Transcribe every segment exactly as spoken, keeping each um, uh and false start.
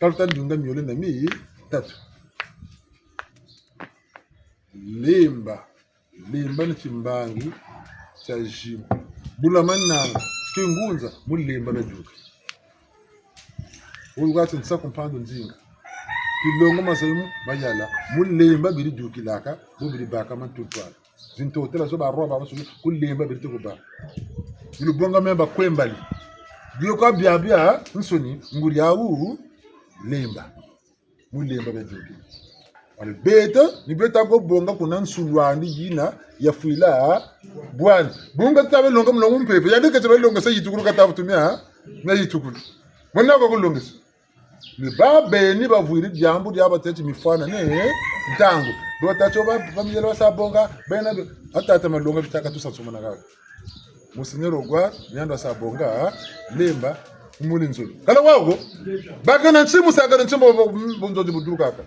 Alta ndunga miole na mi tatu. Lemba. Lemba ni timbangi tia zima. Bula mananga, kingunza, mu lemba bia duka. Oyo wati nsaku mpandu nzinga. Tilongo mazayimu mayala, mu lemba biri dukilaka, bu biri baka mantutwala. Zintotela zo barwa ba nsoni, ku lemba biri tuku ba. Bilu bonga meba kwembali. Bio kwa biabia nsoni, nguri awu lemba. Mu lemba bia dioki. Wala beto, ni beto ko bonga kuna nsulwani yina ya fwila bwani. Bunga tabe longa mulongo mpeve. Ya deke tabe longa sa yitukulu kata vutumia, na yitukulu. Mwana kwa kulongesa. Ni ba beni bavwiri diambu dia bateti mifwana ne ntangu. Bo tati ba, ba miyela basa bonga, bena be. Atata malonga bitaka tusa nsumana kaka. Monseigneur Ogwa, niandi wasa bonga, lemba, muli nzolo. Kala wako, bakana nsimu sakana nsimu bo, bo, bo nzolo budukaka.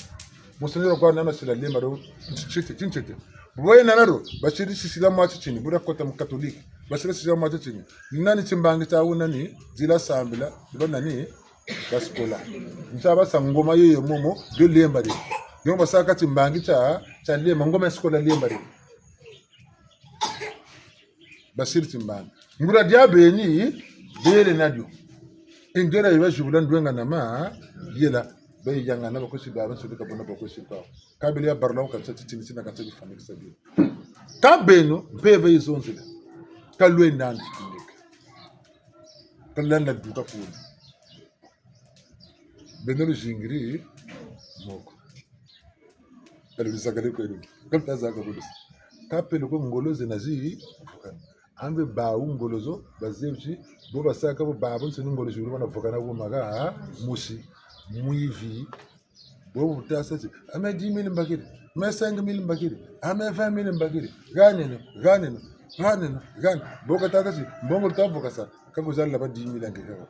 Monseigneur Ogwa nana sila lemba do, ntiete, ntiete. Boye nana do, basiri sisila mwa titini, bula kota mu catholique. Basiri sisila mwa titini. Nani timbangi tia wu nani, zila sambila, ba nani, basikola. Ntia basa ngoma yeye momo, dio lemba de. Dio basaka timbangi tia, tia lemba, ngoma ya sikola lemba de. Basiri timbangi. Nguria dia beni, bele nadio. Ingera iba zibula ndwenga na mayela, bayiyangana bakosi ba, bansoni kabona bakosi ba. Kabele ya barla ka tsa titini tina ka tsa bifanikisa bio. Ka beno, mpeve yizonzela. Ka lwenda nandi tindeke. Ka landa duka kuna. Beno luzingiri moko. Kalo luzakale kwenu. Kalo tazaka kwenu. Kapele ko ngolo zena zi vukana. Ambe bawu ngolo zo, bazebi ti, bo basaka bo babansoni ngolo zi, bana vukana bo maka, musi, mwivi. Bo bu tasa ti, ame dix mille mbakiri, ame cinq mille mbakiri, ame vingt mille mbakiri. Ganeno, ganeno, ganeno, ganeno. Bo katâka ti, mbongo luta vukasa, ka kuzalila ba dix mille ange kaka.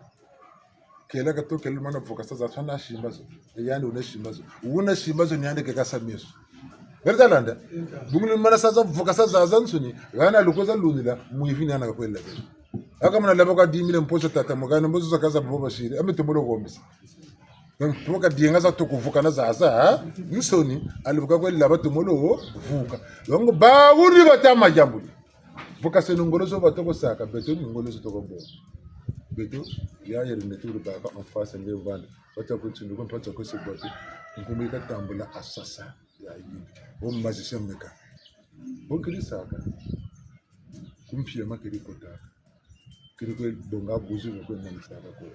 Kela ka tokele mana vukasa zaza, hana simba zo. E yandi wuna simba zo. Wuna simba zo ni yandi ke kasa meso. Beri talanda? Bungu ni mana sa za vukasa zazansoni. Hana lukoza lunila, mwivi ni hana kakwela. Aka mana laba ka dix mille mposo tata mugana, mbozo za kaza bobo basiri. Ame tumolo kombisa. Donc, tuka dienga za toko vukana zaza, ha? Nsoni, ali vuka kwela batumolo vuka. Donc, bawu ni bata mayambuli. Vukaseno ngolo zo batoko saka, beto ni ngolo zo toko bo. Beto, ya yeri neto uri baka en face nge vanda. Bata ko tsindu ko mpata ko se bote. Nkumbu yi katambula asasa. Ya yindi. Bo magicien meka. Bo keri saka. Ku mpiema keri kotaka. Keri kwe bonga buzi ko kwe monisaka ko.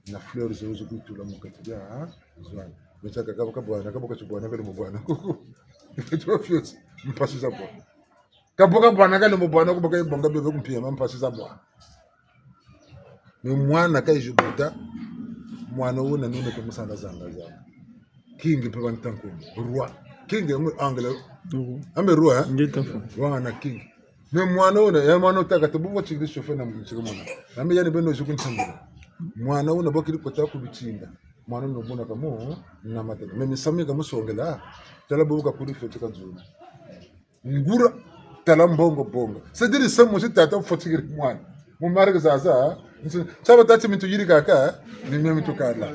Na fleurs zo zo kutula mu kati dia, ha? Zwana. Meta ka kabo kabwana, kabo katibwana kale mu bwana. Kuku. Beto fioti. Mpasi za bwana. Kabo kabwana kale mu bwana, kubo kayi bonga bebe ku mpiema mpasi za bwana. Mais mwana kayizi buta, mwana wuna nuna ke musana zanga zanga. King mpe bantanku. Roi. King mu anglais. Mhm. Ambe roi, eh? Ngeta fo. Roi na king. Mais mwana wuna, ya mwana wutaka te, bubo tiki chauffeur na mutiki mwana. Ambe yani beno zuku ntambula. Mwana wuna bo keri kota ku bitsinda. Mwana wuna mona kamu, na matana. Mais misamu kamusongela, tala bubu kakuri fioti ka nzuna. Nguria, tala mbongo bonga. C'est-à-dire, c'est moi, c'est tata, faut tirer moi. Mu marque zaza, hein. Nsi, saba tati mitu yirikaka, hein. Ni mia mitu kala.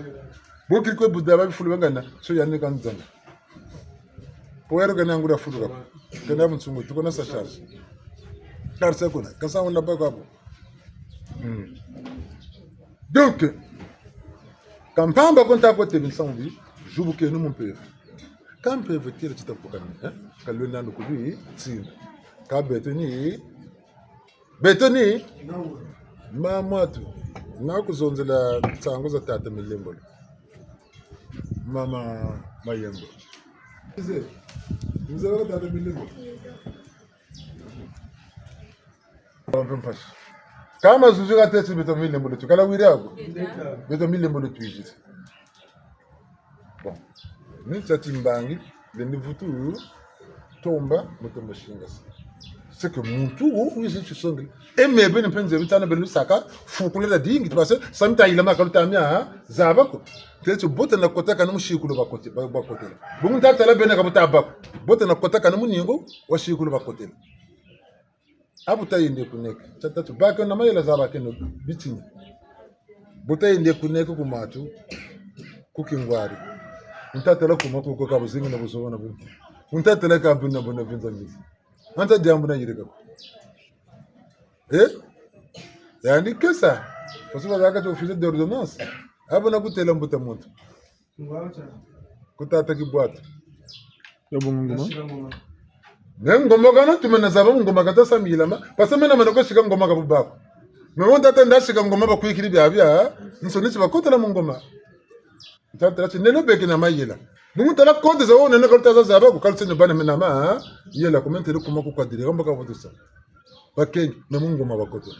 Bo keri kwe buda ba bifulu bangana, so yandi kanzana. Poero kana nguria fulu kapa. Kana mutsungu, tukona sa charge. Car c'est quoi, quand ça on n'a pas quoi. Hmm. Donc, ka mpamba ko nta ko te binsangu bi, zubukeno mu mpeve. Ka mpeve tele tita vukana, eh? Ka lwenda ndu kubi, tsinda. Ka beto ni, beto ni, mama tu, na kuzonzela nsangu za tata Milembolo. Mama Mayembo. Mze, mze wa tata Milembolo. Mpe mpasi. Kama zuzi kateti beto Milembolo tu. Kala wiri ako? Beto Milembolo twiziti. Bon. Ni tia timbangi, lendi vutu, tomba, mu tomba singasa. C'est que muntu wo, wizi tisongele. E me beni mpe nzebi tana beni saka, fukula da dingi, parce que sa mita yila makalu tamia, ha? Zaba ko. Teti bote na kota kana mu sikulu bakote, ba-, bakotela. Bungu nta tala bena ka buta bako. Bote na kota kana mu ningu, wa sikulu bakotela. A bu tayende kuneke. Tia tatu, bakeno na mayela za bakeno bitini. Bu tayende kuneke ku matu. ku Kingwari. Ntatela kuma kuko ka buzingi na buzoba na buntu. Ntatela ka buna buna vinza mbizi. Nta diambu na yirika ko. Eh? Yandi kesa. Parce que bazaka ti officier d'ordonnance. Abo na kutela mbuta muntu. Ku tata Kibwatu. Ya bongo ngoma. Ne ngoma kana tumena zaba ngoma kata sa milama. Parce que mena mana ko sika ngoma ka bubaku. Me wo ntata nda sika ngoma bakwikiri biabia. Nsoni ti bakotela mu ngoma. Ntala tala ti nene beke na mayela. Bungu tala koteza wo nene kaluta za zaba ku kaluse ne bana mena ma, ha? Yela ku mentele kuma ku kwadiri, kamba ka vutusa. Bakengi, na mu ngoma bakoto.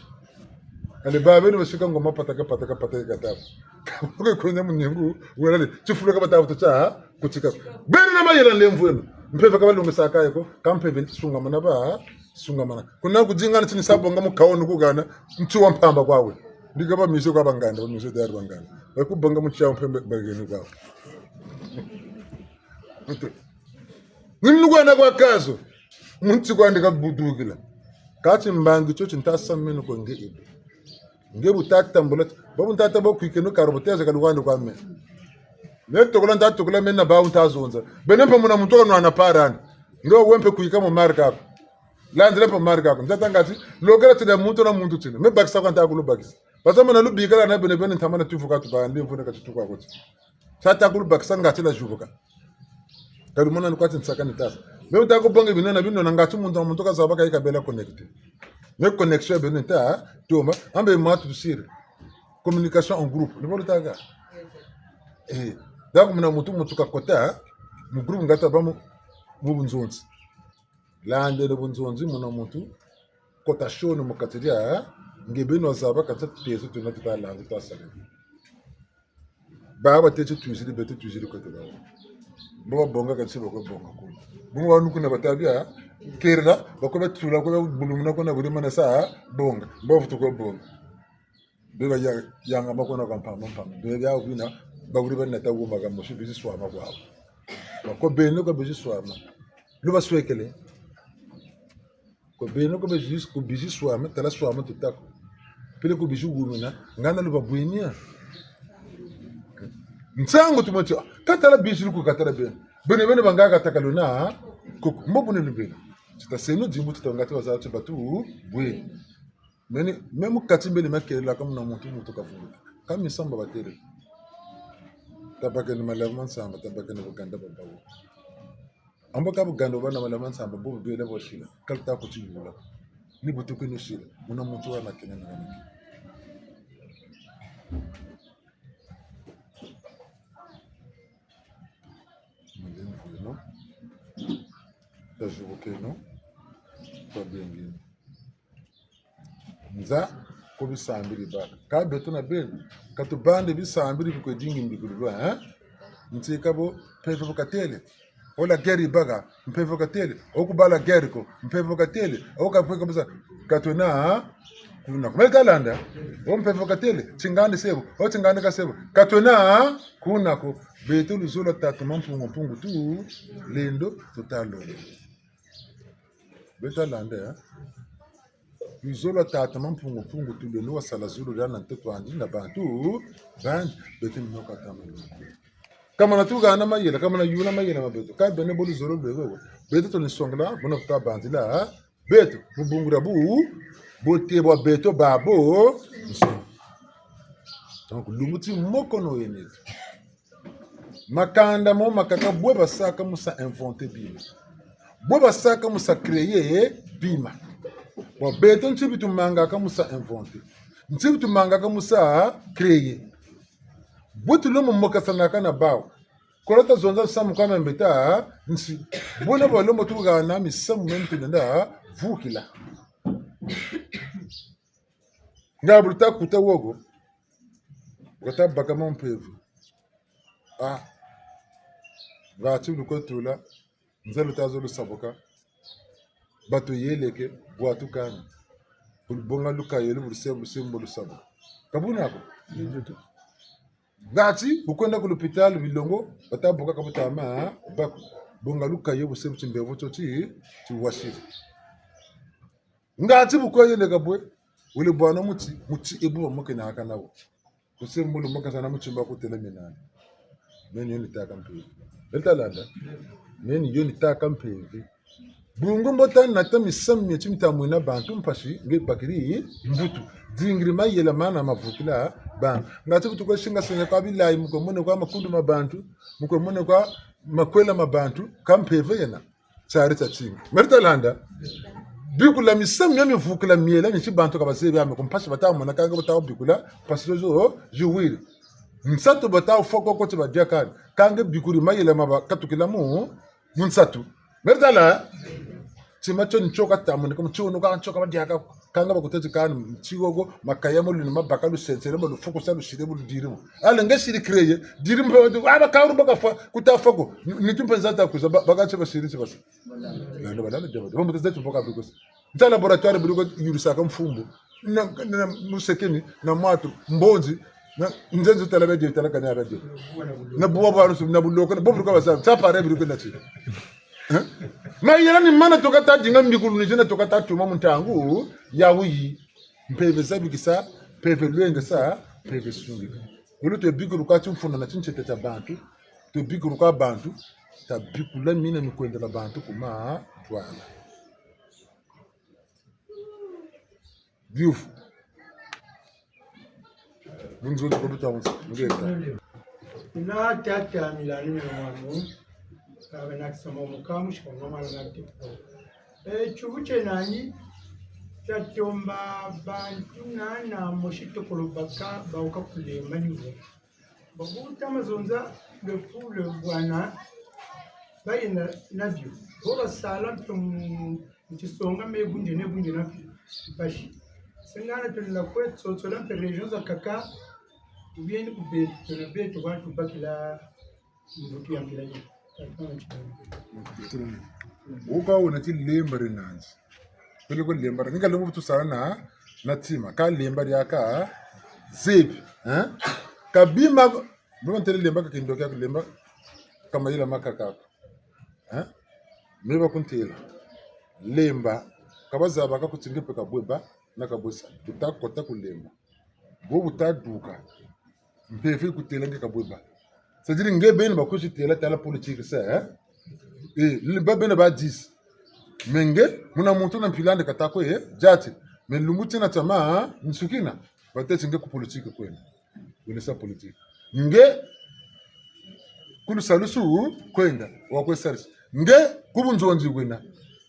Ale ba beno basika ngoma pataka, pataka, pataka katabu. Kabuke kwenda mu ningu, wela le, tifulu ka batabu tuta, ha? Kutika. Beno na mayela nlemvweno. Mpeve ka balongesaka yo ko, ka mpeve sungamana ba, ha? Sungamana. Kuna kudingana ti ni sa bonga mu kawo ni kugana, nti wa mpamba kwawe. Ndika ba mize kwa banganda, ba mize dari banganda. Ba kubonga mu tiawu mpembe bageni kwawe. Ni nukwana kwa kazo. Mu nti kwandi ka budukila. Kati mbangi tio ti nta sa meno ko nge ibu. Nge bu ta tambula, babu ntata bo kwikeno karo buteza kalu kwandi kwa me. Ne tokola nta tokola mena bawu nta zonza. Bene mpe muna muntu kanwana parani. Nge we mpe kwika mu marka ko. Landila mpe marka ko. Nta tanga ti, lokela tina muntu na muntu tina. Me bakisa kwa nta kulu bakisa. Basa mana lubikala na bene bene ntama na tufu ka tubandi mvune ka tutuka ko ti. Sa ta kulu bakisa ngati la jubuka. Kalu mona ni kwa ti nsaka ni tasa. Me uta ko bonge bino na bino na ngati muntu na muntu kazaba ka yika bela connecté. Me connexion beno nta, toma, ambe mwa tu siri. Communication en groupe. Ni bolo taka. Eh, donc muna muntu muntu kakota, mu groupe ngata ba mu, mu bunzonzi. Landele bunzonzi muna muntu, kota sioni mu kati dia, nge beno zaba kati tezo tuna tuta landi tuta sala. Ba bateti twiziri, beto twiziri kote bawu. Mbo babonga kansi bako bonga kuna. Bungu wanu kuna bata bia, kerela, bako batula, ko bulumuna kuna buri mana sa, bonga. Mbo vutu ko bonga. Beba ya, yanga makona kwa mpamba mpamba. Beba ya wina, ba wuri ba nata wuma ka mosi bizi swama kwawu. Bako beno ka bizi swama. Luba swekele. Ko beno ko bizi, ko bizi swama, tala swama tuta ko. Pele ko bizi wumina, ngana luba bwenia. Nsangu tumoti, ka tala bizi luku ka tala beno. Beno beno banga ka taka luna, koko, mbo bune lubela. Tita seno dimbu tita ngati waza ti batu, bwe. Meni, me mu kati mbele makelela ka muna muntu muntu kavuluka. Ka mi nsamba batele. Tabakene malama nsamba, tabakene buganda babawu. Ambo ka buganda bana malama nsamba, bo bele bo sila. Kalta kuti yula. Ni butu kinu sila. Muna muntu wa makene na makene. Mundeni kuleno. Tajubukeno. Twabengeno. Nza, ko bisambiri baka. Ka beto na beno, ka tubande bisambiri bikwe dingi mbikulu lwa, eh? Nti kabo, mpeve bu katele. O la guerre baka, mpeve bu katele. O ku ba la guerre ko, mpeve bu katele. O ka pwe ka bisa, ka twena, kuna ko. Mele talanda, o mpeve bu katele, tingandi sebo, o tingandi ka sebo. Ka twena, kuna ko. Beto luzolo tata Mampungu Mpungu tu, lendo, tuta lolo. Beto landa, eh? Luzolo tata Mampungu Mpungu tulendo wasala zulu dia na ntoto andi na bantu bandi, beto ni noka kama lo. Kamana tugana mayela, kamana yula mayela ma beto. Ka bene bo luzolo lwe wewe. Beto tuni songela, bona kuta bandila, ha? Beto, mu bungu dia bu, bote bwa beto babo. Donc, lumbu ti moko no yeneto. Makanda mo makaka bwe basaka mu sa inventer bima. Bwe basaka mu sa créer bima. Bon, beto nti bi tumangaka mu sa inventer. Nti bi tumangaka mu sa créer. Bwe tulembo mokasanaka na bawu. Kolo tazonza samu kwa mambeta, nti. Bwe na balembo tugana misamu mia tulenda vukila. Nga bu luta kuta wo ko, bu kata baka mo mpeve. Ah. Ngati bu lukwe tula, nza luta zo lusabuka. Bato yeleke, bwatu kani. Bu lubonga lukayulu, bu lusembo, lusembo lusabuka. Ka buna ko. Ngati, bu kwenda ku lupitalu bilongo, bata buka ka buta ma, baku. Bonga lukayulu, bu se bu timbevo tio ti, tiwasiri. Ngati bu kwe yeleka bwe, wele bwana muti, muti ebu bamokenaka nawo. Kuse mbulu mokasa na muti mba kutele minani. Meno yo ni tâka mpeve. Beno ta landa? Meno yo ni tâka mpeve. Bungu mbo ta nata misamu mia ti mita mwena bantu mpasi, nge bakiri mbutu. Dingiri mayela mana ma vukila bantu. Nga ti bu tukwe singa singa kwa bilayi, mu kwe mona kwa makundu ma bantu, mu kwe mona kwa makwela ma bantu, ka mpeve yena. Tiari tia tingi. Meno ta landa. Bikula misamu mia mi vukila miela ni ti bantu ka bazebi mia ko, mpasi bata mona kâ nge bata bikula, mpasi zozo ziwiri. Nsatu bata fwa ko ko ti badia kani. Kâ nge bikuri mayela ma bakatukila mu, mu nsatu. Meno ta landa. Tima tio ni tio kata mona, kâ mu tio no ka tio ka badia ka, kâ nge bakutêle ti kani, tigogo, makaya mo luni mabaka lusensele mo lufukusa lusiri mo ludiri mo. Allez nge siri créer, diri mo, ah, bakawuru baka fwa, kuta fwa ko. Ni, ni tu mpenza ta kwiza, ba, baka ti basiri ti basa. Landa, balanda, diambu. Bambuta zeto mboka bikosi. Nta laboratoire biliko yurisaka mfumbu. Na, na, na musekeni, na mwatu, mbonzi, na nzenzo tala badia, tala kani badia. Na buwa bwa lusu, na buloko, na bobu kwa basa, ta pare biliko na ti. Hein? Mayela ni mana toka ta dinga mbikulu ni zena toka ta tuma mu ntangu ya wuyi. Mpeve za bikisa, mpeve lwengesa, mpeve sungika. Wulu twe bikulu kwa timfuna na tintete tia bantu, twe bikulu kwa bantu, ta bikula mina mi kwendela bantu ku matwala. Biyuvu. Bunzonzi kwa buta wonso, ngeta. Na tata milani mia mwamu, kabe na kisama mukamu, shikama mwana na tipu. E, tiyuvu tie nani, tatomba bantu nana mosi tokolo baka, bawuka kulemba ni bo. Babuta mazonza, le pour le bwana, bayenda na bio. Bo basala nto mu, mu tisonga me bunde ne bunde na mpasi. Sengana twena kwe tsotsola mpe région zakaka, ou bien ni ku beto, twena beto kwa tubakila mbutu ya mpila yi. Wuka wuna ti lemba ri nandi. Peleko lemba ri, ni ka lemba tusala na, na tima, kâ lemba diaka zebi, hein? Kâ bima, bima ntele lemba ka kindoki ko, lemba ka mayela makaka ko. Hein? Me bakuntela. Lemba, ka bazaba ka ku ti nge mpe ka bweba, na ka bwesa. Buta kota ku lemba. Bo buta duka. Mpeve kutela nge ka bweba. C'est-à-dire nge beni bakwizi tela tala politique sa, hein? Eh, lemba bena ba dix. Mais nge, muna muntu na mpila andi kata kwe, eh, diati. Mais lumbu tina tia ma, hein? Nsukina. Batêle ti nge ku politique kwena. Wena sa politique. Nge, ku lusalusu kwenda, wakwe sarisi. Nge, ku bunzonzi wena.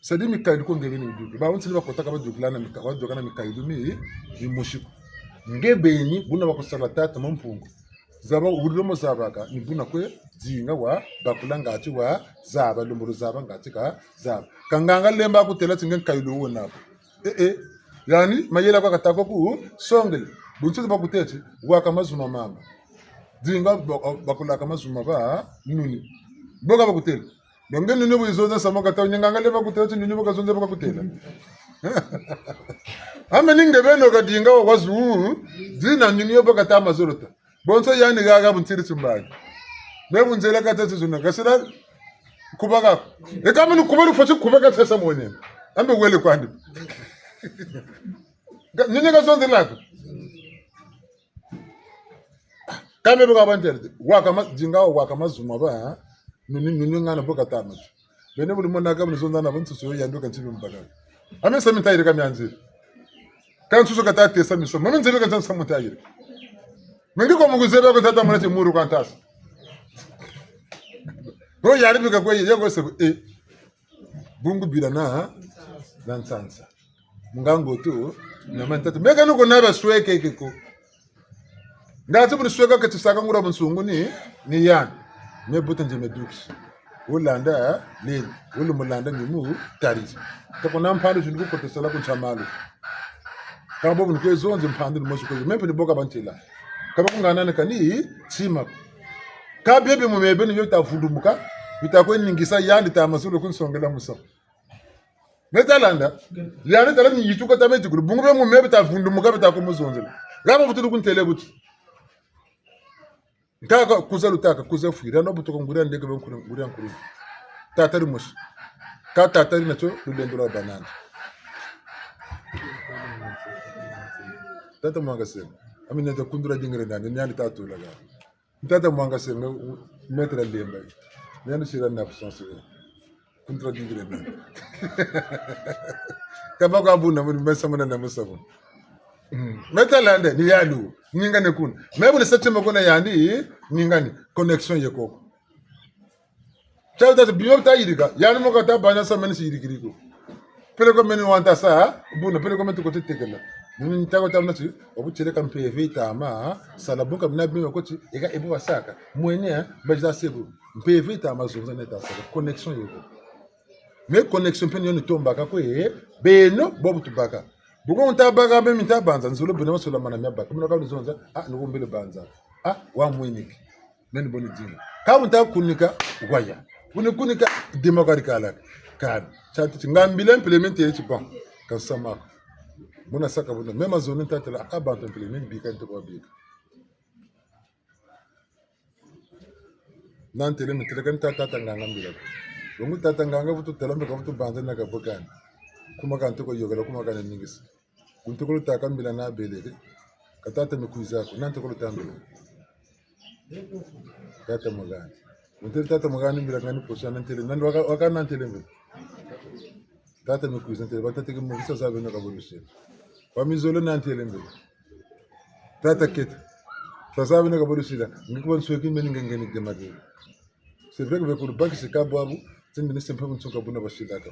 Sadi mikayulu ko nge beni miduki. Bawonso ni bakotaka badukila na mika-, baduka na mikayulu mi, mimosi ko. Nge beni, buna bakusala tata Mampungu. Zaba, wulilo mo zabaka, ni buna kwe, dinga wa, bakula ngati wa, zaba, lembolo zaba, ngati ka, zaba. Kâ nganga lemba kutela ti nge nkayulu wena ko. Eh, eh. Yandi, mayela kwa kata ko ku songele. Bunsusu bakutêle ti, waka mazu ma mamba. Dinga ba-, bakulaka mazu ma ba, nuni. Bo ka bakutêle. Donc, nuni bu yizonza samu kata, nganga lemba kutêle ti, nuni bu kazonza bu kakutêla. Ame ni nge beni ka dinga wa wazu, dina nuni yo bu kata mazolo ta. Bonso yandi haha bu ntiri timbangi. Me bu nzela kata tizuna, kasila kubaka. E kâ me ni kuba lufweti kuba kata sa mwene. Ambe wele kwandi. Ka-, nini kazonzelaka? Kâ me bu kabantêle. Waka ma-, dinga waka mazu ma ba, ha? Nuni, nuni ngana bu kata matu. Beni bu lumonaka bu nizonza na bansusu yo yandi ka ntibi mbaka. Ame sa mi ntayirika mianzi. Ka nsusu kata tesa miso. Mami nzebi ka nsa mu ntayirika. Mengi ko mu kuzebi ko tata mwana ti muru ka ntasa. Ko yari bika kwe ye ko se, eh. Bungu bila na, ha? Na nsansa. Munga ngoto, na mantatu. Meka nuko na basweke ke ko. Ngati bu nisweka ke tisaka nguria bunsungu ni, ni yandi. Me buta nze me dukisi. Wulanda, nini? Wulu mulanda ni mu tarisi. Ka kuna mpandu zindi kukotesela ku nsa malu. Kâ bo bu nikwe zonzi mpandu ni mosi kwe. Me mpe ni bo kabantela. Ka bakungana ni kani, tima. Kâ bie bi mu me beni bio bita vundumuka, bita kwe ningisa yandi ta mazulu kunsongela musa. Me ta landa. Yandi tala ni yituka ta me tikulu. Bungu bie mu me bita vundumuka bita kumuzonzela. Haba vutulu kuntele buti. Nkaka kuza lutaka, kuza fwiri. Ano butuka nguria ndeke be nkuri, nguria nkuri. Tata dimosi. Kâ tata dina tio, lulendo lwa banandi. Tata Mwanga Sema. Ami nenda kundula dingire nandi, ni yandi tata ulaga. Tata Mwanga Senga, maître Lemba. Nani sira na absence. Contradire na. Kaba kwa buna, muni mesa muna na mesa muna. Mm. Meta lande, ni yalu. Ninga ne kuna. Me buna sati mo kuna yandi, ninga ni. Connexion ye koko. Tala tata, bio ta yirika. Yandi mo kata bana sa meni si yirikiri ko. Peleko meni wanta sa, buna, peleko meni tuko ti tekela. Meni ntako ta muna ti, obu tieleka mpeve yitama, sala bunka mina bima ko ti, eka ebu wasaka. Mwene, eh, baza sebu. Mpeve yitama zonza neta saka. Connexion yoko. Mais connexion mpe ni yo ni tombaka kwe, eh, beno, bobu tubaka. Bu ko nta baka, mpe mi nta banza, nzolo beno masola mana mia baka. Muna ka ni zonza, ah, ni kumbele banza. Ah, wa mwiniki. Meni boni dinga. Ka bu nta kunika, waya. Buni kunika, dima kari kalaka. Kani. Tianti ti, nga mbila implémenter ti bon. Ka nsama ko. Muna saka buna. Même zone nta tela, ah, bantu implémenter bika nto kwa bika. Nantele mi tele kani tata nganga mbila. Bongo tata nganga vutu tela mbe ka vutu banza na ka bokani. Kuma ka ntoko yokela, kuma ka na ningisa. Ku ntokolo ta ka mbila na beleke. Ka tata mi kwiza ko, na ntokolo ta mbila. Tata Mugani. Ntele tata Mugani mbila ngani posa nantele. Nani waka, waka nantele mbila. Tata mi kwiza ntele, ba tata ki mukisa za beno ka bolusi. Wa mizolo nantele mbila. Tata keta. Tazaba na ka bolusi la. Ngi kuba nsweki meni nge nge ni dema de. C'est vrai que be kulu bakisi ka bwabu, tindi ni sempe muntu ka buna basilaka.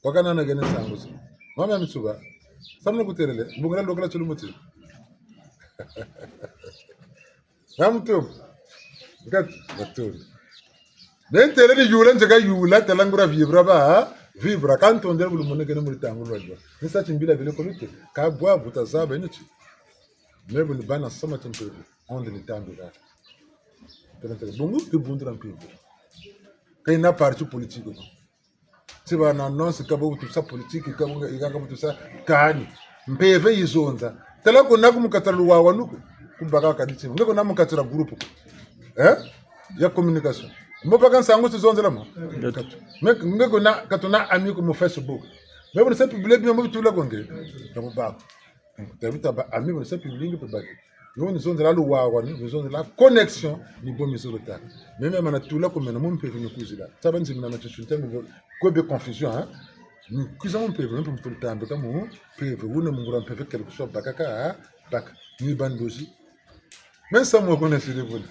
Wakana na gene nsangu zi. Mama ya Mitsuba. Samuna kutelele, mbungala lokala tulu muti. Na mutu. Ngat, batulu. Nentele ni yula, nzeka yula, tala nguria vibra ba, vibra, ka ntondele bulu mone kene mu lutangu lwa lwa. Ni sa ti mbila bile ko lute, ka bwabu tazaba ni ti. Me bu ni bana sama ti mpeve, onde ni tambi ka. Tala tala, bungu, ki bundu na mpeve. Ka yina parti politique ko. Ti bana annonce ka bo tusa politique, ka bo, ka bo tusa kani. Mpeve yizonza. Tala ko na ku mu kati dia luwawanu ko. Ku baka kadi tima. Nge ko na mu kati dia groupe ko. Eh? Ya communication. Mbo baka nsangu ti zonzela mo. Nge ko na, ka tuna ami ko mu Facebook. Me bu ni sa publier bima mbo bitula ko nge. Ka bo bako. Tabita ba ami bo ni sa publier nge pe baki. Yo ni zonzela luwawanu, ni zonzela connexion, ni bo mi zolo ta. Meme mana tula ko mena mu mpeve ni kwizila. Taba nzimina na tisunta mi bo, kwe be confusion, hein? Ni kwiza mu mpeve, mpe mutulu tambe ka mu mpeve, wuna mu nguria mpeve kele kuswa baka ka, baka. Ni ba ndozi. Me nsamu wa kona siri vuna.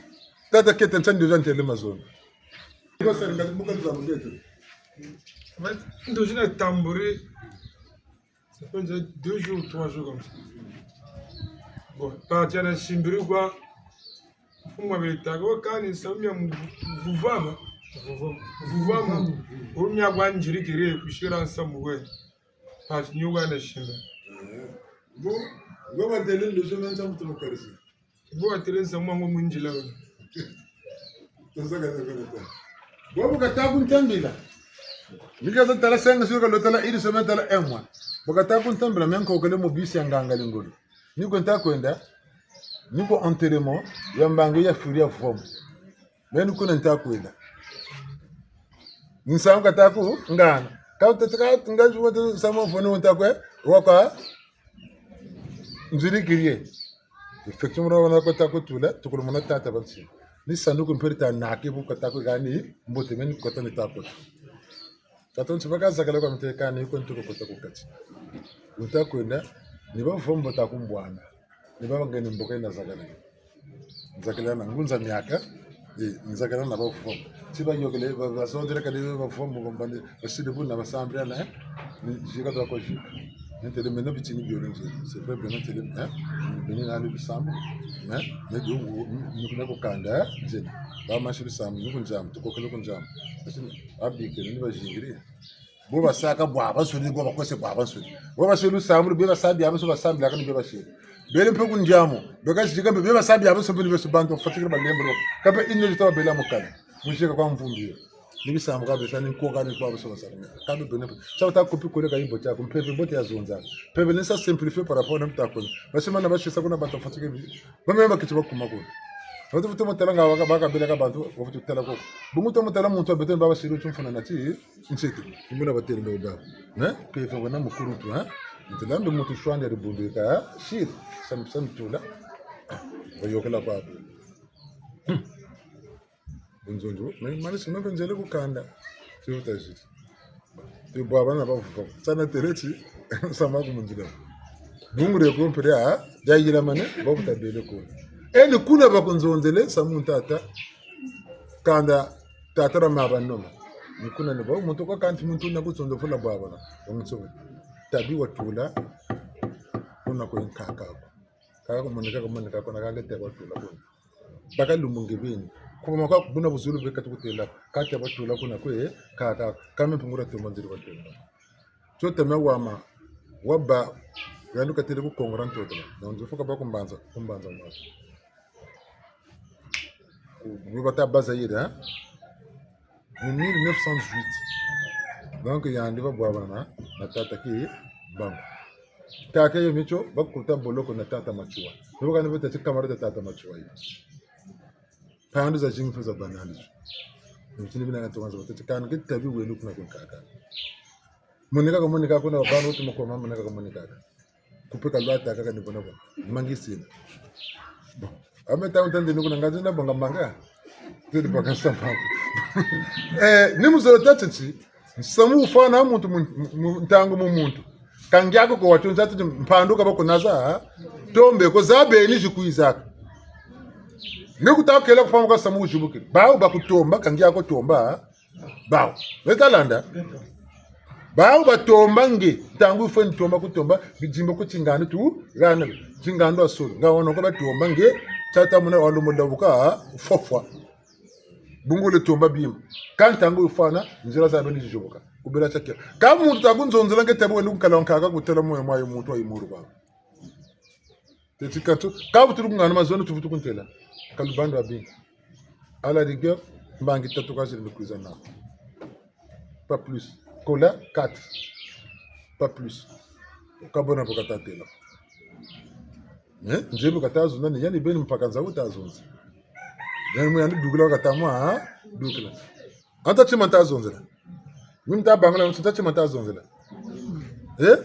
Tata keta nsa ndozi ntele mazono. Ko sa nga buka za mundete. Ndozi na tamburi. Ça fait déjà deux jours, trois jours comme ça. Bon, parti na simbiri kwa. Mfumu wa bele taka, o kani nsamu ya mu-, vuvama. Vuvama. Vuvama. O mia kwa njirikiri, kushira nsamu we. Parti nyo kwa na shimba. Bon, ngo batele ndozi na nsamu tulo karisi. Bo watele nsamu wangu mu nzila we. Tazaka na vene ta. Bo bu kata ku ntambila. Ni ka za tala senga sio ka lo tala iri semaine tala un mois. Bu kata ku ntambila me nkokele mu bisi ya nganga lingolo. Ni ko nta kwenda. Ni ko enterrement ya mbangi ya furi ya vomo. Me ni kuna nta kwenda. Nsamu kata ku ngana. Ka utataka nga juwa nsamu vono nta kwe. Waka. Nzirikiri ye. Effectivement, wana kota kutula, tukulu mona tata bansi. Ni sanduku mperi ta nake bu kota ku gani, mbote meni kota ni ta kota. Tata nsi baka zakala kwa mtekani, yuko ntuko kota ku kati. Nta kwenda, ni bavombo ta kumbwana. Ni baba ngeni mboka yina zakala. Nzakala na ngunza miaka, eh, nzakala na bavombo. Ti bayokele, ba-, bazonzele kadi bavombo, bambandi, basidi buna basambila na, eh, ni zika twa ko zika. Ntele meno bitini biole nze. C'est vrai, beno ntele, eh, beno na lu bisambu, eh, me du, ni kuna ku kanda, eh, nze. Ba masi bisambu, ni ku nzambu, tukokele ku nzambu. Kasi, abike, ni bazingiri. Bo basaka bwabansoni, bo bakwese bwabansoni. Bo basi lusambulu, be basa biabiansoni, basambila kani be basi. Bele mpe ku ndiamu, beka zika mpe be basa biabiansoni, mpe ni beso bantu, bafatikile balembo lo. Kape ino lita babela mukana. Muzika kwa mvumbi yo. Ni bisambu ka besa, ni nkoka, ni kwa beso basaka. Kape bene mpe. Sa bata kopi kole ka yibote yaku, mpeve mbote ya zonza. Mpeve ni sa simplifier par rapport na mutakoni. Basi mana basi sa kuna bantu bafatikile. Ba meme bakiti bakuma ko. Batu futu mutala nga baka, baka bela ka bantu, bafutu tala ko. Bungu to mutala muntu wa beto ni baba siru tumfuna na ti, nsete. Ni muna batele mbe baba. Ne? Mpeve wana mukuluntu, ha? Ntela mbe muntu shwandi ya dibundu ka, siri. Sam, sam tula. Bayôkela kwa bu. Bunzonzi, mais mani sino benzele ku kanda. Ti wuta ziti. Ti bwa bana bavuka. Tsana têle ti, sama ku munzila. Bungu de kumpere, ah, dia yila mane, bavuta bele kuna. E ni kuna bakunzonzele, samu tata. Kanda tata ra maba noma. Ni kuna ni bo, muntu kwa kanti muntu na kuzonza fula bwa bana. Bamusobe. Tabi watula, kuna kwe nkaka ko. Kaka kumoneka, kumoneka kuna, kaka tata watula kuna. Baka lumbu nge beni. Kubama kwa buna buzulu beka tukutêla. Kata batula kuna kwe, kaka, kame mpungura tumba nziri batula. Tio tame wama, wabâ, yandi katêle ku Kongo dia Ntotela. Na nzo foka ba ku Mbanza, ku Mbanza mwa. Ku, ku bata ba Zaïre, hein? Mu mille neuf cent huit. Donc, yandi babwabana na, na tata Kimbangu. Tata yo mitio, bakuta boloko na tata Matsoua. Ni bo kani beta ti camarade tata Matsoua yo. Mpandu zazingi mpe za banani zo. Ni bitini bina kantonga za batete kani ke tabi welu kuna kwe nkaka. Moneka ka moneka kuna bana wutu mukoma moneka ka moneka ka. Kupeka lwata kaka ni bona bona. Mangisina. Bon. Ame ta untande ni kuna ngazi na bonga manga. Tete baka samba. Eh, ni muzolo tata ti. Nsamu wufwana muntu mu, mu, ntangu mu muntu. Ka ngiaku ko watunza ti mpandu ka bakunaza, ha? Tombe ko zabeni zikwizaka. Nge kutakela kupama kwa nsamu wuzibuke. Bawu bakutomba, ka ngiaku tomba, ha? Bawu. Beta landa? Bawu batomba nge, ntangu yifweni tomba kutomba, bidimba ku tingandi tu, gana, tingandi wa solo. Nga wono ko batomba nge, tata muna walumu labuka, ha? Fofwa. Bungu le tomba bima. Ka ntangu yifwana, nzila zabeni ziyoboka. Kubela tiakela. Ka muntu ta kunzonzela nge tabi wele nkala nkaka kutela moyo mwayo muntu wa yimuru kwa. Teti katu, ka butulu kungana mazono tuvutu kuntela. Ka lubandu wa bingi. À la rigueur, mbangi tatu ka ziri mikwiza na. Pas plus. Kola, quatre. Pas plus. Ka bona bu kata tela. Eh? Nzebi kata zonza, ni yandi beni mpaka nza wuta zonza. Yandi mu yandi dukila kata mwa, ha? Dukila. Anta tima nta zonzela. Mimi nta bangula, nta tima nta zonzela. Eh?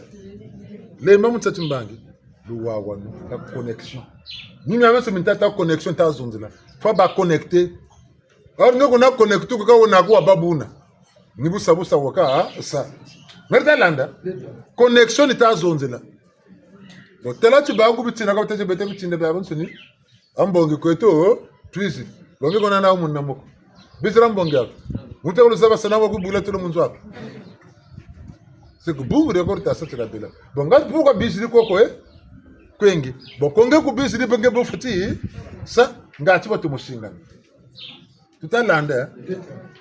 Lemba mu nta timbangi. Luwawanu, la connexion. Mimi ame se mi nta ta connexion nta zonzela. Faut ba connecter. Or, nge kuna connecter ko ka wona ko wa babuna. Ni busa busa waka, ha? Sa. Meri ta landa? Connexion ni ta zonzela. Bon, tala ti bangu bitina ka tete bete bitina bia bansoni. A mbongi kweto, twizi. Mbongi kona na muna moko. Bizira mbongi ako. Muntu ko luzaba sana wa kubula tolo mu nzo ako. Se ku bungu de ko ta sa tela bela. Bon, nga buka biziri koko, eh? Kwe nge. Bon, ko nge ku biziri mpe nge bu futi. Sa, ngati batu musingana. Tuta landa, eh?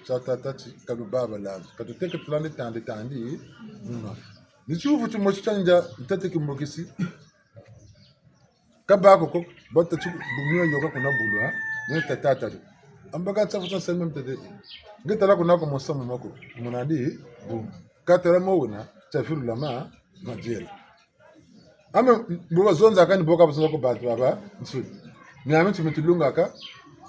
Sa tata ti, ka lubaba landa. Ka tuteke tulande tandi tandi. Nuna. Ni tiuvu timosi tia ndia, ntete kimbokisi. Ka ba ko ko, bata ti bu mio yôka kuna bulu, ha? Mio tata tata. Amba ka nsafu tia nsemi mtete. Nge tala kuna ko musamu mako, muna ndi, bu. Ka tala mo wena, tia vilula ma, madiela. Ame, bu bazonza kani bo ka bazonza ko bantu babansoni. Miami ti mitulungaka,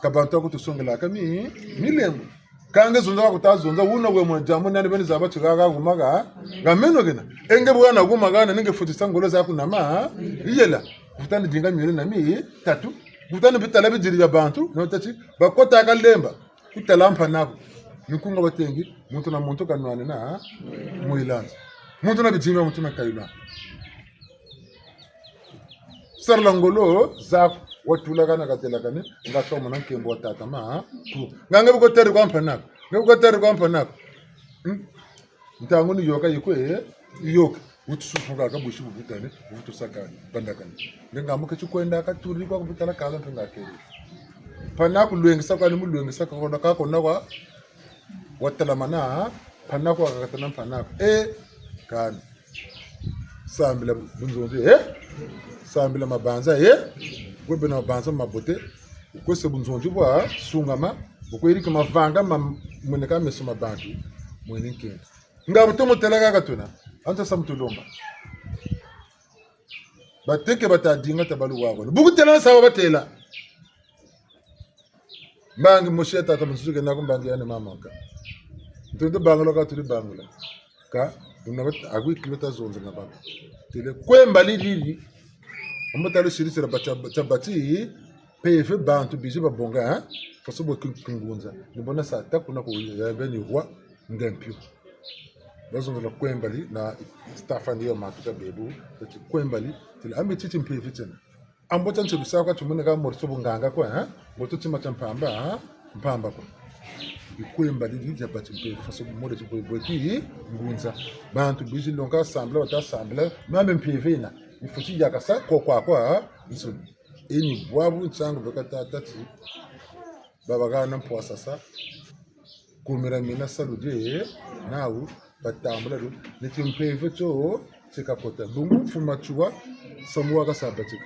ka bantu ba kutusongelaka mi, milembo. Ka nge zonza ka kuta zonza, wuna we muna diambu nani beni zaba ti kaka kumaka, ha? Nga meno kena. E nge bu kana kumaka, na nge futisa ngolo za kunama, ha? Yela. Kutani dinga miole na mi, tatu. Kutani bitala bidiri bia bantu, no tati, bakotaka lemba. Kutala mpangi'aku. Ni nkunga batengi, muntu na muntu kanwanina, ha? Mwilanza. Muntu na bidimbu, muntu na kayula. Sarila ngolo zaku, watula kana katela kani, nga soma na nkembo wa tata ma, ha? Ku. Nga nge bu kotari kwa mpangi'aku. Nge bu kotari kwa mpangi'aku. Hmm? Ntangu ni yôka yikwe, yôka. Wutu sufuka ka busi bubutane, wutu saka bandakane. Nge nga muke ti kwenda ka turi kwa kubitala kala mpe nga keri. Mpangi'aku lwengisa kwa ni mu lwengisa ka kona ka kona kwa, watelamana, mpangi'aku wakakatana mpangi'aku. Eh, kani. Sambila bunzonzi, eh? Sambila mabanza, eh? Kwe bena mabanza mabote. Kwe se bunzonzi bwa sungama. Kwe yirika mavanga ma moneka meso ma bantu. Mweni nkento. Nga bu tomo tala kaka tuna. Anta sa mutulomba. Bateke bata dinga tabalu wako. Bu kutela sa wa batela. Mbangi mosi ya tata mususu kena ku mbangi ya ni mama ka. Ntondo bangula ka tuli bangula. Ka, una bat-, agwi kilo ta zonza na baba. Tele kwe mbali lili. Ambo talo siri sira bata, bata bati. Mpeve bantu bizi babonga, hein? Faso bo ki-, kingunza. Ni bo na sa ta kuna ku ya beni roi nge mpio. Bazongela kwembali na Stefani yo matuka bebu, tati kwembali, tila ambi titi mpeve tiena. Ambo tia nti bisaka tumune ka morso bunganga kwa, hein? Mbo tu tima tia mpamba, hein? Mpamba kwa. Bikwembali bidia bati mpeve, faso bo mode ti bwe bwe kingunza. Bantu bizi longa sambila, bata sambila, mame mpeve yina. Mfuti yakasa, kwa kwa kwa, hein? Nsoni. Eni bwabu nsangu beka tata ti. Babakana mpwasa sa. Kumira mina salu die, nawu, batambula du, ni timpeve tio, tika kota. Bungu mfumu Matsoua, samu waka sa batika.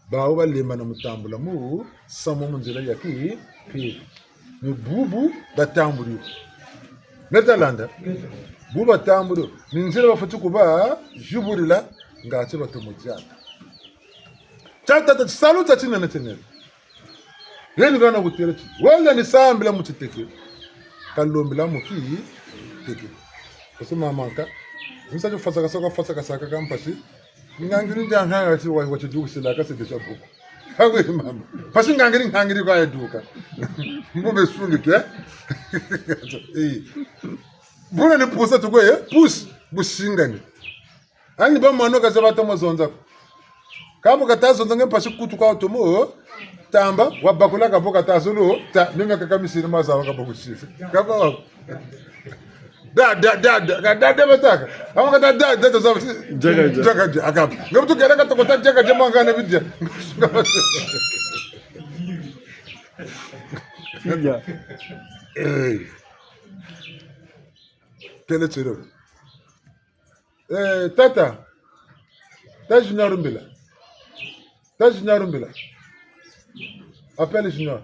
Bawu balembana mu tambula mu, samu mu nzila ya kimpeve. Ni bubu batambuli. Meta landa. Bubu batambuli. Ni nzila bafweti kuba, zibulila, ngati batomo diata. Tia tata, tisalu tia tinene tinene. Yeni kana kutêle ti, wele ni sambila mu titeke, kalombila mu kiteke. Kasi mama nka, nsa ti fasaka saka, fasaka saka ka mpasi. Ngangiri ndia nkanga ti wa, wa ti duka sila ka se déjà buku. Hawe mama. Mpasi ngangiri, ngangiri kwa ya duka. Mbo be sungi ke. Eh. Buna ni pusa tukwe, eh? Pusi, busingani. Ani ba mwana ka zaba tomo zonza ko. Ka bo kata zonza nge mpasi kutu kwa tomo tamba, wabakula ka bo kata zolo, ta, meme kaka misiri maza waka bakusiri. Ka ba wa. Da, da, da, da, ka da, da bataka. Awa kata da, da, da, zaba. Jaga, jaga. Jaga, jaga, akaba. Nge butu kera kata kota jaga, jaga, mangana bidia. Bidia. Eh. Têle tiro. Eh, tata. Tata Junior Mbila. Tata Junior Mbila. Appelle Junior.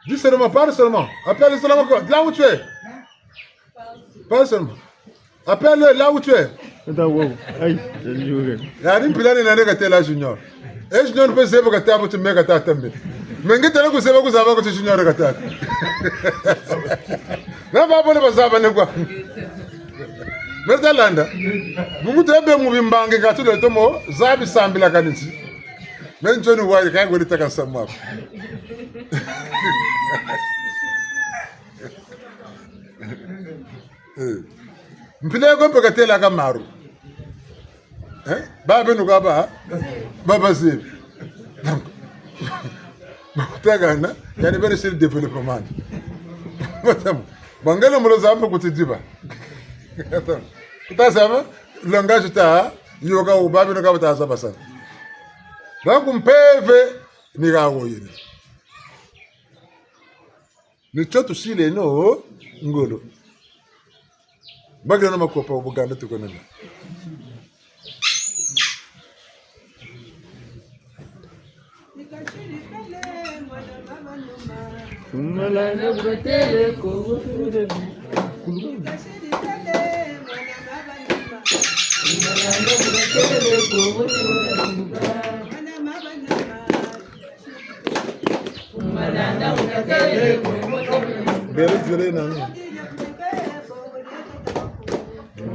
Dis seulement, parle seulement. Appelle seulement quoi. Là où tu es. Parle seulement. Appelle-le là où tu es. Nta wo. Ayi, nta wo. Yandi mpila ni nani katêla Junior. Eh, Junior mpe zeba kata bo ti me kata tambe. Me nge tala kuzeba kuzaba ko ti Junior kata. Na ba bole bazaba ne kwa. Meta landa. Bungu tebe mu bimbangi ka tuleto mo, zabi sambila kanisi. Me ntsoni wari ka ngweri taka samu ko. Eh. Mpila yo ko mpe katêlaka maru. Eh? Ba beno ka ba, ba bazebi. Donc, bakutagana, yandi beri sur développement. Batamu. Bangele mulo zaba kuti diba. Batamu. Kuta zaba, langage ta, yoka wo ba beno ka bata zaba sana. Donc, mpeve, ni ka wo yini. Ni tio tusileno ngolo. Bakila na makopa, Buganda tukonana. Malanda bu katêle Kongo tude. Malanda bu katêle Kongo tude. Beri zere nani?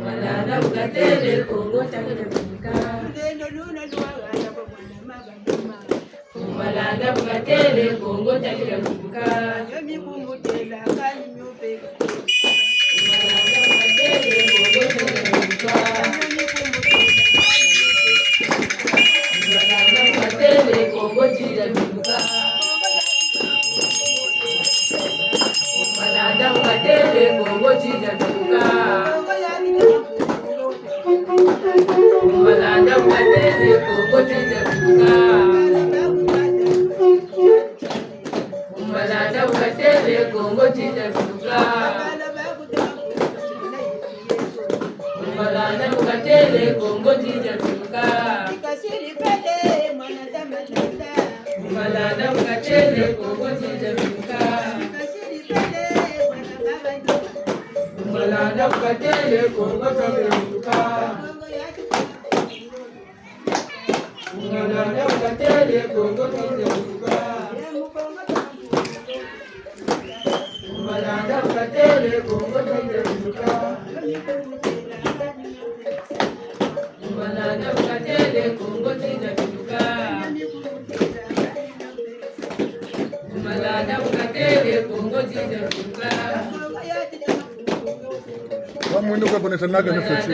Malanda bu katêle Kongo tude. Malanda bu katêle Kongo tude. Malanda bu katêle Kongo tude. Malanda bu katêle Kongo tude. Malanda bu katêle Kongo tude. Malanda bu katêle Kongo tude. Malanda bu katêle Kongo tude. Malanda bu katêle Kongo tude. Malanda bu katêle Kongo tude. Wa mwene kwa konesa naka na feti.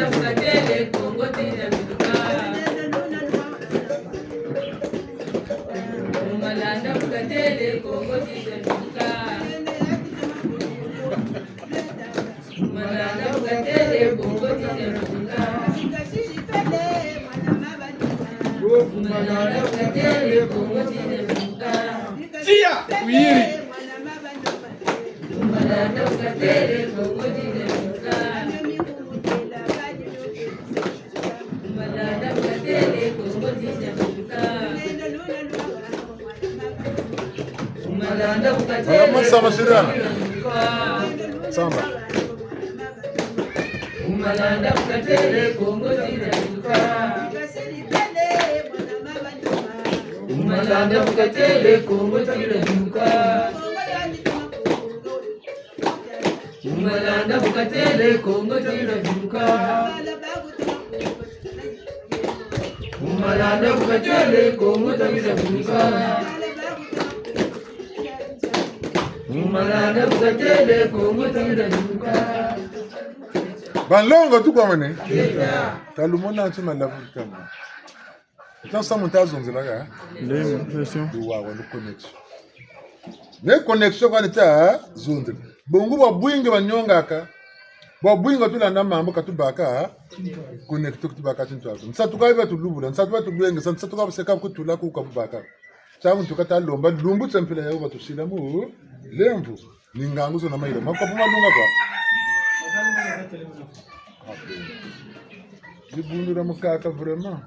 Tia! Wiri! Mama, samba sirana. Samba. Umalanda bukatele Kongo tila duka. Umalanda bukatele Kongo tila duka. Umalanda bukatele Kongo tila duka. Umalanda bukatele Kongo tila duka. Umalanda bukatele Kongo tila duka. Banlongo tukwamane. Talumona nti malavu tama. Ntangu samu nta zonzelaka, eh? Nde, question. Luwawanu connexion. Ne connexion kwa nita zonzela. Bongo bwa bwingi banyongaka. Bwa bwingi tulanda mambu ka tubaka connecté, ka tubaka tintu ako. Nsatu ka biba tulubula, nsatu biba tulwengesa, nsatu ka buseka kutula ku ka bubaka. Ntangu ntu kata lomba, lumbu tia mpila yawu batusila mu lemvo. Ni ngangu zo na mayela. Makopo malunga kwa. Dibundu dia mukaka vraiment.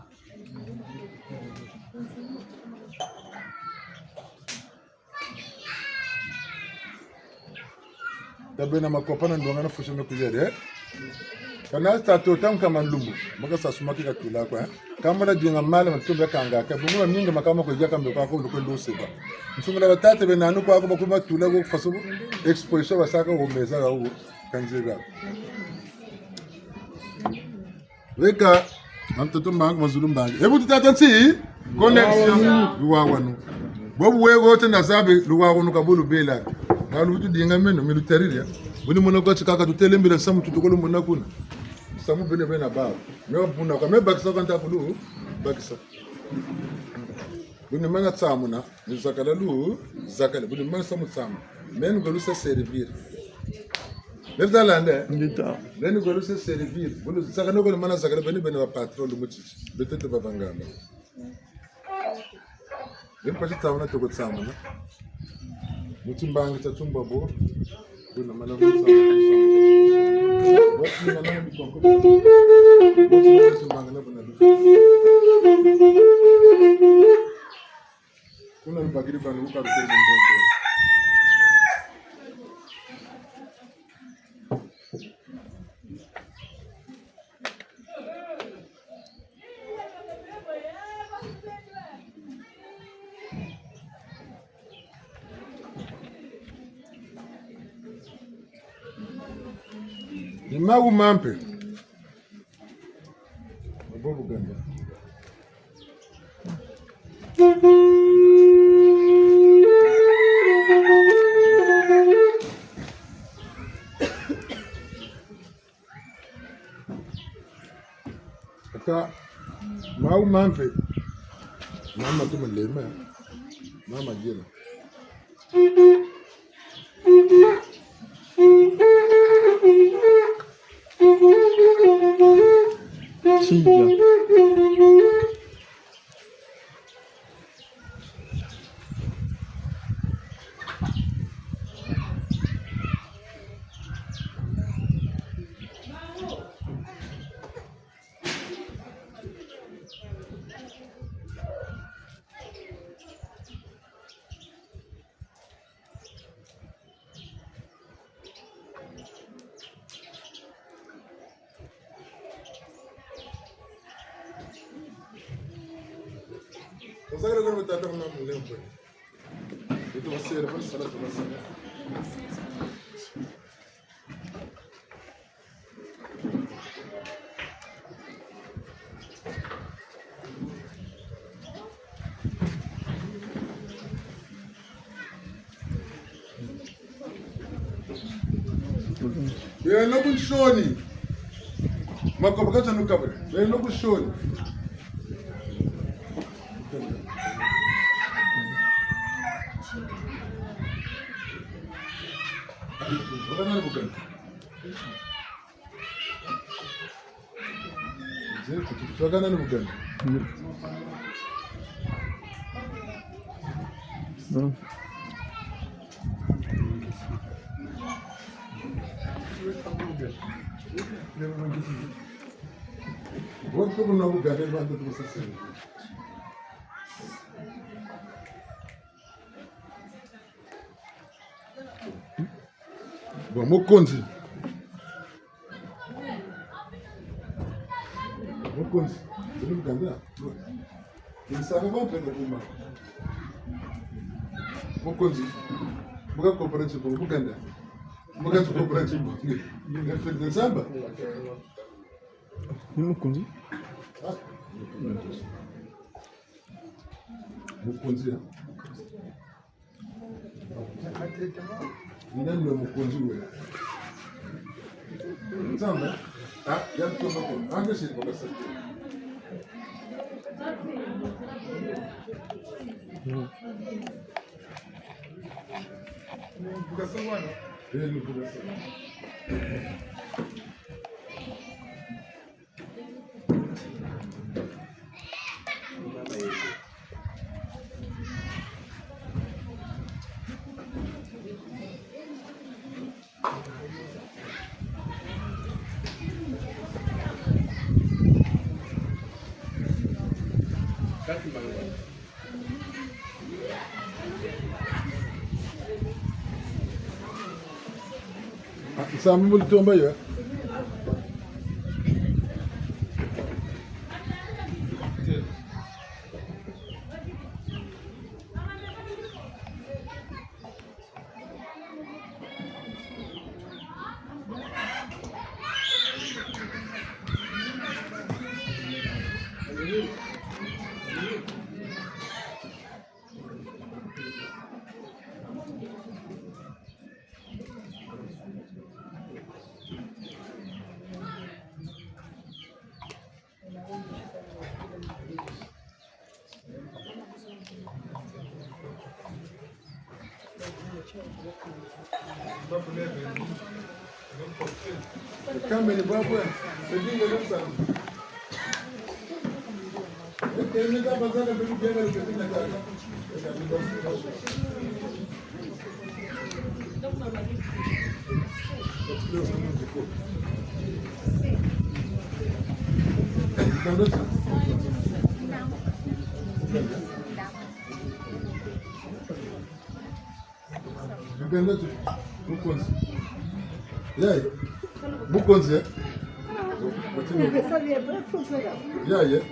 Tabeno makopo na ndonga na fuso me kuyere, eh? Kana sa tota nkama lumbu, maka sa sumaki katula kwa, eh? Kamba na dinga mala matumbe kangaka, bungu mingi makama ko yaka mbe kwa ko luko ndose kwa. Nsungula batata bena anu kwa ko bakuma tula ko faso exposition basaka wo meza ga wo kanzega. Weka, na ntoto mbangi, mazulu mbangi. E bu tutâ ti, connexion. Luwawanu. Bobu wego te na zabe, luwawanu ka bulu bela. Na lutu dinga meno, mi lutariri ya. Bu ni mona kwa ti kaka tutele mbila samu tutukolo mona kuna. Samu bene bena ba. Me buna kwa me bakisa kwa nta kulu, bakisa. Bu ni mana tsamuna. Luzakala lu, zakala, bu ni mana samu tsamuna. Meno ngolu se servir. Luzalande? Ngita. Meno ngolu se servir. Bu luzakala ngolu mana zakala, beno beno ba patron lu mutiti. Beto te ba bangama. Beno pasi tsamuna toko tsamuna. Muti mbangi tia tumba bo. Buna mana bu tsamuna. Wati mana bu konko. Wati mana tsamuna buna. Kuna lubakiri bana ku karukeri ndombe. Ni mawu mampe. Mabo Buganda. Ata mawu mampe. Mama tu malema. Mama jela. Tija. Tuzakala kwa tata kuna mulembe. Itu wasere kwa sala tunasala. Beno ku nsoni. Makobo ka tanu kabula. Beno ku nsoni. Bakana ni bukana. Bakana ni bukana. Mm. Bantu kuna bugane, bantu tukusasana. Bon, mokonzi. Mokonzi. Beno buganda. Bon. Ni saka ba pena kuma. Mokonzi. Muka coopérative, buganda. Muka coopérative. Ni nsamba. Ni mokonzi. Ah. Mokonzi, eh? Ni nani we mokonzi we? Nzambe? Ah, ya mtoto ko. Ande si kwa sasa. Bukasa wana. Eh, ni bukasa. Ah, nsambu mu lutomba yo. Kamene bwabwa, sedinga nsa. Ete, ni ka bazaka belu biaga lu kepina kaka. Buganda tu, mokonzi. Yaye. Mokonzi, eh? Yaye.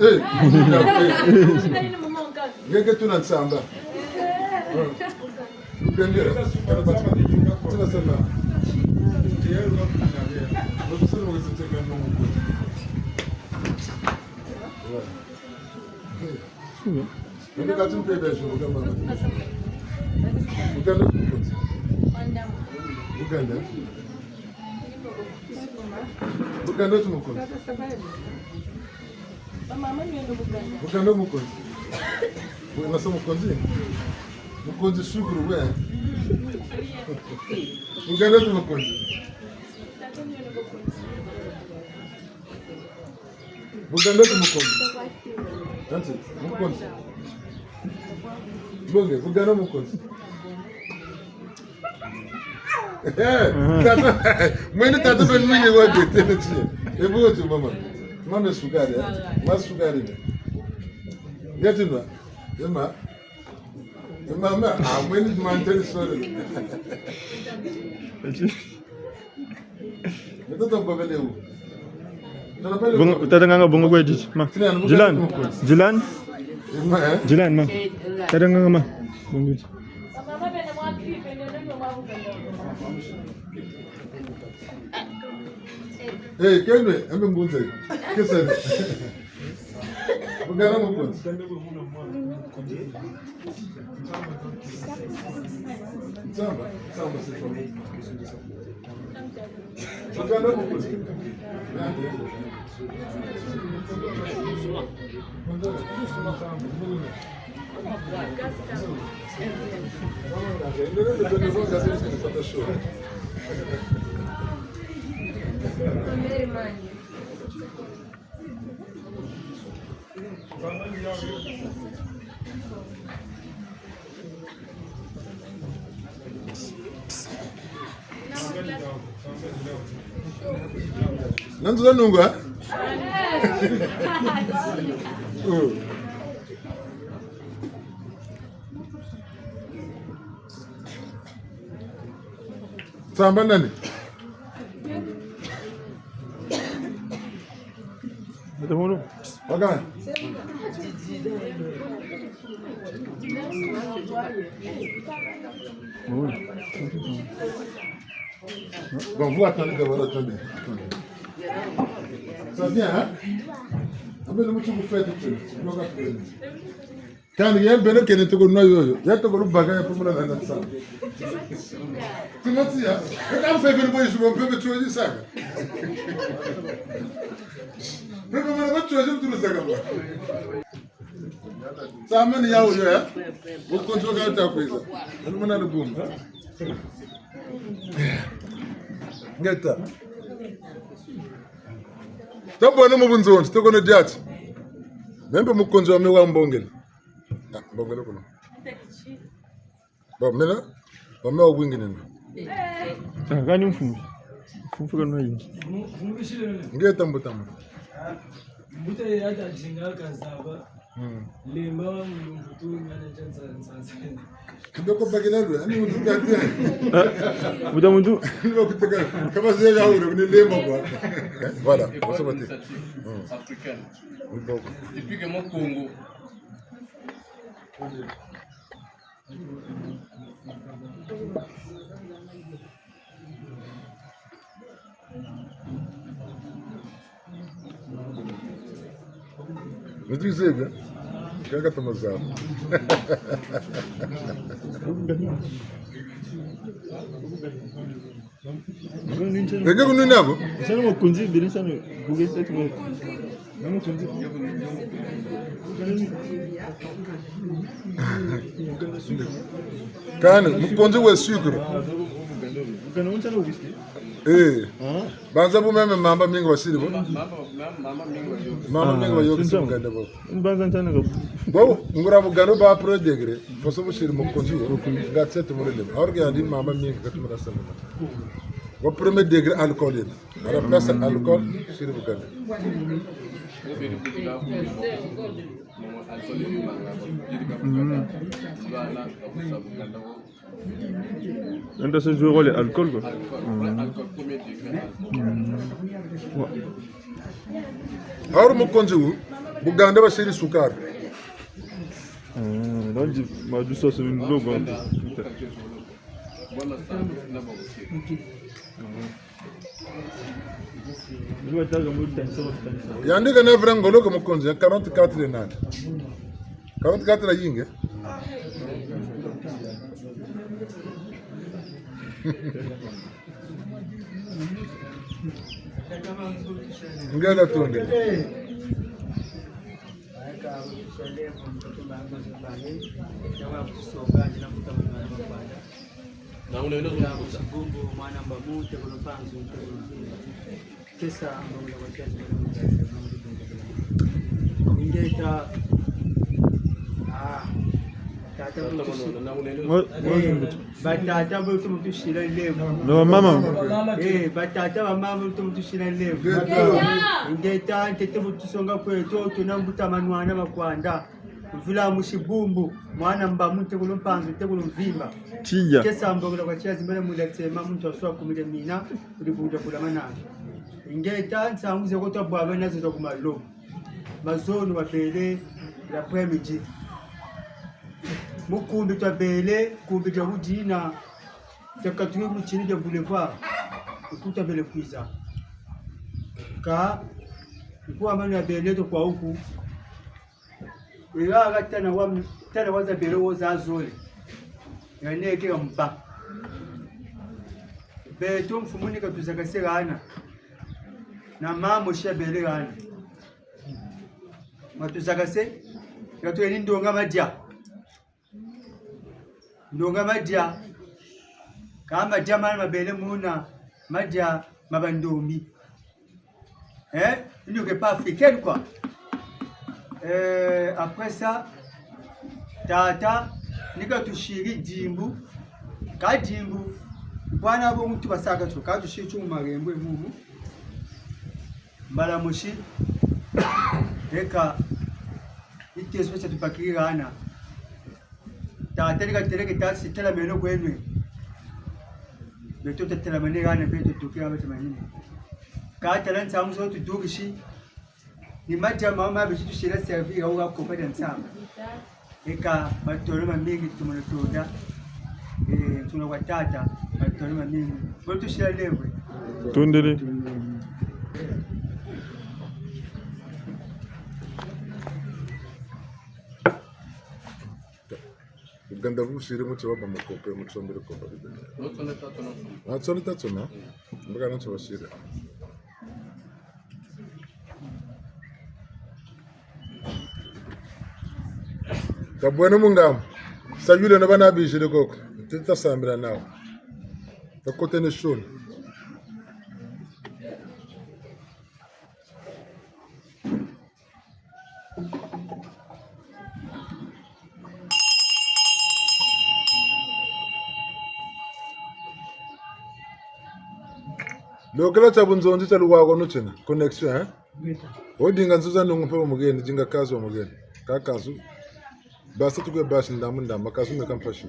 Eh, eh. Ngeke tuna nsamba. Buganda. Tina sema. Buganda. Buganda. Buganda tu mokonzi. Buganda mokonzi. Nasa mokonzi. Mokonzi sukuru we. Buganda tu mokonzi. Buganda tu mokonzi. Tanti, mokonzi. Bonge, Buganda mokonzi. Eh, tata, mwene tata ben mwene wa bete na tie. E bo tu mama. Mama sukari, eh? Ma sukari. Yati na. Ema. Ema, ma, ah, mwene mantele sole. Bongo, tata nganga bongo kwe diti. Ma. Dylan. Dylan. Dylan, ma. Tata nganga ma. Bongo diti. Eh, kenwe, ambe mbunze. Kesa. Muganda mukonzi. Nsamba, nsamba, c'est toi. Muganda mukonzi. Nanzo za nungu, eh? Oh. Nsamba nani? Ata mono. Waka. Oui. Bon, vous attendez d'abord, attendez. Attendez. Ça vient, hein? Ah, mais le monsieur vous fait tout de suite. Kani ye beno kene toko nwa yoyo. Ya toko lubaka ya pumula na na sa. Timothy ya. Kaka mpe beno boyi subo mpe beto yi saka. Mpe mama na beto yi tulu saka ba. Samani ya wuyo ya. Mukonzi wa kata kwiza. Nani mwana lubumba. Ngeta. Tabwana mu bunzonzi, toko na diati. Meno mukonzi wa me wa mbongele. Ah, mbongele kuno. Bon, mena, wa me wa wingi nina. Ah, kani mfumu. Mfumu kani wingi. Ngeta mbuta mu. Mbuta ye ata dinga kazaba. Hmm. Lemba wa mulumbu tu ngana jansa nsansa. Kibeko bakila lwe, ani muntu kati. Ah, mbuta muntu. Ni bakuteka, kama se ya ule, ni lemba kwa. Voilà, on se battait. Hmm. Africaine. Ni boko. Depuis que mon Congo. Maîtrisez bien. Kaka tamaza. Eke kunini ako? Nsana mukonzi, biri nsana, buge tatu. Kani, mukonzi wa sucre. Eh. Banza bu meme mamba mingi basiri bo. Mamba mingi bayoka, ah, mamba mingi bayoka, si muganda bo. Banza ntana ka. Bo, nguria muganda ba premier degré, façon bu siri mukonzi wo, nga tsete mulele. Alors que yandi mamba mingi katumira sana. Wa premier degré alcool yena. À la place alcool, siri muganda. Mm. Nda se jouer rôle alcool, quoi. Mm. Mm. Ouais. Alors, mukonzi wu, Buganda basiri sukari. Mm, donc, ma du sauce, une logo. Mm. Yandi kana vrai ngolo ko mukonzi, quarante-quatre nani? Quarante-quatre yingi. Ngela tonde. Mwana Mbamu, ntekolo Mpanzu, ntekolo Mvimba. Kesa, mbongo na kwa kiasi, mbongo na kwa kiasi, mbongo na kwa kiasi. Ingeta, ah, tata, eh, batata bo tumu tusila lembo. No, mama. Eh, batata, bamama bo tumu tusila lembo. Ingeta, ntete bo tusonga kweto, tuna mbuta manwana makwanda. Mvula musi bumbu, mwana Mbamu, ntekolo Mpanzu, ntekolo Mvimba. Tiya. Kesa mbongo na kwa kiasi, mbele mula tsema, muntu aswa kumile mina, kuli buda kula manana. Ingeta, nsangu ze ko twabwabana zo za ku maloba. Mazono wabele l'après-midi. Mu kumbi twabele, kumbi dia budina, dia katwe mu tini dia boulevard. Ku twabele kwiza. Ka, nkuwa manu yabele to kwa uku. Ira ka tana wa, tana wa zabele wo za zole. Ya neke ka mpa. Beto mfumu ni katuzakase hana. Na mamo sha bele hana. Matuzakase. Ya tuweni ndonga madia. Ndonga madia. Ka madia mana mabele muna, madia ma bandombi. Eh, une grippe africaine, quoi. Euh, après ça, tata, ni katusiri dimbu. Ka dimbu, bwana bo muntu basaka tio, katusiri tio mu marembo e mumu. Mbala mosi, eka, iteso tia tubakiri hana. Tata ni katêle ke tata si telameno kweno. Beto tatelamane hana, beto tuki haba temanine. Ka tala nsangu zo tudukisi. Ni madia mama bisi tusila servir, au ka kopa dia nsamba. Eka, matondo mamingi, tumono tonda. Eh, ntuna kwa tata, matondo mamingi. Bo tusila lengwe. Tondele. Buganda busiri mu ti wabâ mu kope, mu ti wambele kope. Natsona tatsona. Natsona tatsona? Mbuka na ti basiri. Tabweno mu ngambu. Sayule na bana biziri koko. Ti tasambila nawu. Takotene shoni. Lokela tia bunzonzi tia luwako nu tiena. Connexion, eh? Wo dinga nzuza nungu mpe wa mugeni, dinga kazu wa mugeni. Ka kazu. Basa tukwe basi ndambu ndambu, kazu meka mpasi.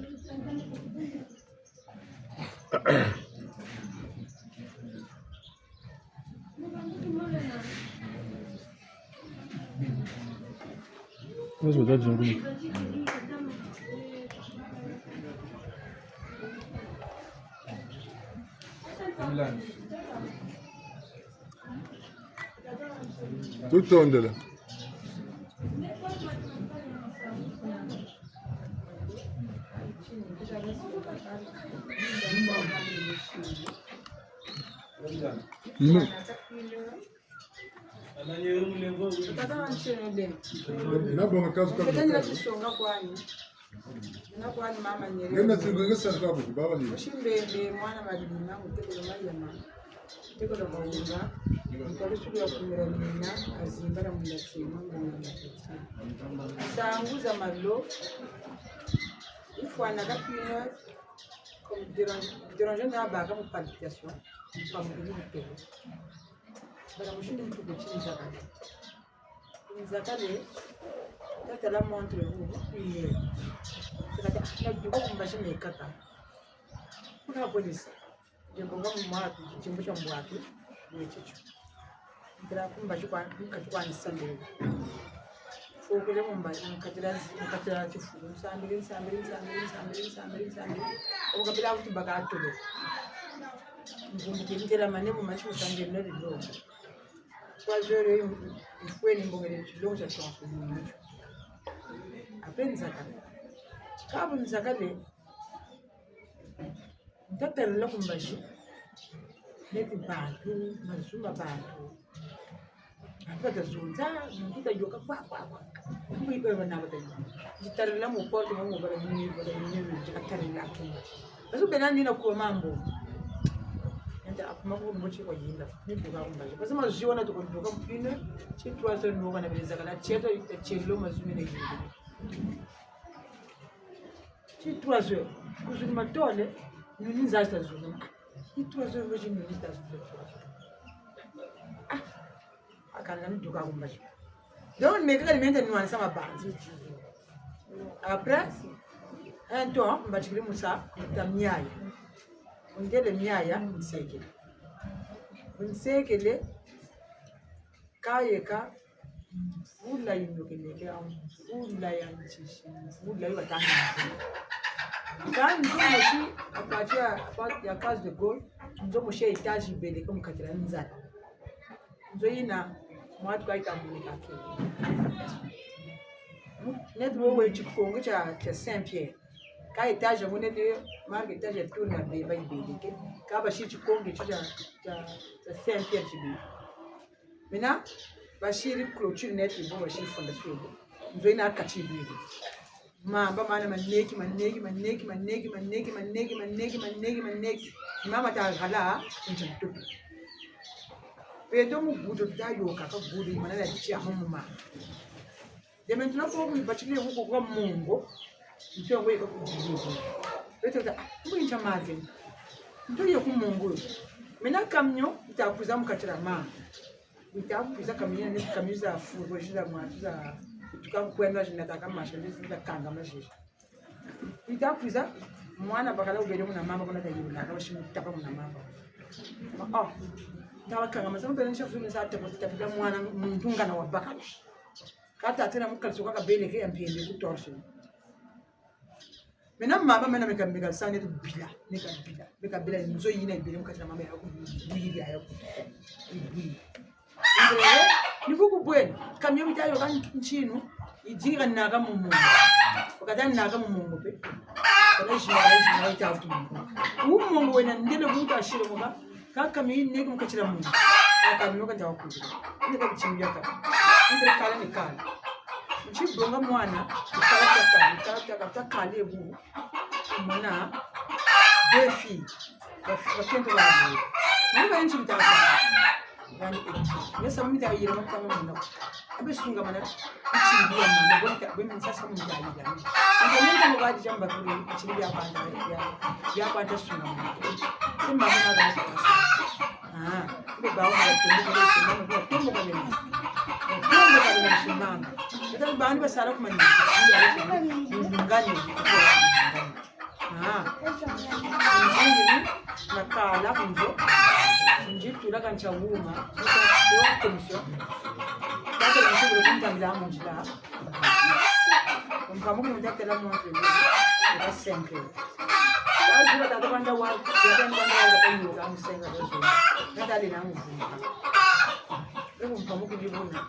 Tutondele. Mm. Tata wa ntieno beni. Nabonga kazu ka. Tata ni la tisonga kwani. Nina kwani mama nyere. Ngena zingu ngesa kwa buku baba ni. Musi Mbembe, mwana Malima, mutekolo Mayama. Mutekolo Mawunga. Mukali suku ya kumira mina, azimba na munda tima, munda tima. Nsangu za malo. Ifwana ka fina, comme dérange, dérange na baka mu palpitation. Mu pamukini mutelo. Bala musi ni mutuku ti nzakale. Nzakale, tatala montre wu, prière. Nzakale, naduka ku mbazi mekaka. Kuna kwenisa. Nzembonga mu mwa, nzembo tia mbwatu, bwe titio. Ntala ku mbazi kwa, mu kati kwa nsambiri. Fokele mu mbazi, mu kati dia zi-, mu kati dia tifulu. Nsambiri, nsambiri, nsambiri. Obu kabila kuti baka tolo. Mvumbuki ntelamane mu mbazi mu sambiri na dilongo. Trois heures, mfweni mbongele tilongo tia tionso mu mutu. Après nzakale. Kabu nzakale, ntatarila ku mbazi. Neti bantu, mazu ma bantu. Bantu bata zonza, muntu ta yoka kwa, kwa, kwa. Mbu ibe bana bata yoka. Ntatarila mu porte, mu bala mini, bala mini, ntatarila ku mbazi. Parce que bena nina ku mambu. Nta akuma ku mbo ti kwa yinda. Ni ku ba ku mbazi. Parce que mazu wana tuko ndoka mpine, ti trois heures ndoka na bele nzakala, tieto, tielo mazu mina yinda. Ti trois heures. Ku zulu matole, nuni nza zita zulu. Ti trois heures, nuni nza zita zulu. Ah. Akana ni duka ku mbazi. Donc, meka kali mente nwanisa mabanzi. Après, un temps, mbatikiri mu sa, nta miaya. Ntele miaya, nsekele. Nsekele, kayeka, mvula yinokeleke, mvula ya ntisi, mvula yo batanga. Ka nzo mosi, à partir ya, à partir ya Case de Gaulle, nzo mosi ya étage yibeleke mu kati dia nzala. Nzo yina, mwa tukayita muni kake. Neti bo we tikongo tia, tia Saint-Pierre. Ka étage yango neti marque étage ya tour na beba yibeleke. Ka basiri tikongo tia, tia, tia Saint-Pierre tibele. Maintenant, basiri clôture neti bo, basiri fondation bo. Nzo yina kati bele. Mamba mana maneki, maneki, maneki. Mamba ta hala, ntia ntoto. Beto mu gudo ta yôka ka gudo, mana la tia mu mamba. De maintenant, ko ku batikile ku kwa mongo, nto yango yeka ku dili. Beto ta, ah, mbo ntia mave. Nto ye ku mongo. Maintenant camion, yita kwiza mu kati dia mamba. Yita kwiza camion, ni camion za fourgon, za mwa, za, tuka kwenda zinataka marchandise, za kanga mazizi. Yita kwiza, mwana bakala wubele muna mamba, kuna ta yibula, ka basi mu tapa muna mamba. Ma, oh, ta bakanga mazizi, wubele ntia fulu, sa tapa, tapila mwana, muntu ngana wabakala. Ka tatêla mu kaliso kwa kabeleke ya mpembe ku torse. Mena mamba mena meka, meka sa neti bila, meka bila. Meka bila nzo yina yibele mu kati dia mamba ya ku, yibwiri ya ku. Yibwiri. Ni buku bwena, camion yita yôka ntinu, yidinga naka mu mongo. Wakata naka mu mongo mpe. Kana zinga, kana zinga, yita vutu mu mongo. Wu mongo wena ndele bu wuta siri moka, ka camion yineke mu kati dia mongo. A camion ka nta wa kuzika. Ndele ka bitini bia kala. Ndele kala ni kala. Nti bonga mwana, kala tia kala, kala tia kala, tia kala ye bu. Mwana, deux filles. Ba, bakento ba bu. Mwana ba yinti bitaka. Yani, eh, mesa mu mita yira makama muna. Abe sungamana, bitini bia mama, bo nta, bo nta sa mu mita yira. Nta mu mita mu badi jamba kuri, bitini bia kwanta, bia, bia kwanta sungamana. Se mama na ba. Ah, mbe ba wa tumbo kwa tumbo kwa tumbo kwa tumbo kwa tumbo kwa tumbo. Kata bani basala kumani. Ngani. Ah. Nzingi ni nakala ku nzo. Nzi tula ka ntia wuma. Nita kwa commission. Kata nzi tula kuntambila mu nzila. Mpamuki mutatela muntu. Ita senke. Kazula tata kwanda wa. Yata kwanda wa kata nyoka musenga kwa zulu. Kata lina mvumba. Eko mpamuki libuna.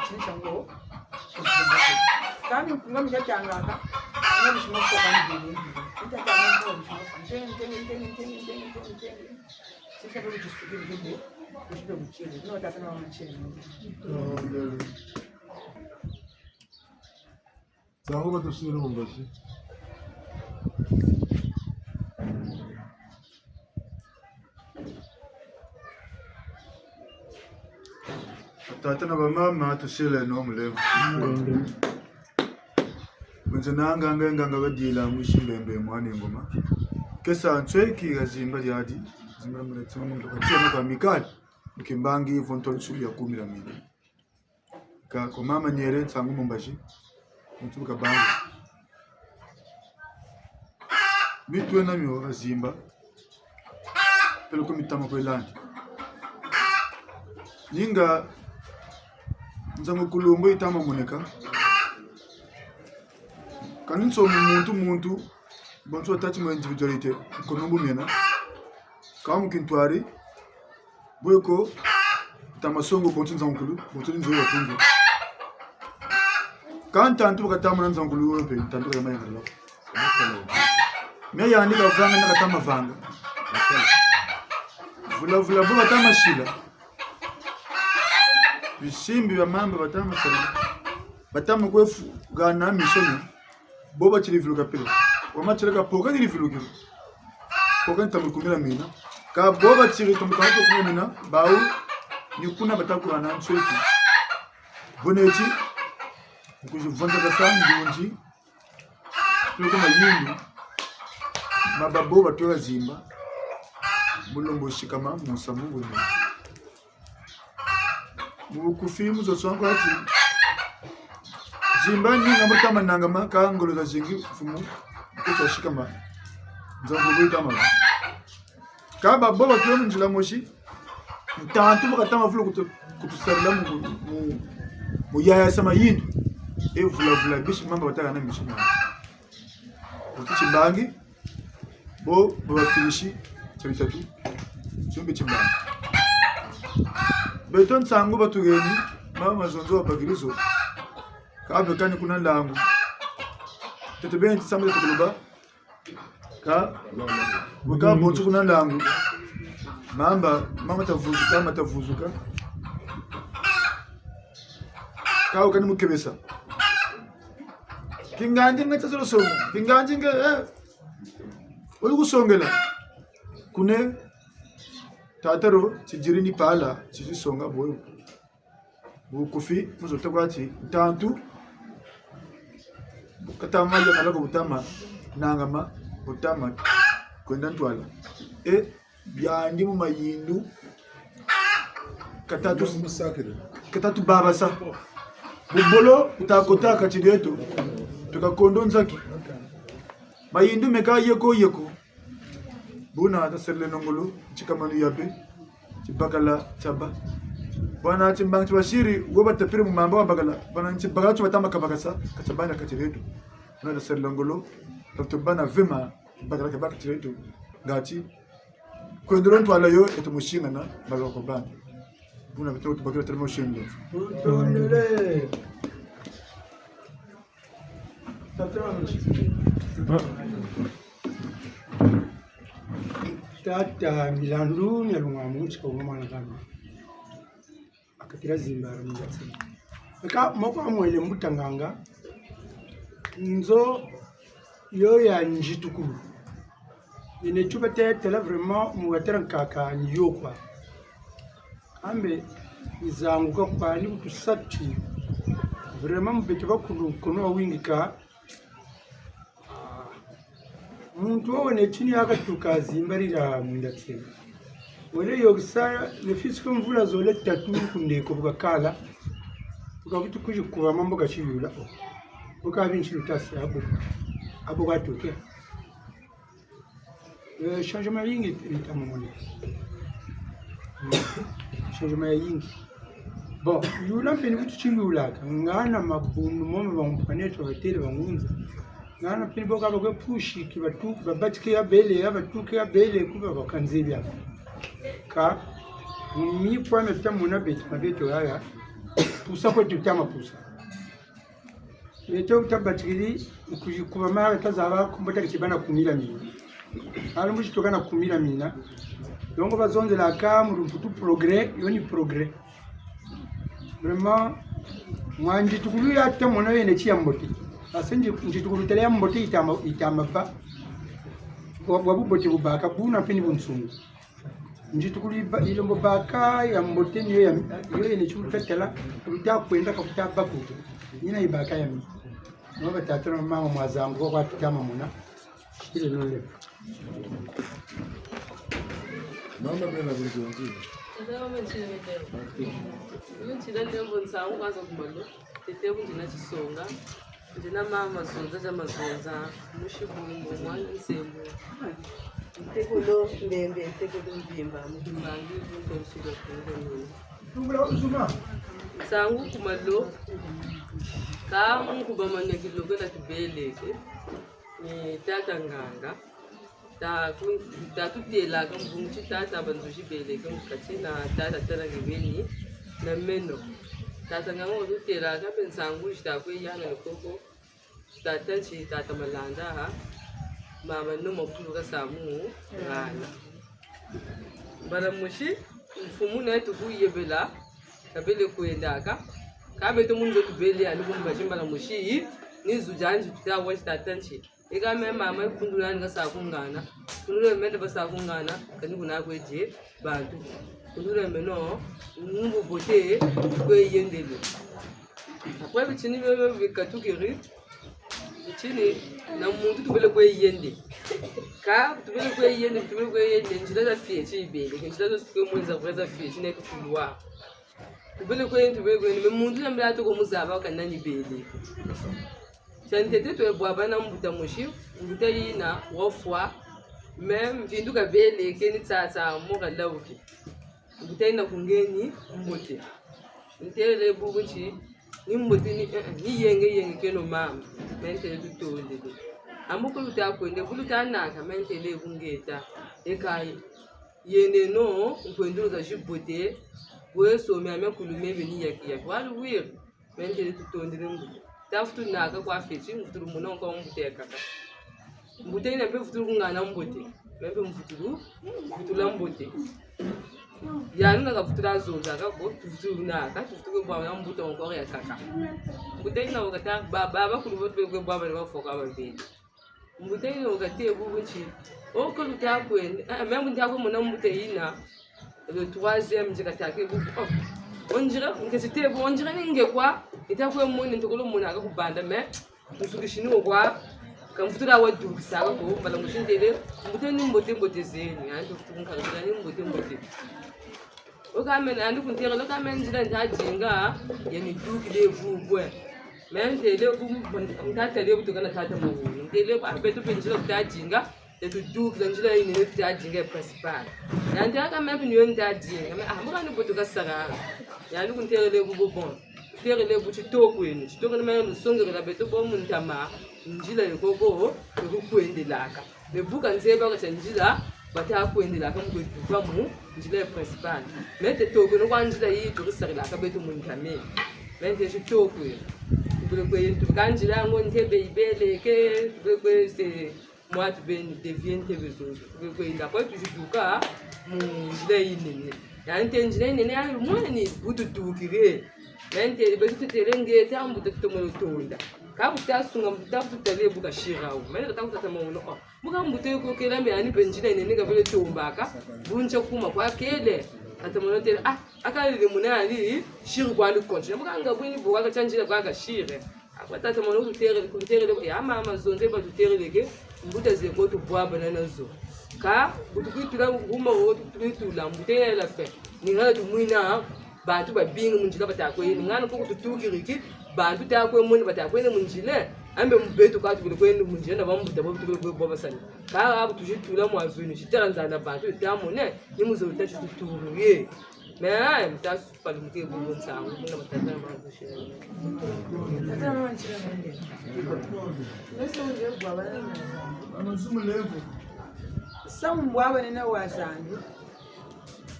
Tinsa ngo. Kani nkunga mi tatangaka, nga bisima soka mbele. Mi tatanga nkunga bisima soka. Ntenge, ntenge, ntenge. Sisa bebe tisukiri bebe, kusibe kuchele. No tata na mama chele. Nsangu batusiri mu mbazi. Batata na bamama, tusileno mulemvo. Bunze nanga nge nganga badila mwisi mbembe mwana ngoma. Kesa nsweki ya zimba diadi, zimba mule tsungu ndo katiana kwa mikali. Mukimbangi vonto nsuli ya kumira mingi. Ka ko mama niere nsangu mu mbazi. Muntu ka bangu. Mi twena mio ha zimba. Peleko mitama kwe landi. Ninga nzangukulu mbo yitama moneka. Kani nso mu muntu muntu, bonso tâ ti mu individualité, nkono mbo miena. Ka mu kintwari, bwe ko, tama songo bonso nzangukulu, bonso ni nzo ya tundu. Ka ntantu bakatama na nzangukulu wo mpe, ntantu kayama ya ngalo. Mais yandi kavanga na katama vanga. Vula vula bo batama sila. Bisimbi bia mamba batama sila. Batama kwe fu gana mission. Bo batiri viluka pele. Wama tiri ka poka tiri vilukiri. Poka ntamu kumira mina. Ka bo batiri ntamu kumira mina. Bawu ni kuna batakurana nsweki. Boneti. Nkuzi vonza kasa ndunzi. Peleko mayindu ma babo batwela zimba, mu lembo sikama mu nsamu wena. Mu bukufi, mu zo swangu ati, zimba ni nga mutama nangama, ka ngolo zazingi mfumu, kutu sikama, nzambo bwe tama. Ka babo batwela mu nzila mosi, ntantu bakatama vulu kutu-, kutusarila mu, mu, mu yayasa mayindu. E vula vula bisi mamba bataka na misu mamba. Kuti timbangi, bo, bo bafilisi, tia bitatu, tumbi timbangi. Beto nsangu batuheni, mama mazonzo wa bakiri zo. Ka bwe kani kuna nlangu. Tete beni ti samba tukuluba. Ka, weka bonso kuna nlangu. Mamba, mama tavuzuka, mama tavuzuka. Ka weka ni mukebesa. Kingandi nge tazolo songa. Kingandi nge, eh. Oli kusongela. Kune, tata ro, tidiri ni pala, tidi songa boyo. Bukufi, muzo tokwa ti, ntantu, katama ya nalako butama, nangama, butama, kwenda ntwala. E, biandi mu mayindu, katatu, katatu babasa. Bubolo, butakota kati dieto, tuka kondo nzaki. Mayindu meka yeko yeko. Buna taserele nongolo, ntikamanu yabe, tibakala tiaba. Bwana timbangi ti basiri, wo batapire mu mamba wa bakala. Bwana tibakala tio batama kabakasa, ka tiabana kati dieto. Buna taserele ngolo, tato bana vema, bakala kabaka kati dieto. Ngati, kwendolo ntwala yo, eto musingana, baloko bana. Buna beto tubakira tele musingana. Tutondele. Tata wa musi. Tata milandu mia lunga musi kwa mwana kama. Akatira zimbara mu nzati. Eka moko amwele mbuta nganga. Nzo yo ya nzitukulu. Yene tio batetela vraiment mu watela nkaka ni yo kwa. Ambe, nizanguka kwani butu sati. Vraiment, mu beto bakulu kono wawingika. Ah, muntu wo wene tini yakatuka zimbarira mwinda tsema. Wele yokisa ne fisiko mvula zole tatu ku ndeko bu kakala. Bu kavutu kuzi kuba mambu kasiyula. Oh. Bu kabi nsi lutasi abo. Abo katuke. Eh, changement yayingi yita mu mona. Mm. Changement yayingi. Bon, yula mpe ni kutu tiyulaka. Ngana mabundu momo ba mpangi beto batele bangunza. Ngana mpe ni bo ka bakwe pushi ki batu, babatike ya bele, ya batuke ya bele, kuba bakanze bia. Ka, mu mikwa mia tuta mona beto, ma beto yaya. Pusa kwe tuta ma pusa. Beto tabatikiri, kuzi kuba mara tazaba ku mbuta kiti bana kumira mina. Alu musi tuka na kumira mina. Donc bazonzelaka mu lumputu progrès, yo ni progrès. Vraiment, mwa nzitukulu yata mona yene ti ya mbote. Parce que nzi-, nzitukulu tele ya mbote yita ma, yita ma ba. Bwa, bwa bubote bubaka, buna mpe ni bunsungu. Nzitukulu yiba-, yilembo baka ya mbote ni yo ya, yo yene ti luta tala, luta kwenda ka kuta bako. Yina yibaka ya mi. No batata na mama mwazanguka kwa tuta ma mona. Ile nole. Mama bena bunzonzi. Tata mama ntile medeo. Yo ntila ndembo nsangu kwanza ku malo. Tete bu ndina tisonga. Ndina mama Mazonza za Mazonza, musi Bumbu, mwana Nsembo. Ntekolo Mbembe, ntekolo Mvimba, mukimbangi, bunto nsuka kunga nini. Nsangu ku malo, ka nkuba manya kilokela tubeleke, ni tata nganga. Ta ku-, ta tutelaka mu bungu ti tata banzuzi beleke mu kati na tata tala kibeni na meno. Tata nganga wa tutelaka mpe nsangu zita kwe yana na koko. Tata nti tata Malanda, ha? Mama no makulu ka samu ngana. Mbala musi, mfumu na yetu kuyebela, kabele kwendaka. Ka beto mu nzo tubele, ani kumbazi mbala musi, ni zu diandi tuta wa tata nti. Eka me mama kundula ni kasa kungana. Kundula mende basa kungana, kani kuna kwe die bantu. Kundula meno, ngumbu bote kwe yendele. Après, bitini bio bikatukiri, bitini na muntu tubele kwe yende. Ka tubele kwe yende, tubele kwe yende, nzila za fioti bele, nzila zo tukwe mwenza kwe za fioti na tutulwa. Tubele kwe yende, tubele kwe yende, me muntu na mbele toko muzaba ka nani bele. Tia ntete twe bwabana mbuta musi, mbuta yina wafwa, me mvindu kabeleke ni tsatsa mo kalawuki. Mbuta yina kungeni mbote. Ntele bubu nti, ni mbote ni, eh, eh, ni yenge yenge keno mama. Me ntele tutondele. Ambu kuluta kwende, kuluta naka, me ntele kungeta. Eka yende no, nkwendulu za zibote, bwe so me ame kulume beni yaki yaki. Walu wiri. Me ntele tutondele mbuta. Ta vutulu naka kwa fweti, mvutulu mona kwa mbuta ya kaka. Mbuta yina mpe vutulu kungana mbote. Me mpe mvutulu, mvutulu mbote. Yandi na kavutulu zonzaka ko, tuvutulu naka, tuvutulu kwe bwabana mbuta encore ya kaka. Mbuta yina wo kata, ba, ba, bakulu bo tubele kwe bwabana bafwa kwa babele. Mbuta yina wo katâ bubu nti, oh, ko luta kwenda, ah, me mbuta kwe mona mbuta yina, le troisième, nge kata ke bubu, oh. On dirait, nge tâ bubu, on dirait ni nge kwa, nita kwe mona, ntakolo mona ka kubanda, me, musukisini wo kwa, ka mvutulu wa dukisaka ko, mbala musi ntele, mbuta ni mbote mbote zeno, yandi mvutulu nkarisila ni mbote mbote. Wo ka mena, yandi kunterele, wo ka mena nzila nta dinga, ya nidukile bubu. Me ntele bu, nta tele bu tukana tata Mawunu. Ntele bu, ah, beto mpe nzila tuta dinga, ya tudukila nzila yinene tuta dinga ya principal. Yandi aka me mpe ni yo nta dinga, me, ah, mbuka ni bo tuka sala. Yandi kunterele bu, bu bon. Terele bu titoko eno, titoko eno me lusongekela beto bo mu ntama, nzila yo koko, yo kukwendelaka. Me bu ka nzeba ka tia nzila, bata kwendelaka mu kwe duka mu, nzila ya principal. Me te toko eno kwa nzila yi tukisarilaka beto mu ntama. Me nte titoko eno. Tubele kwe, tuka nzila yango nte be yibeleke, tubele kwe se, mwa tubeni dévier nte be zozo. Tubele kwenda kwa tuziduka mu nzila yinene. Yandi nzila yinene, yandi mwana ni bu tudukire. Me ntele beto tutele nge ta mbuta tutomo tonda. Ka bu tasunga mbuta bu tutele bu kasiri wo. Me nta kata ku tata Mawunu, oh. Mbuka mbuta yo kukela me yandi mpe nzila yinene kabele tombaka. Bu ntia kuma kwa kele. Tata Mawunu ntele, ah, aka lele muna yandi, siri kwa li konti. Mbuka nga bweni bo ka tia nzila kwa kasiri. Akwa tata Mawunu kututerele, kututerele, ya mama zonze batutereleke, mbuta ze ko tubwabana nazo. Ka, bu tukwitula, nguma wo tukwitula, mbuta yela fe. Ni ngana tumwena, bantu babingi mu nzila bata kwe, ni ngana kuku tutukiriki, bantu ta kwe mona bata kwenda mu nzila, ambe mu beto ka tubele kwenda mu nzila na bambuta bo tubele kwe bwabasana. Ka abu tuzitula mu avion, zitala nzana bantu ta mona, ni mu zo ta tituturu ye. Me, ah, mutasu. Pali muke bubu nsangu, muna matata na makushe. Tata na mama ntila mwende. Nese unje bwabana na nsangu. Nsangu mbwabana na wa nsangu.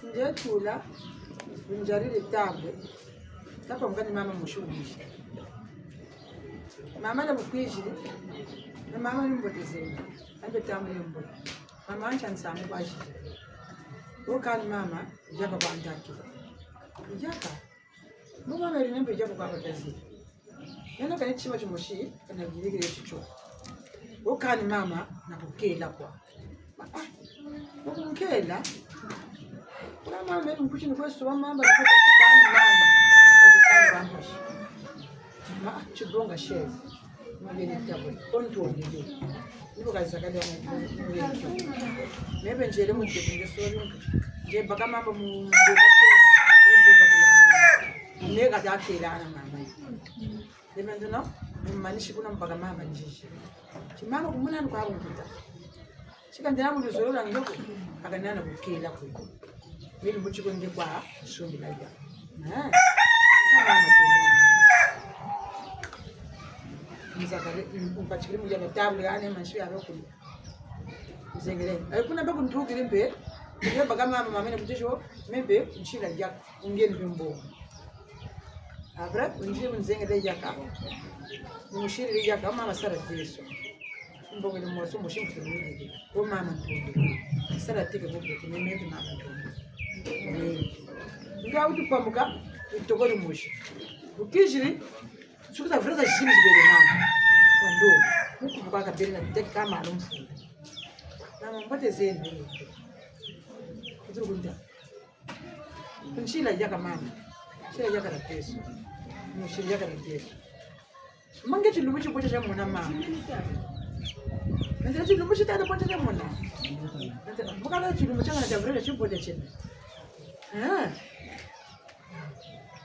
Nje tula, njariri table. Tapa mukani mama mushi wishi. Mama na bukwiziri, na mama ni mbote zena. Ambe table ni mbote. Mama antia nsangu kwa ziri. Wo kani mama, yaka kwa ntatu. Yaka. Mbo mama yeri nembe yaka kwa batazi. Yana kani tima timosi, kana yirikire titio. Wo kani mama, na kukela kwa. Ma, ah, wo kunkela. Kuna mama yeri nkuti ni kweso wa mama, ni kweso kani mama. Wo kusanga mama. Ma, ah, tibonga shezi. Mungeni tabo, kontondele. Nibo kazakale wa mungeni tabo. Mebe nzele mu tabo, nge sori. Nge baka mamba mu, nge baka, nge baka ya. Nge kata kela na mama. Nge bendo no, mumani si kuna mbaka mamba nzizi. Si mama kumuna ni kwa kumputa. Sika ndena mu luzolo lwa nge ko, aka nana kukela kwe. Mimi mutiko nge kwa sumbila ya. Eh. Kama matondo. Nzakale, mpatikiri mu ya table ane mansi ya bakulu. Nzengele. Eh, kuna bakuntukiri mpe. Nge baka mama mama ne kutisho, mebe ntila ya. Ungeni mpe mbo. Après, unziri mu nzengele yaka. Musiri yaka, mama sala teso. Mbongele mosi, musi mfutu mwiri. Ko mama ntondo. Sala teke bobo, kunyemete mama ntondo. Nga utu pamuka, utokori musi. Ukiziri, sukuza vreza zimi zibele mama. Wando, mukubuka kabele na teke kama alumfu. Na mbote zeni. Kuturu kunta. Ntila yaka mama. Ntila yaka na teso. Ntila yaka na teso. Mange tilumbu tibote tia mona mama. Ntila tilumbu titala bote tia mona. Ntila, mukala tilumbu tianga na tia vrele tibote tiena. Ah.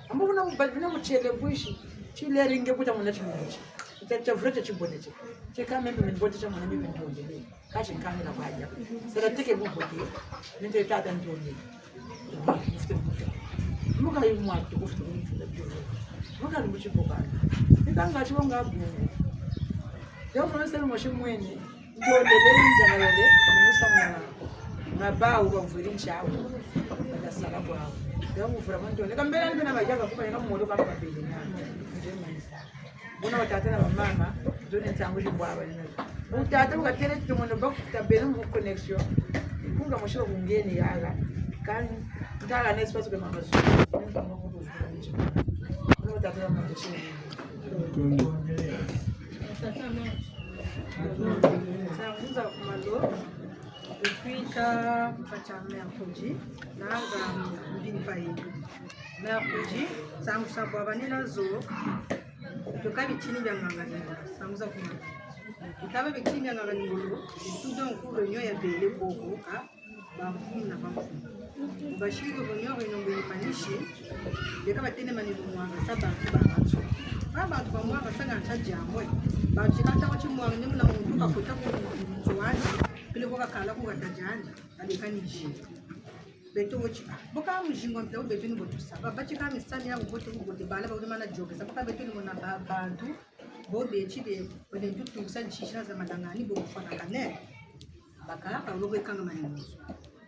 Ambo muna mubali, muna mutele bwisi. Tileri nge buta muna tilumbu tia. Ntila tia vrele tibote tia. Tia kama mimi mbote tia mona mimi ntondele. Kasi nkangila kwa ya. Sala teke bubote. Nende tata ntonde. Mfite mbuta. Muka yi mwatu, mfite mbuta. Muka ni muti boka. Nikanga tibonga bungu. Yo mwana sala mwashi mwene. Ntonde lele njangalele. Musa mwana. Nga bawu bavwiri ntiawu. Bata sala kwawu. Yo mvura mwa ntonde. Kambela ni bena bayaka kuba yaka molo kama babele na. Nje manisa. Bona batata na bamama, zo ni nsangu zi bwabana nazo. Bu tata bu katêle ti mono ba kuta beno mu connexion. Kunga mosi ba kungeni yaga. Kani, ntala na espace kwa mama zo. Bona batata na bamama zo. Nsangu za ku malo. Depuis ka mpata mercredi, na za mbimpa yeto. Mercredi, nsangu sa bwabani nazo, tuka bitini bia nganga ni ngolo, nsangu za ku malo. Tutaba bitini bia nganga ni ngolo, et tout d'un coup, réunion yabele koko, ka, bamfumu na bamfumu. Basiri réunion, réunion mbo yimanisi, beka batêle mani bamwangasa bantu ba bantu. Ba bantu bamwangasa nga ntia diambu, eh. Bantu ti kata ko ti mwangasa ni muna muntu kakota ku nzo wandi, peleko kakala ku kata diandi, aleka ni zi. Beto wo ti, ah, bu ka muzingu wa mpila wo beto ni bo tusa. Ba, ba ti ka misamu ya bubote, bubote, bala ba wuri mana yôkesa. Bu ka beto ni mona ba, bantu, bo beti be, bane ntu tusa ntsisina za malanga ni bo kufwanakane. Baka, ka ulo kwe kanga mani nzo.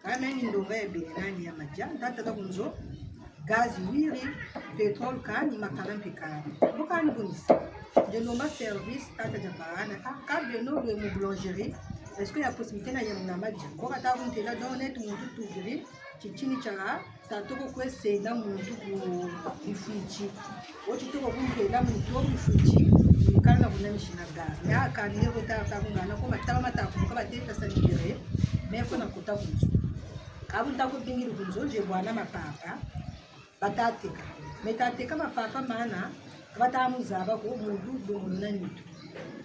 Ka meni ndonga yabele nani ya madia, ntatala ku nzo, gaz wiri, pétrole kani, makala mpe kani. Bu kani bunisa. Nze lomba service, tata dia bahana, ah, ka beno lwe mu boulangerie, est-ce que ya possibilité na ya muna madia? Bu kata kuntêla, donc, neti muntu tuviri, titini tia, tatoko kwe senda muntu ku bifwiti. Wo titoko kuntêla muntu wo bifwiti, ni kana kuna misina gaz. Ya kani nge kota ka kungana ko mataba mataku, ka batêle ta sa libérer, me ko na kota ku nzo. Ka bu nta ko bingiri ku nzo, nze bwana mapapa, bata teka. Me ta teka mapapa mana, ka bata mu zaba ko, muntu bongo na nitu.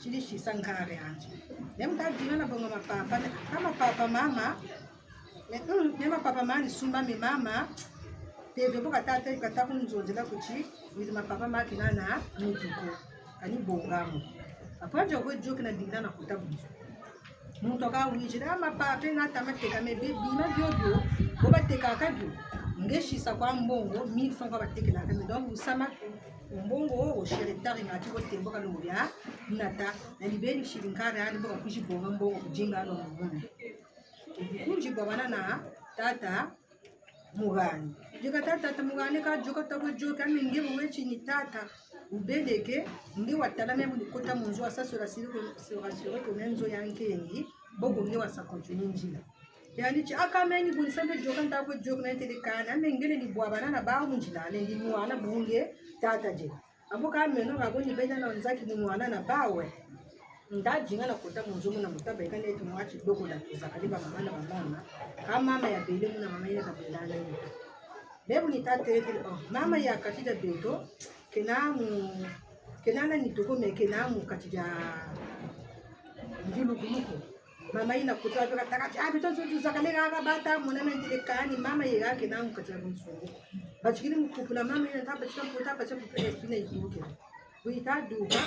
Tiri sisa nkari andi. Me mu ta dina na bonga mapapa, me, ka mapapa mama, me, mm, me mapapa mani sumba me mama, teve bo kata te, kata ku nzonzela kuti, wiri mapapa ma kena na nitu ko. Kani bonga mo. Après, nze kwe yôkele na dina na kota ku nzo. Muntu aka wizila, ah, mapapa nga ta ma teka, me bi-, bima bio bio, bo batekaka bio. Nge sisa kwa mbongo, mille francs kwa batekelaka, me donc, usama mbongo, wo sere tari ngati ko tembo ka longo bia nata, na libeni siri nkari ani bo ka kwizi bonga mbongo, kudinga ano mumuni. Kunzi bwabana na tata Mugani. Yeka tata, tata Mugani ka yôka ta kwe yôka, ah, me nge bu weti ni tata. Ubeleke, nge watala me bu ni kota mu nzo, wa sa se rassurer que, se rassurer que me nzo ya nkengi, boko nge wa sa continuer nzila. Yandi ti, ah, ka me ni bu ni sa mpe yôka, nta kwe yôka, me ntele kani, ah, me nge lendi bwabana na bawu mu nzila, lendi nwana bu nge tata die. Abu ka meno ka bo ni bena na nzaki ni nwana na bawu. Nda dinga na kota mu nzo muna mu ta beka neti mwa ti lokola tuzakale ba mama na ba mama. Ka mama yabele muna mama yina kabela na yina. Me bu ni ta têle, oh, mama ya kati dia beto, kena mu, kena na nitu ko, me kena mu kati dia mvilukulu ko. Mama yina kutu wa beka taka ti, ah, beto nzo tuzakale kaka bata mona, me ntele kani, mama yeka kena mu kati dia bunsungu ko. Batikiri mu kupula mama yina, ta batika mputa, batika mputa, espina yituke. Bu yita duka,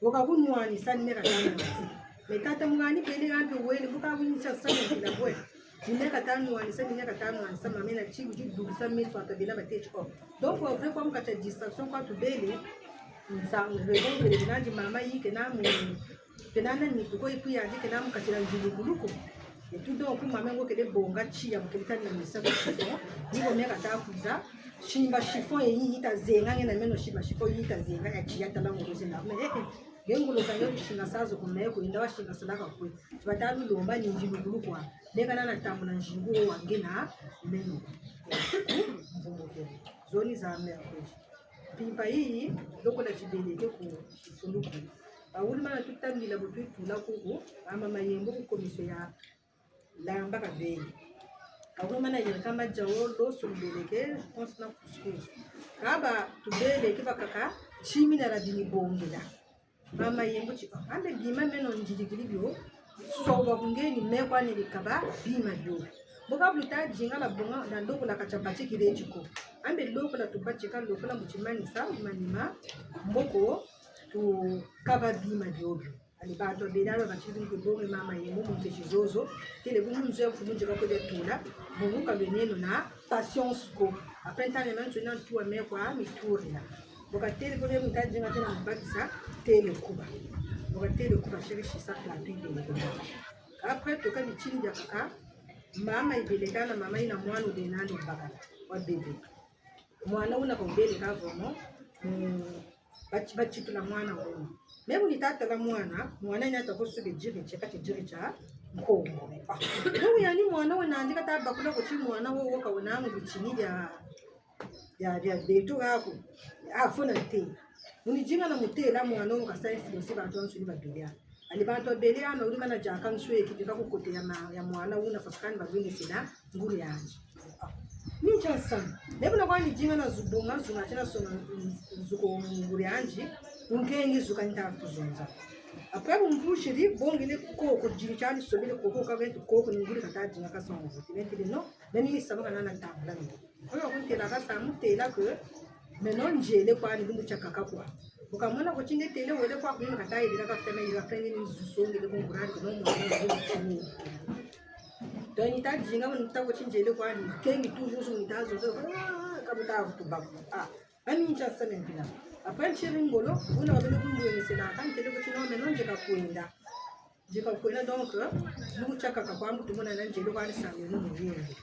wo ka kunwanisa ni me kata nwanisa. Me tata Mugani bele ha mpe wele, bu ka wini tia sa mu mpila bwe. Ni me kata nwanisa, ni me kata nwanisa, mama yina ti bu ti dukisa meso ata bela mateti, oh. Donc, wa vrai kwa mu kati dia distraction kwa tubele, nsa, raison kele nandi mama yi kena mu, kena na nitu ko, et puis yandi kena mu kati dia mvilukulu ko. Et tout donc, mama ngo kele bonga tiya, bu kele tani misa ko chiffon, ni ko me kata kwiza, simba chiffon yi yita zenga, nge na meno simba chiffon yi yita zenga, ya tiya tala ngolo zena. Mais, eh, eh, nge ngolo za yo singasa zo ko, me ko yenda wa singasalaka kwe. Ti bata lu lomba ni mvilukulu kwa. Neka na na tambula nzingu wo wa nge na meno. Mvumbu kele. Zo ni za mercredi. Mpimpa yiyi, lokola tibeleke ku tifuluku. Bawuri mana tutambila bu twitula kuku, mama Mayembo ku commission ya lamba kabele. Bawuri mana yirika madia wo, loso lubeleke, je pense na couscous. Kâ ba tubeleke bakaka, timina la bini bongela. Mama Mayembo ti, ah, ambe bima meno nzirikiri bio, soba ku nge ni me kwa neri kaba bima bio. Mbo ka bu luta dinga la bonga na lokola ka tia batikiri ti ko. Ambe lokola tubatika, lokola mu timanisa, manima, mboko tukaba bima bio bio. Ani bantu babele alo batikiri ku bonga mama Mayembo mu mpeti zozo, têle bu mu nzo ya mfumu nzeka kwe dia tula, bungu ka lweneno na patience ko. Après, ntangu ya manso na ntu wa me kwa miturila. Mbo katêle ko, me muta dinga tena mubakisa, têle kuba. Mbo katêle kuba, siri sisa plateau yibeleke. Après, tuka bitini biakaka, mama yibeleka na mama yina mwana wubele nandi wubakala, wa bébé. Mwana wuna ka wubeleka vraiment, mm, Bati-, batitula mwana wena. Me bu ni tatala mwana, mwana yina ta kusubi diri tie, kati diri tia nkongo. Ah. Donc yandi mwana wena nandi kata bakula ko ti mwana wo wo ka wena ngu bitini bia, bia, bia beto kako. Ah, faut na te. Mu ni dinga na mutêla mwana wo kasa influencer bantu bansoni babele. Ani bantu babele ana wuri kana diaka nsweki, bika ku côté ya ma-, ya mwana wuna fasikani babwingisila nguri yandi. Ni ntia nsamu. Nebu na kwani dinga na zubunga, zuna tina sona, mm, zuko nguri yandi, nkengi zuka nta kuzonza. Après, bu mvutiri, bongele koko, diri tiandi sobele koko, ka bentu koko, ni nguri kata dinga kasonga vuti. Bentele, non, nani ni sabaka nana tabula ni. Oyo kuntela kasa mutela que, maintenant, nzele kwani lumbu tiakaka kwa. Bu kamona ko ti nge tele wele kwa kuyima kata yibila kafita na yibila kenge ni zusongele ku nguri yandi, non, mwana, mwana, mwana. Donc, ni ta dinga, ni ta ko ti nzele kwani, kengi toujours, ni ta zo, zo, ah, ka bu ta vutu baku. Ah, ani ntia sa me mpila. Après, ntiri ngolo, wuna wabele kumbu wengesela, ka ntele ko ti non, mais non, nzeka kwenda. Nzeka kwenda, donc, lumbu tiakaka kwa mbutu mona na nzele kwani sambila no muyenge.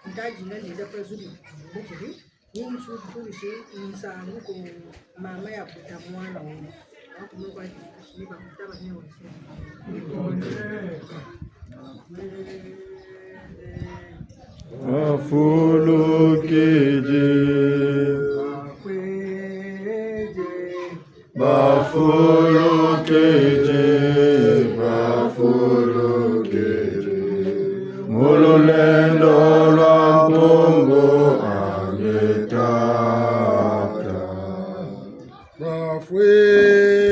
Ni ta dinga, nzele après, zuri, zuri. Ni nsu-, nsu-, nsangu ku mama ya buta mwana wo. Wa ku moko wa ni ba buta ba ni wo. Bafulukidi. Bafulukidi, bafulukidi, mu lulendo lwa Mpungu andi tata. Bafwidi,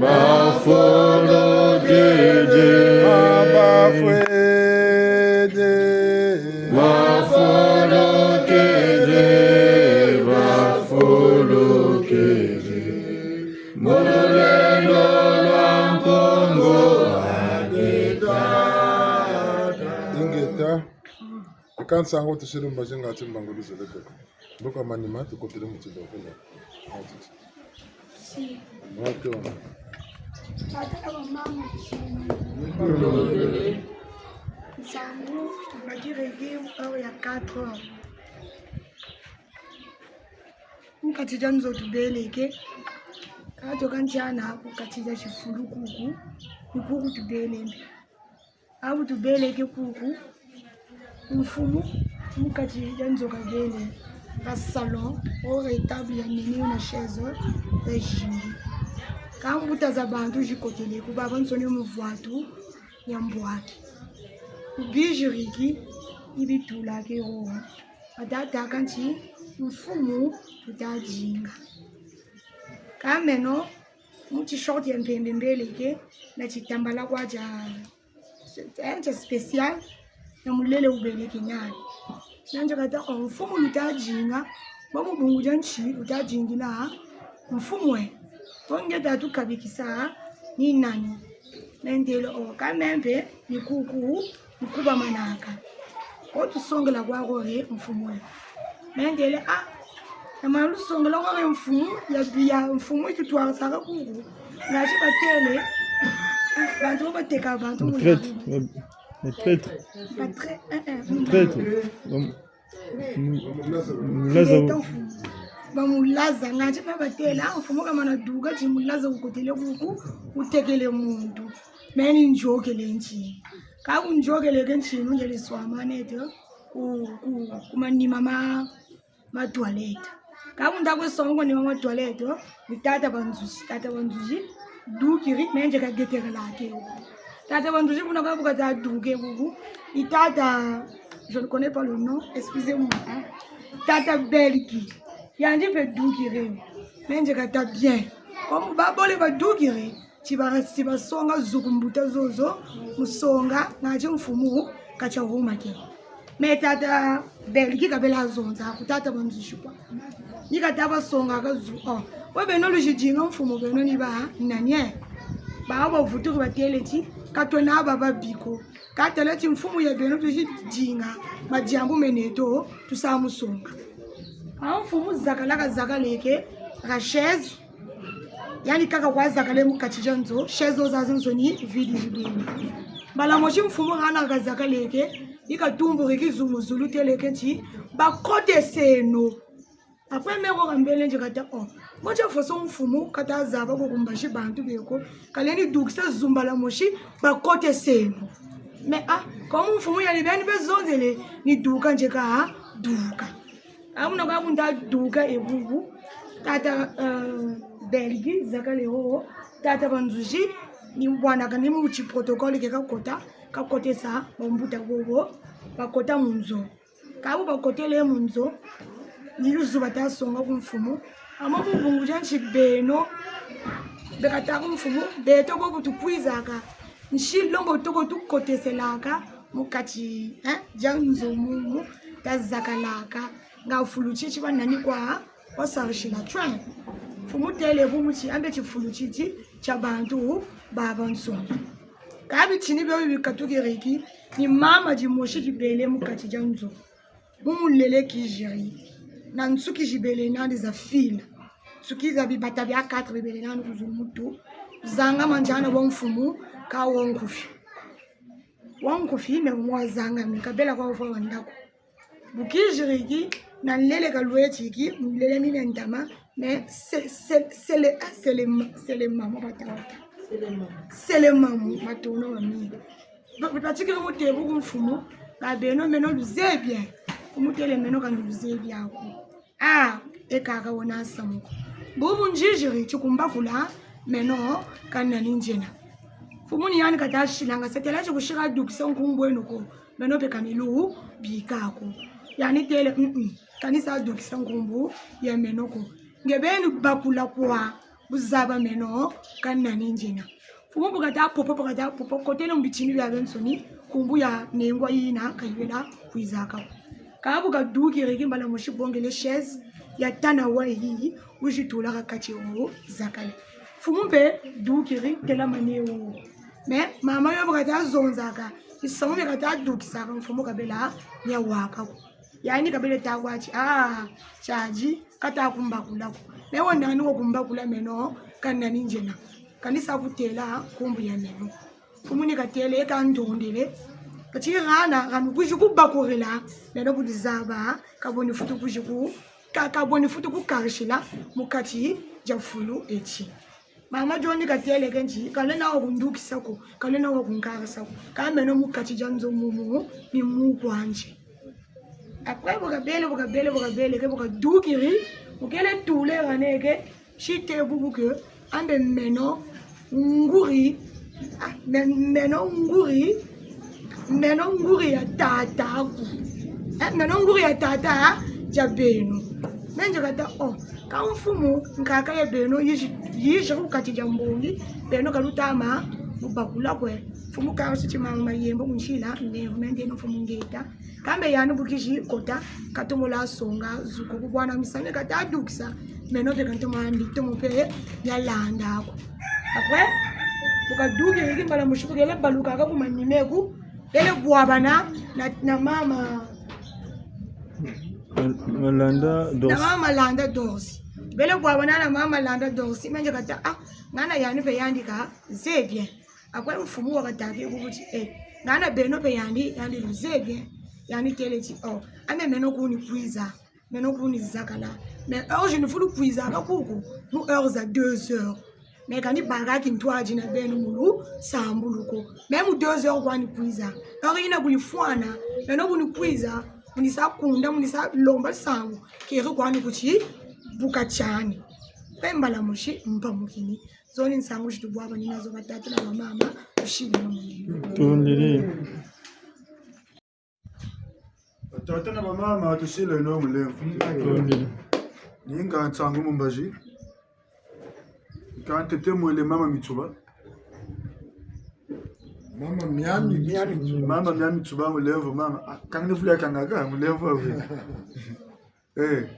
bafulukidi, ah, bafwidi, bafulukidi, bafulukidi. Mu lulendo lwa Mpungu andi tata. Ingeta. Eka nsangu tusiri mbazi ngati mbangu dizole beko. Mboka manima tukotele mu tilokela. Si. Moto. Tata na mama. Nsangu, tubakireke heure ya quatre heures. Mu kati dia nzo tubeleke, ka tuka ntiana ku kati dia tifulu kuku, ni kuku tubeleke. Abu tubeleke kuku, mfumu, mu kati dia nzo kabele, ka salon, o retable ya nene na chaise, ya zingi. Ka mbuta za bantu zikotele ku babansoni mu vwatu ya mbwaki. Ku biziriki, ni bitulake roho. Batâka nti mfumu tuta dinga. Ka meno, mu ti short ya mpembe mbeleke, na titambala kwa tia, tia, tia spécial, na mulele wubeleke nani. Nandi kata, oh, mfumu tuta dinga, bo mu bungu dia nti tuta dingila mfumu e. Bo nge ta tukabikisa, ni nani? Mentele, oh, ka me mpe, ni kuku, ni kuba manaka. Ko tusongela kwa kore mfumu e. Mentele, ah, na ma lusongela kore mfumu, ya biya mfumu yi tutwarisaka kuku. Ngati batele, bantu bateka bantu mu traître, mu traître. Ba traître, eh, eh, mu traître. Mu-, mulaza. Leta mfumu. Bamulaza, ngati mpe batela, mfumu kamana duka, ti mulaza wukotele kuku, wutekele muntu. Meni nzokele ntinu. Ka ku nzokele ke ntinu, ndele swama neto, ku, ku, ku manima ma, ma toilette. Ka ku nda kwe swama ku manima ma toilette, ni tata Banzuzi, tata Banzuzi, dukiri, me nze ka getekela ke. Tata Banzuzi kuna kwa bu kata duke kuku, ni tata, je ne connais pas le nom, excusez-moi, hein. Tata Belgi, yandi mpe dukiri, me nze kata bien. Comme babole badukiri, ti ba, ti basonga zu ku mbuta zozo, mu songa, ngati mfumu, ka tia huma ke. Me tata Belgi kabela zonza, ku tata Banzuzi kwa. Ni kata basonga ka zu, oh. We beno luzi dinga mfumu beno ni ba, nani e? Ba, ba vutu batele ti, ka twena ba babi ko. Ka tala ti mfumu ya beno tuzi dinga, madiambu mena neto, tusa mu songa. Ah, mfumu zakala kazakaleke, ka chaise, yandi kaka kwa zakale mu kati dia nzo, chaise zo zazansoni vide vide. Mbala mosi mfumu hana kazakaleke, yi katumburiki zu mu zulu teleke ti, bakoteseno. Après, me ko kambele nje kata, oh, mo tia foso mfumu kata zaba ko ku mbazi bantu be ko, kalendi dukisa zumbala mosi, bakoteseno. Mais, ah, comme mfumu yandi beni be zonzele, ni duka nje ka, ah, duka. Amuna kwa kunda duka e bubu, tata, euh, Belgi, zakale ho, tata Banzuzi, ni bwana kani mu ti protocole ke kakota, kakotesa bambuta bobo, bakota mu nzo. Kâ bu bakotele mu nzo, ni luzuba tasonga ku mfumu. Ama mu bungu dia nsi beno, beka ta ku mfumu, beto bobu tukwizaka. Nsi lombo toko tukoteselaka, mu kati, eh, dia nzo mumu, tazakalaka. Nga fulu titi banani kwa, wasarisila twe. Mfumu tele bu mu ti, ambe tifulu titi, tia bantu, babansoni. Kâ bitini bio bikatukiriki, ni mama dimosi dibele mu kati dia nzo. Mu mulele kiziri. Na nsuki zibele nandi za fila. Nsuki za bibata bia quatre bibele nandi ku zulu mutu. Zanga mandiana wa mfumu, kâ wa nkufi. Wa nkufi, me mwa zanga mi, kabela kwa ufwa wa ndaku. Bu kiziriki, na nlele ka lwetiki, mulele mi na ntama, mais c'est, c'est, c'est le, ah, c'est le ma-, c'est le maman batawata. C'est le maman. C'est le maman, batono wa mi. Ba, ba, batikiri mu tebu ku mfumu, ba beno meno luzebi bien. Ku mutele meno ka luzebi bien ko. Ah, e kaka wona samu ko. Bubu nziziri ti kumbakula, meno ka nani nzena. Mfumu ni yandi kata silanga, se tela ti kusika dukisa nkumbu eno ko. Meno mpe ka ni lubika ko. Yandi tele, mm-mm. Ka ni sa dukisa nkumbu ya meno ko. Nge beni bakula kwa, bu zaba meno ka nani nzena. Mfumu bu kata popo, bu kata popo, kotele mu bitini biabiansoni, nkumbu ya nengwa yina ka yibela kwizaka ko. Kâ bu kadukiriki mbala mosi bongele chaise ya tana wa yi, wizi tula ha kati wo zakale. Mfumu mpe dukiri, telamane wo. Mais mama yo bu kata zonzaka, bisamu bia kata dukisaka mfumu kabela nia waka ko. Yandi kabele ta kwa ti, ah, tiadi, kata kumbakula ko. Mais wo nani wa kumbakula meno, ka nani nzena. Ka ni sa kutela nkumbu ya meno. Mfumu ni katele, ka ntondele. Kati hana, hanu kwizi kubakurila, meno bu dizaba, ka bo ni futu kwizi ku, ka, ka bo ni futu kukarisila, mu kati dia fulu eti. Mama dio ni katele ke nti, ka lwena wa kundukisa ko, ka lwena wa kunkarisa ko. Kâ meno mu kati dia nzo mumu, ni mu kwandi. Après, bu kabele, bu kabele, bu kabele, ke bu kadukiri, bu kele tule hane ke, site bubu ke, ambe meno nguri, ah, me-, meno nguri, meno nguri ya tata aku. Eh, meno nguri ya tata, dia beno. Me nze kata, oh, kâ mfumu, nkaka ya beno, yizi, yizi ku kati dia mbongi, beno ka lutama, mu bakula kwe. Mfumu ka siti mama mayembo, mu nsila, ne, mende no mfumu ngeta. Kâ mbe yandi bu kizi kota, katomo la songa, zuku ku bwana misamu kata dukisa, meno mpe katomo andi, tomo mpe ya landa ko. Après, bu kadukiriki mbala mosi bu kele baluka ka ku manima ku, bele bwabana na, na mama. Mal-, Malanda Dorsi. Na mama Malanda Dorsi. Bele bwabana na mama Malanda Dorsi, me nze kata, ah, ngana yandi mpe yandi ka zebi bien. Après mfumu wa katâka bubu ti, eh, ngana beno mpe yandi, yandi luzebi bien. Yandi tele ti, oh, ame meno kuni kwiza, meno kuni zakala. Mais heure zi ni fulu kwizaka kuku, mu heure za deux heures. Mais kani baka kintwadi na beno mu lusambulu ko. Mais mu deux heures kwani kwiza. Heure yina kuyifwana, meno kuni kwiza, mu ni sa kunda, mu ni sa lomba nsangu, keri kwani ku tibuka tiani. Mpe mbala mosi, mpamukini. Zo ni nsangu zi tubwabanina zo batata na bamama, tusiri na mulemvo. Tondele. Batata na bamama, tusiri na mulemvo. Tondele. Ni nga nsangu mu mbazi. Ka ntete mwele mama Mitsuba. Mama Miami. Mama Miami Mitsuba, mulemvo, mama. Ah, kanga ni fulu ya kangaka, mulemvo awe. Eh.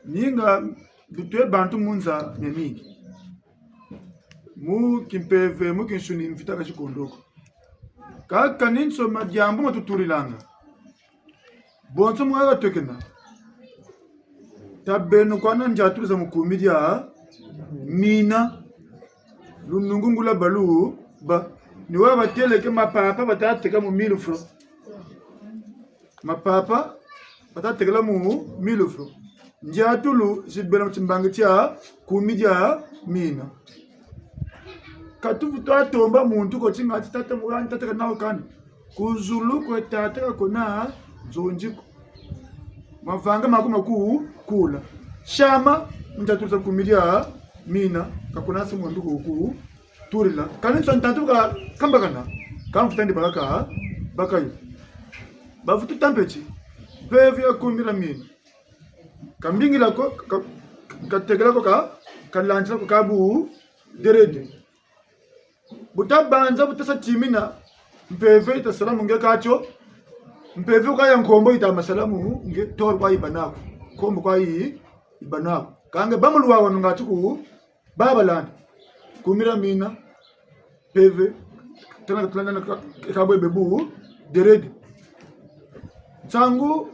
Ni nga, bu twe bantu mu nza miamingi. Mu kimpeve, mu kinsuni, mvita ka zikondo ko. Kâ kani nso madiambu ma tuturilanga. Bonso mu ha twekena. Tabeno kwana ndiatulu za mu kumi dia mina. Lunungu ngula balu ba. Ni wa batêle ke mapapa bata teka mu mille francs. Mapapa, bata tekela mu mille francs. Ndiatulu zibela mu timbangi tia kumi dia mina. Ka tuvutu tomba muntu ko ti ngati tata muhani, tata kanawu kani. Ku zulu kwe tata ka kuna nzonzi ko. Mavanga maku maku kula. Siama, ndiatulu za kumi dia mina, ka kuna nsi muntu ku, ku turila. Kani nso ntantu ka kambakana, ka mvutu ndi baka, baka yo. Bavutu tampe ti, mpeve ya kumi dia mina. Ka mbingila ko, ka, ka tekela ko, ka, ka landila ko, ka bu derede. Bu tabanza, bu tasa timina, mpeve yi tasala mu nge katio, mpeve kwa ya nkombo yi ta masala mu nge, toro kwa yi bâ naku, nkombo kwa yi, yi bâ naku. Kâ nge bâ mu luwawanu ngatu ku, bâ balanda. Kumi dia mina, mpeve, tana ka tulanda na ka, ka bwe bebu, derede. Nsangu,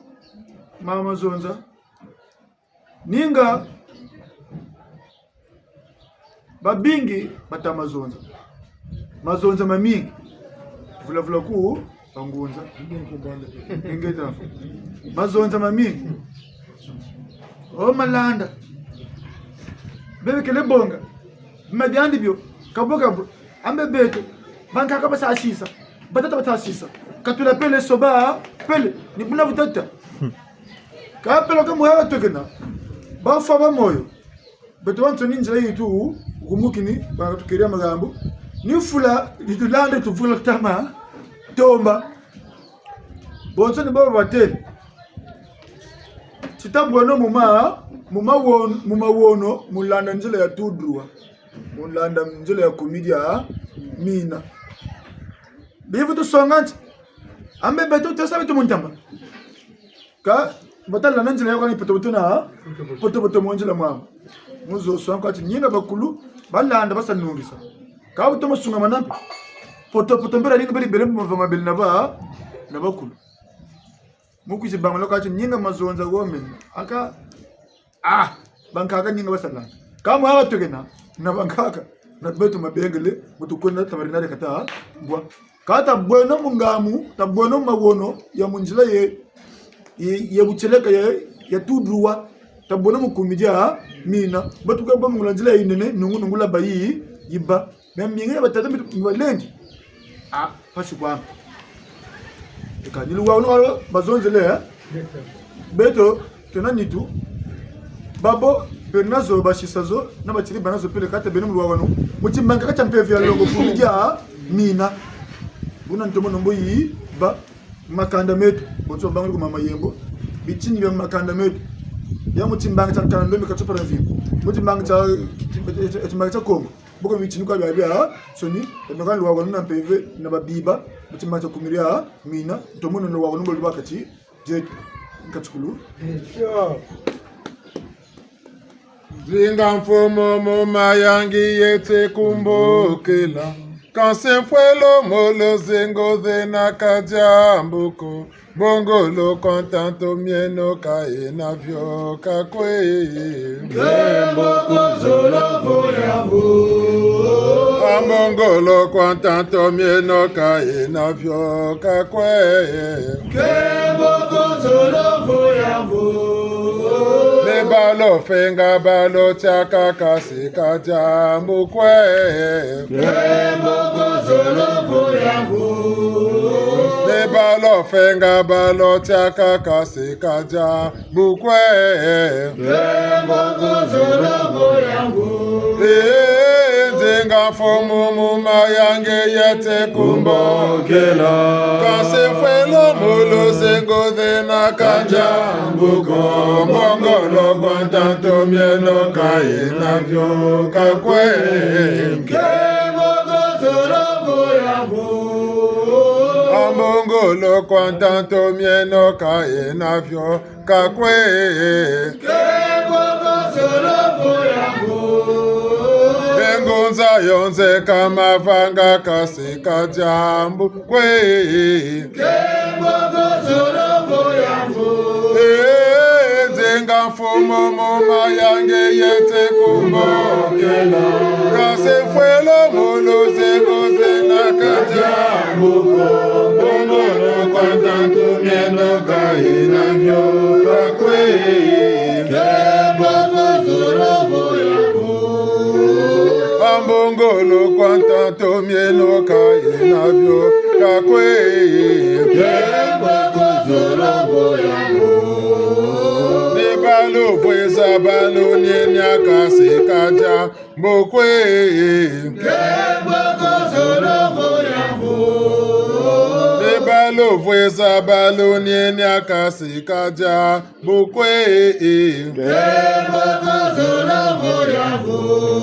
mama Zonza. Ninga, babingi bata mazonza. Mazonza mamingi. Vula vula ku, bangunza. Ingeta. Mazonza mamingi. O malanda. Bebe kele bonga. Bima biandi bio. Kabo kabo. Ambe beto. Bankaka basa sisa. Batata basa sisa. Katula pele soba. Pele. Ni buna butata. Ka pele ka muhaya twekena. Bafwa ba moyo. Beto bansoni nzila yi tu, kumukini, baka tukeri magambu. Ni fula, di tulanda tuvula tama, tomba. Bonso ni baba batele. Ti tabweno mu ma, mu mawono, mu mawono, mu landa nzila ya tout droit. Mu landa nzila ya kumi dia mina. Bivutu songa nti. Ambe beto tesa beto mu ntama. Ka, bata landa nzila ya kwa ni potopoto na, potopoto mu nzila mwamu. Muzo swanka ti ninga bakulu, balanda basa nungisa. Ka bu tomo sungamana mpe. Potopoto mbela ninga beri bele mu mavanga bele na ba, na bakulu. Mu kwizi bangula ka ti ninga mazonza wo mena. Aka, ah, bankaka ninga basa landa. Ka mu aba twekena, na bankaka, na beto mabengele, mu tukwenda tabarinare kata, bwa. Ka tabweno mu ngamu, tabweno mu mawono, ya mu nzila ye, ye, ye butieleka ye, ya tout droit, tabweno mu kumi dia mina, batuka bâ mu ngula nzila ya yinene, nungu nungu la bayi, yiba. Mais mingi ya batata mi, mi balendi. Ah, pasi kwa. Eka, ni luwawanu bazonzele, eh? Beto, twena nitu. Babo, beno nazo, basisa zo, na batiri bana zo pele kata beno mu luwawanu. Mu timbangi tia mpeve ya longo kumi dia mina. Buna ntomono mbo yi, ba, makanda meto. Bonso bangulu ku mama Yembo. Bitini bia makanda meto. Ya mu timbangi tia nkanda ndombe katupara mvimba. Mu timbangi tia, timbangi tia Kongo. Boko bitini kwa bia bia, soni, eno kani luwawanu na mpeve, na babiba, mu timbangi tia kumi dia mina, ntomono luwawanu mbo lubaka ti, Dieu, nkatukulu. Nzinga mfumu mu mayangi yeti kumbukila. Kansi mfwelo mu luzingu zena ka diambu ko. Mbongolo kwa ntantu mieno ka yena vio ka kwe. Nkembo ku zulu vo ya vo. Ambongolo kwa ntantu mieno ka yena vio ka kwe. Nkembo ku zulu vo ya vo. Ni balo fenga balo tiaka kasi ka diambu kwe. Nkembo ku zulu vo ya vo. Ni balo fenga balo tiaka kasi ka diambu kwe. Nkembo ku zulu vo ya vo. Eh, nzinga mfumu mu mayangi yeti kumbukila. Kansi mfwelo mu luzingu zena ka diambu ko. Mbongolo kwa ntantu mieno ka yena vio ka kwe. Nkembo ku zulu vo ya vo. Ambongolo kwa ntantu mieno ka yena vio ka kwe. Nkembo ku zulu vo ya vo. E ngunza yo nzeka mavanga kasi ka diambu kwe. Nkembo ku zulu vo ya vo. Eh, nzinga mfumu mu mayangi yeti kumbukila. Kansi mfwelo mu luzingu zena ka diambu ko. Mbongolo kwa ntantu mieno ka yena vio ka kwe. Nkembo ku zulu mbo ya mbo. Ni balu vweza balu nienia kasi kadia mbo kwe. Nkembo ku zulu mbo ya mbo. Ni balu vweza balu nienia kasi kadia mbo kwe. Nkembo ku zulu mbo ya mbo.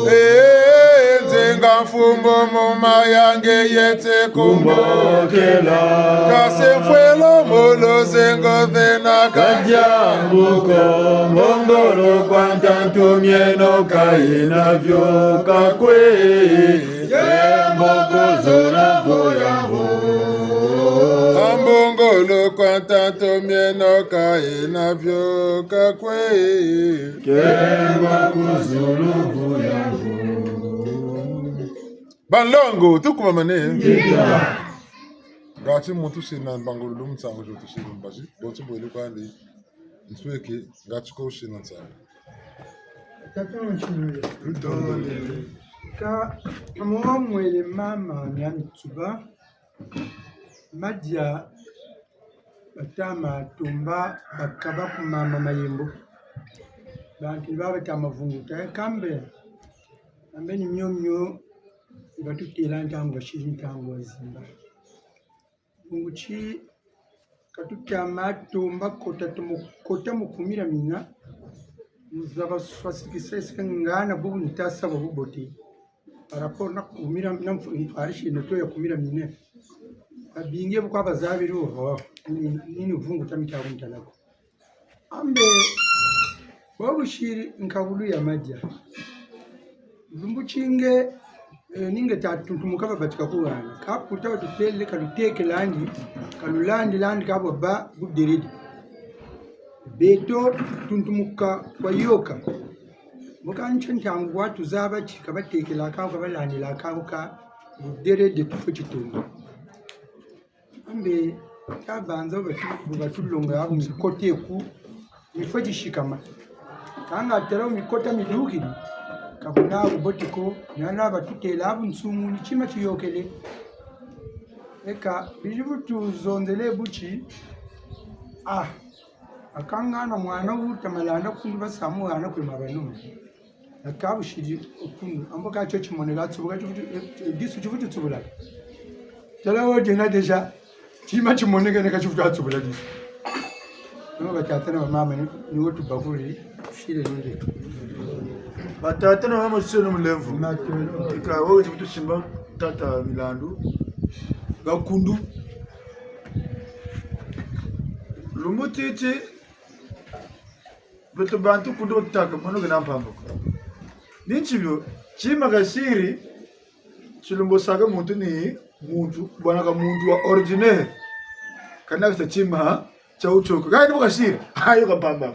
Eh, nzenga mfumu mu mayangi yeti kumbokela. Kasi mfwelo mu luzingu vena kadia mbo ko. Mbongolo kwa ntantu mieno kayi navio ka kwe. Nkembo ku zulu mbo ya mbo. Mbongolo kwa ntantu mieno kayi navio ka kwe. Nkembo ku zulu mbo ya mbo. Banlongo, tukumamane. Ngeta. Ngati muntu sina mbangululu mu nsangu zo tusiri mbazi, bonso bwele kwandi nsweke, ngati ko sina nsangu. Tata wa nshimire. Tutondele. Ka, ka mwa mwele mama mia mitsuba, madia bata ma tomba bakaba ku mama mayembo. Bantu ni ba bata ma vunguta, eh, kambe, kambe ni mio mio, ni batutela ntangu basiri ntangu wa zimba. Bungu ti, ka tuta ma tomba kota tumu, kota mu kumira mina, mu zaba swasikisa esika ngana bubu ni ta sa ba bubote. Par rapport na kumira, na mfu-, ntwarisi na to ya kumira mina. Babingi bu kwa bazabiri wo, ni, ni, ni vunguta mita ku ntala ko. Ambe, bo busiri nkabulu ya madia. Lumbu ti nge, eh, ni nge ta tuntumuka babatika ku hana. Ka puta batutele ka lutekelandi, ka lulandilandi ka bwabâ buderede. Beto tuntumuka kwa yoka. Mbo ka ntia ntangu kwa tuzaba ti ka batekelaka, ka balandilaka, ka buderede tufweti tumba. Ambe, tabanza bu batu-, bu batulonga abu mikota eku, mifweti sikama. Kanga tala mikota midukiri, ka buna bubote ko, ni hana batutela abu nsumu ni tima tiyokele. Eka, bizi bu tuzonzele bu ti, ah, akangana mwana wuta malanda kundu basamu hana kwe mabanuma. Na ka busiri okundu, ambo ka tio timoneka, tsubuka tivutu, eh, disu tivutu tsubula. Tala wo diena déjà, tima timoneka ne ka tivutu tsubula disu. Nabo batata na bamama ni, ni wo tubakuri, sire nunde. Batata na bamama sire no mulemvo. Matolo. Tika wo tivutu simba tata milandu. Gakundu. Lumbu titi, beto bantu kundu batutâka, mono kena mpamba ko. Ni ntibio, tima kasiri, tilombosaka muntu ni muntu, bwanaka muntu wa ordinaire. Kana kasa tima, tia utoko. Kani bu kasiri, ayo ka mpamba.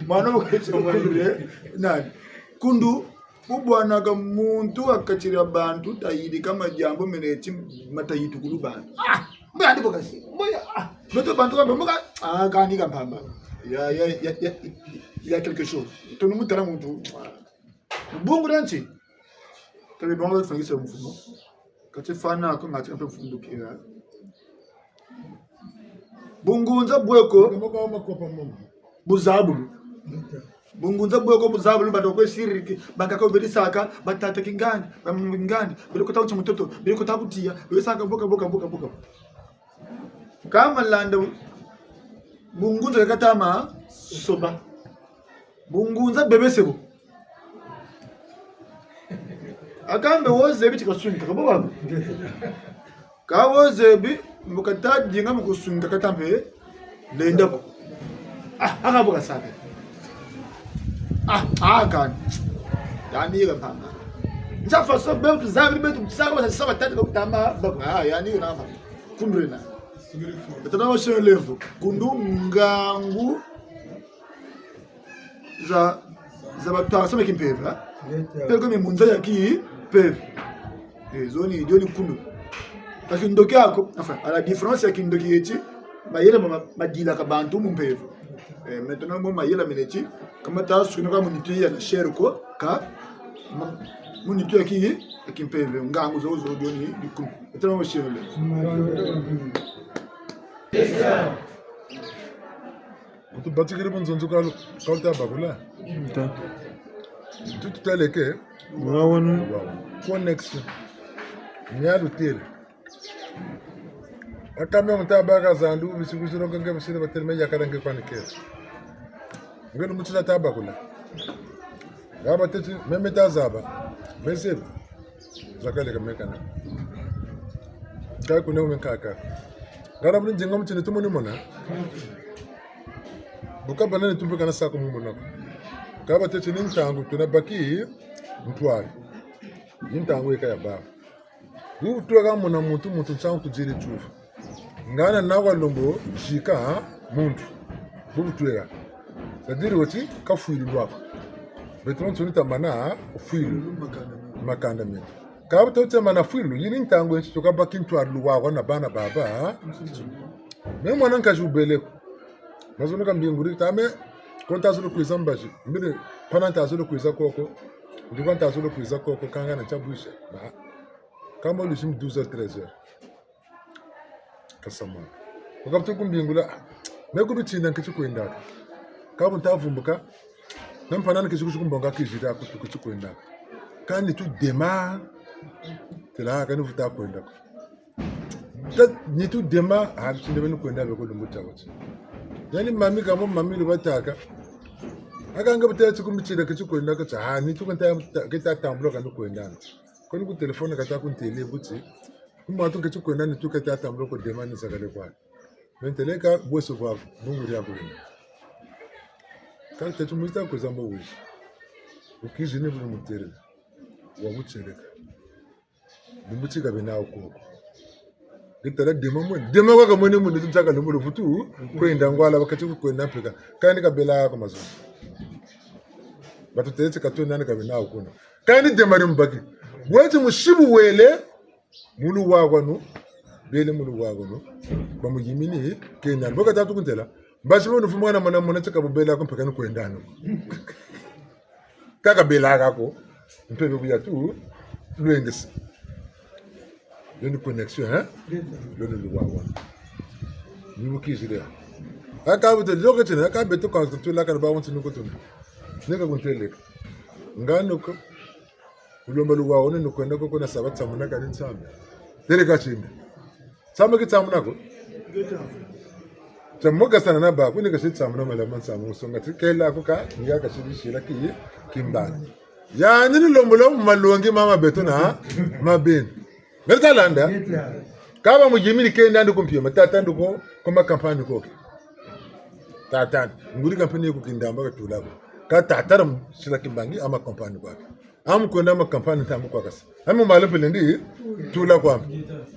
Mwana bu kasiri, nani? Kundu, bu bwanaka muntu ha kati dia bantu, tayirika madiambu mena ti matayitukulu bantu. Ah, mbo yandi bu kasiri. Mbo ya, ah, beto bantu kambe, mbo ka, ah, kani ka mpamba. Ya, ya, ya, ya, ya quelque chose. Tunu mutala muntu. Bungu dia nti? Tabi bongo tufangisa mfumu. Kati fana ko ngati kampe mfumu kira. Bungunza bweko. Buzabulu. Bungunza bweko buzabulu, bata kwe siriki, bakaka berisaka, batata kingandi, bamama kingandi, beri kota ku ti mutoto, beri kota ku tiya, berisaka boka, boka, boka, boka. Ka malanda, bungunza kakatama soba. Bungunza bebese bo. Akambe wo zebi ti kasungi, ka bo babo. Ka wo zebi, mbo kata dinga mu kusunga kata mpe lenda ko. Ah, aka bo kasaka. Ah, ah, kani. Yandi yeka mpamba. Nza faso beto tuzabiri beto tusaka basa saba tatu bakutama, bako. Ah, yandi yeka mpamba. Kundrena. Beto na washe levo. Kundu ngangu za, za batwala sema kimpeve, ha? Ngeta. Peleko mi munza ya kimpeve. Eh, zo ni, dio ni kundu. Parce que ndoki ako, enfin, à la différence ya kindoki yeti, mayela ma, ma, madilaka bantu mu mpeve. Eh, maintenant, mo mayela mena ti, ka mata sukina ka mu nitu ya na chair ko, ka, ma, mu nitu ya ki, ya kimpeve, ngangu zo, zo, dio ni, ni kundu. Kutubatikiri bunzonzi kalu, kalu tabakula. Tutu taleke. Wawanu. Connection. Mialu tele. Akame muta baka zandu, bisi kuziro kange basire bateleme yakala nge kwani kela. Nge lumutila tabakula. Ngaba teti, meme tazaba. Mezebi. Zakale ka mekana. Kai kuna ume kaka. Ngara muni nzinga mutini tumuni mona. Buka bana ni tumpe kana sako mu mona. Kaba teti ni ntangu tuna baki ntwari. Ni ntangu yeka ya baba. Bu butweka mona muntu, muntu nsangu tuziri tiyuvu. Ngana na kwa lombo zika, ha? Muntu. Bu butweka. C'est-à-dire wati kafwilu lwako. Beto nsoni tamana, ha? Fwilu. Makanda meto. Ka bu toti tamana fwilu, yini ntangu yinsi tukabaki ntwari luwawanu na bana baba, ha? Me mwana nkazi wubele ko. Mazono ka mbinguri tame, ko ntazolo kwiza mbazi. Mbele, pana ntazolo kwiza koko. Ndi kwa ntazolo kwiza koko, kanga na ntabwisha. Ba. Kama luzimu douze heures, treize heures. Kasamana. Wakabuta kumbingula, ah, me ku bitsinda nketi kwendaka. Ka bu ntavumbuka, na mpanani keti kusi kumbonga kizira kutu keti kwendaka. Kani tu dema, tela kani vuta kwendaka. Ta, ni tu dema, ah, bitsinda beni kwenda beko lumbu tia wati. Yani mami kamo mami lubataka. Akanga butela ti ku bitsinda keti kwendaka, ta, ah, ni tu kanta, keta tambula kani kwendana. Koni ku telefone kata kuntele buti. Kuma tu keti kwenda ni tu keta tambula ko dema ni zakale kwa. Menteleka bweso kwa bungu dia kwenda. Kani teti mwita kuzamba wizi. Wukizi ni buli mutere. Wa mutseleka. Ni muti kabena koko. Nge tala dema mwene. Dema kwa kamwene mwene tu ntaka lumbu luvutu. Kwenda ngwala wakati ku kwenda mpeka. Kani kabela kwa mazono. Batu tele ti katwena ni kabena koko. Kani dema ni mbaki. Weti musibu wele. Mu luwawanu, bele mu luwawanu, bamuyimini, kenda. Bo kata tukuntela, mbazi bo nufu mwana mwana mwana tika bubela ko mpeka ni kwendana ko. Kaka bela kako, mpe be buya tu, lwengese. Yo ni connexion, hein? Yo ni luwawanu. Ni mukizile. Aka bute, loke tene, aka beto kwa kutula kana ba wonti nuko tuna. Neka kunteleka. Ngano ko, kulomba luwawanu ni kwenda koko na saba tsamuna kani nsambi. Tele ka tsinda. Tsamuna ki tsamuna ko? Tsamuka sana na ba, kuni kasi tsamuna mala ma nsamu songa ti kela ko ka, ni ya kasi bisila ki, kimbani. Ya, ni ni lombo lo malongi mama beto na, mabeni. Meri talanda? Kaba muyimini kenda ndi ku mpima, tata ndi ko, kuma kampani koke. Tata, nguri kampani ku Kindamba katula ko. Ka tata na sila kimbangi ama kampani kwake. Amu kwenda ma kampani ntangu kwa kasa. Ami mala pele ndi tula kwa.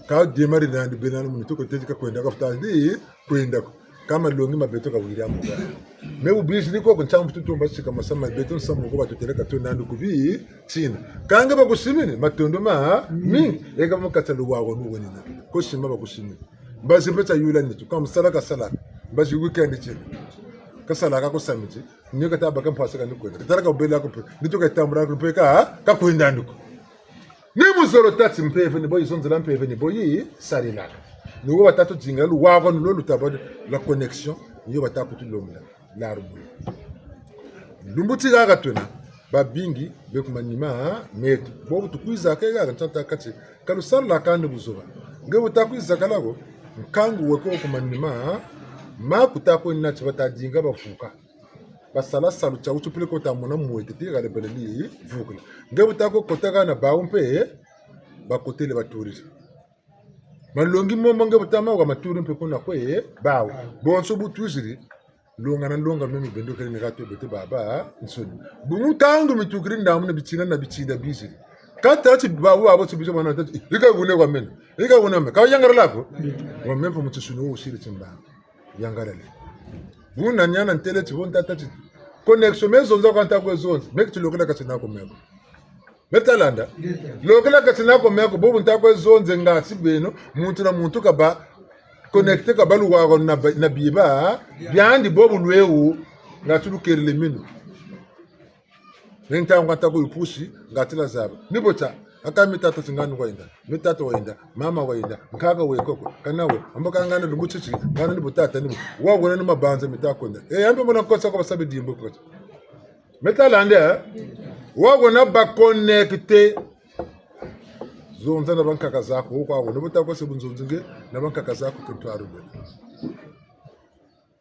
Ka dema ri nandi bena muni tuko teti ka kwenda ka futa ndi kwenda ko. Ka malongi ma beto ka wiri amu kwa. Me bu biziri ko ku ntambu tutumba sika masama beto nsamu ko batutele ka twenda ndi kubi tina. Ka nge bakusimini matondo ma mingi. Eka mu kati luwawanu wenina. Ko sima bakusimini. Mbazi mpe tayula nitu. Ka musala kasala. Mbazi weekend tini. Kasala ka ku samedi. Ni kata baka mpasi kani kwenda. Katala ka bela ko mpe. Nitu katambula ko mpe ka, ka kwenda ndi ko. Ni muzolo tâ ti mpeve ni bo yizonzela, mpeve ni bo yisarilaka. Ni wo batatu dinga luwawanu lo lutaba la connexion. Ni yo bata kutulombela. La rubula. Lumbu ti haha twena. Babingi be ku manima meto. Bobu tukwizaka haha ntanta kati. Ka lusarilaka ni buzoba. Nge bu ta kwizakala ko. Nkangu weko ku manima. Ma kuta kwena ti bata dinga bavuka. Basala salu tia wutupile ko tamona mwete ti kale beleli vukula. Nge bu ta ko kota kana bawu mpe bakotele batuliri. Malongi momo nge bu ta ma wa maturi mpe kuna kwe bawu. Bonso bu twiziri. Longa na longa meno bendo kele ni kato beto babansoni. Bungu ntangu mitukiri ndambu na bitsinda na bitsinda biziri. Ka tâ ti bawu abo ti bizo bana tâ ti, ika wune kwa meno. Ika wune me. Ka yangarala ko. Wa me mpe mu tisuni wo wusiri timbanga. Yangalele. Buna niana ntele ti bo nta tâ ti. Connexion me zonza kwa nta kwe zonza. Me kiti lokela kati nako meko. Me talanda. Lokela kati nako meko, bobu nta kwe zonza ngati beno, muntu na muntu kaba connecté kaba luwawanu na ba-, na biba, biandi bobu lwewu, ngati lukelele minu. Ni ntangu nta kwe pusi, ngati la zaba. Ni bo ta. Aka mi tata ti ngani wayenda, mi tata wayenda, mama wayenda, nkaka we koko, kana we, ambo ka ngana lumbu titi, ngana ni bu tata ni bu, wa wena ni mabanza mi ta kwenda. E, yambi mona kosa kwa basabi dimbu kwa. Mi ta landa, eh? Wa wena ba connecté. Zonza na bankaka zaku, wo kwa wena, bu ta kwe se bu nzonzi nge, na bankaka zaku ke ntwari be.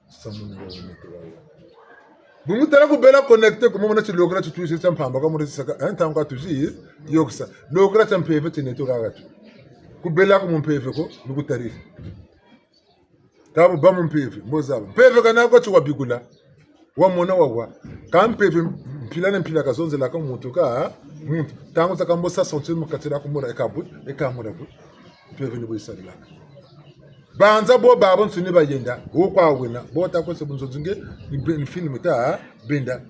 Samu ni wa wena te wa wena. Bu mu tala ku bela connecté, ku mu mona ti lokela ti tuzi tia mpamba ka mu resi saka, eh, ntangu ka tuzi, yokisa. Lokela tia mpeve tiena tu kaka tu. Ku bela ku mu mpeve ko, ni ku tariri. Ka bu ba mu mpeve, mbo zaba. Mpeve kana ko ti wa bikula. Wa mona wa wa. Ka mpeve mpila na mpila ka zonzelaka muntu ka, muntu. Ntangu zakaka mbo sa sentir mu kati diaku mura e ka bu, e ka mura bu. Mpeve ni bu yisarilaka. Banza bo babansoni bayenda, wo kwa wena, bo ta kwe se bu nzonzi nge, ni be-, ni fini mi ta benda.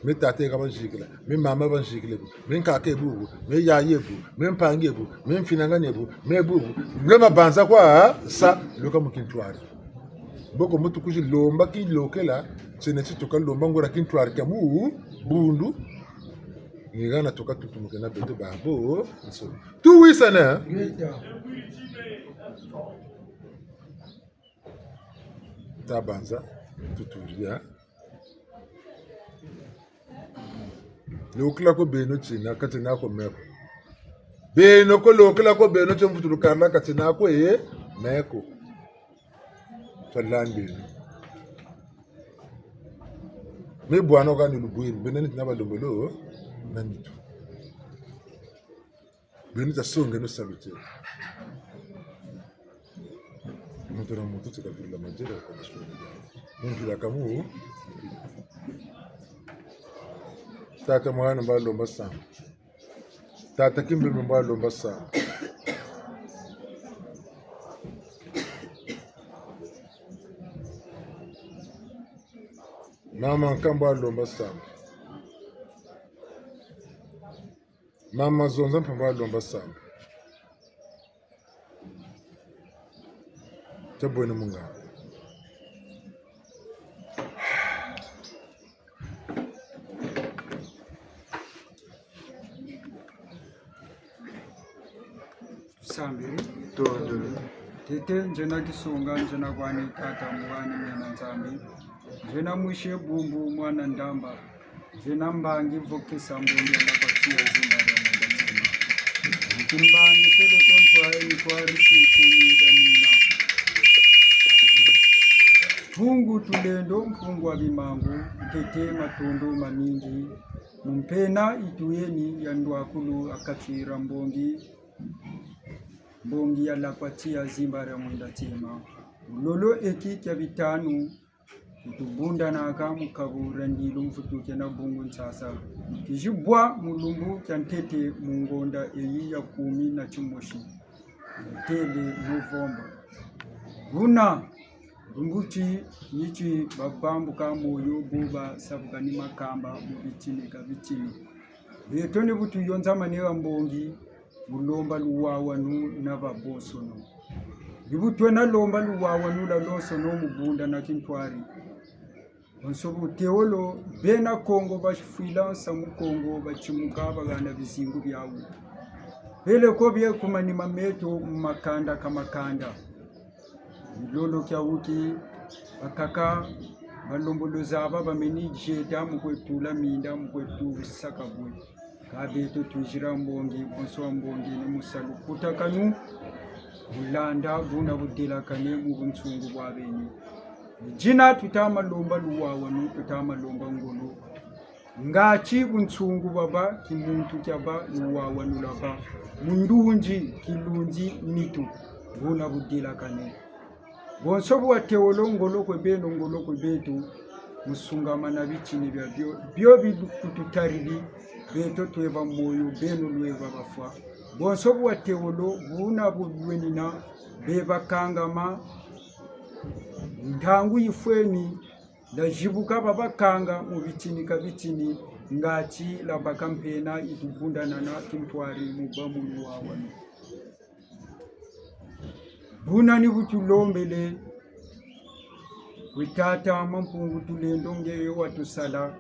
Mi tata ka banzikila, mi mama banzikila bu, mi nkaka e bubu, mi yaya e bu, mi mpangi e bu, mi mfinangani e bu, mi bubu, nge mabanza kwa sa, luka mu kintwari. Mboko muntu kuzi lomba ki lokela, tiena ti tuka lomba nguria kintwari kia mu bundu, ni hana tuka tutumukena beto babo, nso. Tuwisane? Tabanza, tuturia. Lokela ko beno tiena, ka tiena ko me ko. Beno ko lokela ko beno tie mvutulu karila ka tiena ko e, me ko. Twalandi beno. Mi bwana kani lubwini, beno ni tina balembolo, na nitu. Beno ta songeno salu tie. Muntu na muntu ti kavirila majere kwa maswali. Muntu la kamu. Tata Mwana mba lomba samba. Tata Kimbembe mba lomba samba. Mama Nkamba mba lomba samba. Mama Zonza mpe mba lomba samba. Tabwene mu nganda. Tusambiri. Todo. Tete, nzena kisonga, nzena kwani tata, mwani mena Nzambi. Nzena mwisi e bumbu, mwana ndamba. Nzena mbangi vokesa mbongi ya na kwa tia zimba ya mwenda tima. Nti mbangi pele kontwa e ni kwa risi kumi ya mina. Mpungu Tulendo, Mpungu wa bimangu, ntete matondo mamingi. Mu mpena yi tuyeni ya ndwakulu ha kati dia mbongi, mbongi ya la kwa tia zimba ya mwenda tima. Mu lolo eki kia bitanu, ku tubundanaka mu kabu dia ndilu mvutu kena bungu nsasa. Kizi bwa mu lumbu kia ntete mu ngonda eyi ya kumi na timosi, tele novembre. Buna, lumbu ti, ni ti babambuka moyo bo basabuka ni makamba mu bitini ka bitini. Beto ni bu tuyonzamane ha mbongi, mu lomba luwawanu na babonsono. Ni bu twena lomba luwawanu lwa lonsono mu bunda na kintwari. Bonso bu tewolo, bena Kongo bafwila nsamu Kongo, batimuka, bahana bizingu biawu. Peleko bie ku manima meto mu makanda ka makanda. Mu lolo kia wuki, bakaka, balembolo zaba bameni dieta mu kwe tula minda, mu kwe tusaka bwe. Kâ beto twiziri ha mbongi, bonso ha mbongi ni mu salu kutakanu, mu landa buna budelakane mu bunsungu bwa beni. Dina tuta ma lomba luwawanu, tuta ma lomba ngolo. Ngati bunsungu bwabâ, kimuntu kiabâ, luwawanu lwabâ. Mu ndunzi, kilunzi, nitu, buna budelakane. Bonso bwa tewolo ngolo kwe beno, ngolo kwe beto, mu sungamana bitini biabio, bio bi kututariri, beto tweba moyo, beno lweba bafwa. Bonso bwa tewolo, buna bu lwenina, beba kangama, ntangu yifweni, nda zibuka babakanga mu bitini ka bitini, ngati lwabaka mpena yi tubundanana kintwari mu bâ mu luwawanu. Buna ni bu tulombele, kwe tata Mampungu Tulendo ngeye watusala,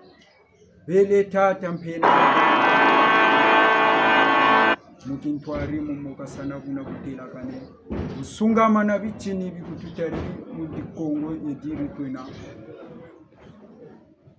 bele tata mpena. mu kintwari mu mokasana buna budelakane. Busungamana bitini bi kututari mu di Kongo ye diri twena.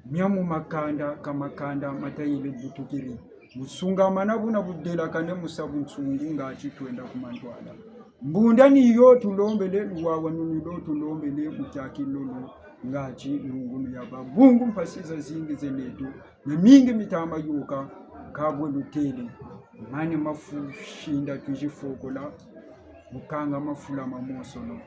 Mia mu makanda ka makanda matayele butukiri. Busungamana buna budelakane mu sa bunsungu ngati twenda ku mantwala. Mbunda ni yo tulombele, luwawanu ni lo tulombele, mu tiaki lolo ngati nungunu ya ba. Bungu mpasi zazingi ze neto, na mingi mitama yoka, kabwe lutele. Mani mafu shinda tuzi fokola, mu kanga mafula ma monsono.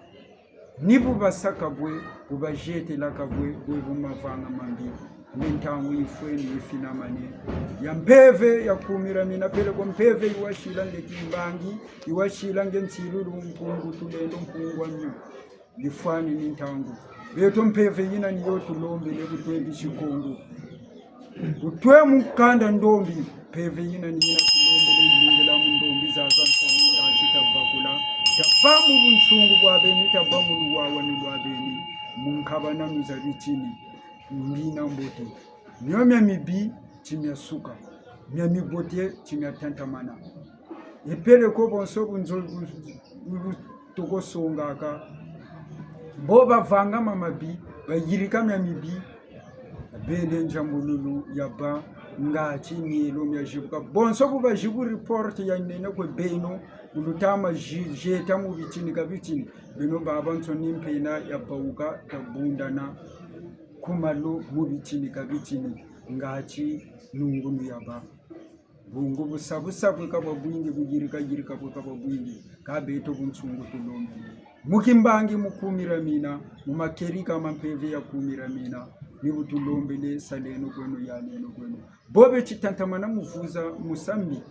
Ni bu basaka bwe, bu bazietela ka bwe, bwe bu mavanga mambi. Ni ntangu yifweni yifinamane. Ya mpeve ya kumira mina peleko mpeve yi wasila nge kimbangi, yi wasila nge nsilulu Mpungu Tulendo Mpungu wa mio. Yifwani ni ntangu. Beto mpeve yina ni yo tulombele bu twe bisi Kongo. Bu twe mu kanda ndombi, mpeve yina ni yina tulombele yingila mu ndombi zazansoni ngati tabakula. Taba mu bunsungu bwa beni, taba mu luwawanu lwa beni, mu nkabananu za bitini. Ngina mbote. Mio mia mibi, ti mia suka. Mia mibote, ti mia tantamana. E peleko bonso bu nzo bu, bu, bu toko songaka. Bo bavanga ma mabi, bayirika mia mibi, bele nzambululu ya ba ngati mielo mia zibuka. Bonso bu bazibu report ya nene kwe beno, bu lutama zi-, zieta mu bitini ka bitini. Beno babansoni mpena ya bawuka, tabundana ku malu mu bitini ka bitini, ngati nungunu ya ba. Bungu busa busa bwe kabwa bwingi, buyirika yirika bwe kabwa bwingi, ka beto bunsungu tulombele. Mu kimbangi mu kumira mina, mu makerika ma mpeve ya kumira mina, ni bu tulombele, saleno kweno, yaleno kweno. Bo be ti tantamana mu vuza musambi,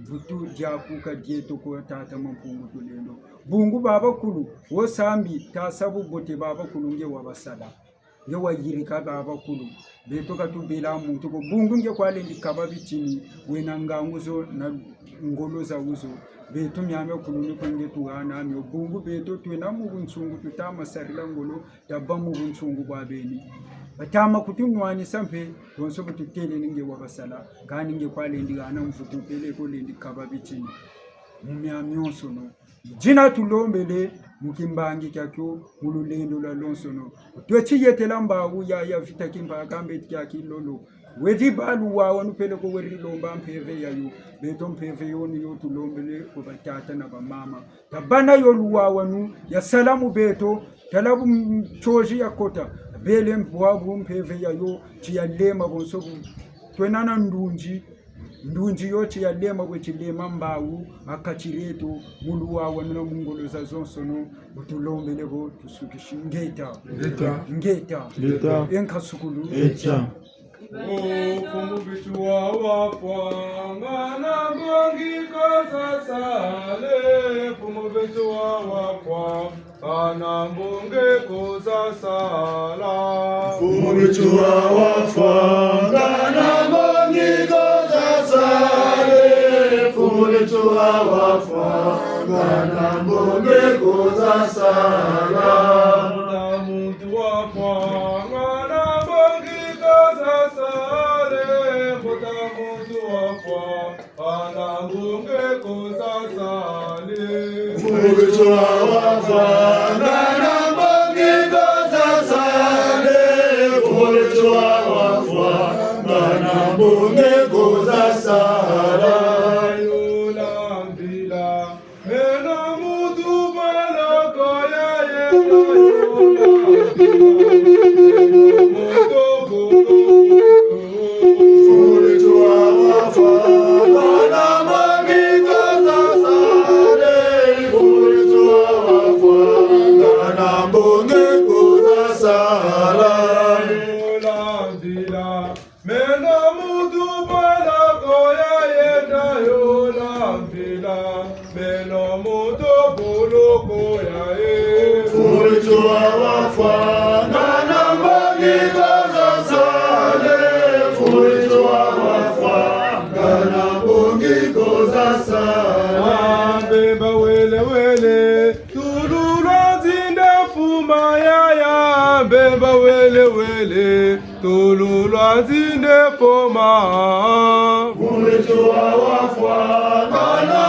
vutu diakuka dieto kwa tata Mampungu Tulendo. Bungu babakulu, wo sambi, tasa bubote babakulu nge wabasala. Nge wayirika babakulu. Beto ka tubela muntu ko. Bungu nge kwalendi kaba bitini, wena ngangu zo na ngolo zawu zo. Beto miamia kulu ni kwe nge tuhana mio. Bungu beto twena mu bunsungu tutama sarila ngolo, taba mu bunsungu bwa beni. Batama kutunwanisa mpe, bonso bu tutele ni nge wabasala. Kani nge kwalendi hana mvutu peleko lendi kaba bitini. Mu miamionsono. Dina tulombele mu kimbangi kiakio, mu lulendo lwalonsono. Tweti yetela mbawu ya, ya vita kimpaka mbeti kia kilolo. Wedi ba luwawanu peleko wedi lomba mpeve yayo. Beto mpeve yo ni yo tulombele kwa batata na bamama. Tabana yo luwawanu, ya sala mu beto, tala bu m-, tiozi ya kota. Bele mbwabu mpeve yayo, ti ya lema bonso bu. Twena na ndunzi, ndunzi yo ti ya lema bwe ti lema mbawu, ha kati dieto, mu luwawanu na mu ngolo zazonsono, bu tulombele bo, tusukisi. Ngeta. Ngeta. Ngeta. Ngeta. E nkasukulu. Etia. O Mfumu Bitu wa wafwa, ngana mbongi ko za sala, Mfumu Bitu wa wafwa. Kana mbongi ko za sala. Mfumu Bitu wa wafwa, kana mbongi ko za sala. Mfumu Bitu wa wafwa, kana mbongi ko za sala. Kana muntu wafwa, kana mbongi ko za sala. Kana muntu wafwa, kana mbongi ko za sala. Mfumu Bitu wa wafwa, kana mbongi ko za sala. Mfumu Bitu wa wafwa, kana mbongi ko za sala. Yola mpila. Meno muntu bala ko ya ye, yola mpila. Meno muntu bala ko. Mfumu Bitu wa wafwa, kana mbongi ko za sala. Mfumu Bitu wa wafwa, kana mbongi ko za sala. Yola mpila. Meno muntu bala ko ya yenda, yola mpila. Meno muntu bulu ko ya ye. Mfumu Bitu wa wafwa, kana mbongi ko za sala. Mfumu Bitu wa wafwa, kana mbongi ko za sala. Mbemba wele wele, tulu lwa nzinde fuma yaya. Mbemba wele wele, tulu lwa nzinde fuma. Mfumu Bitu wa wafwa, kana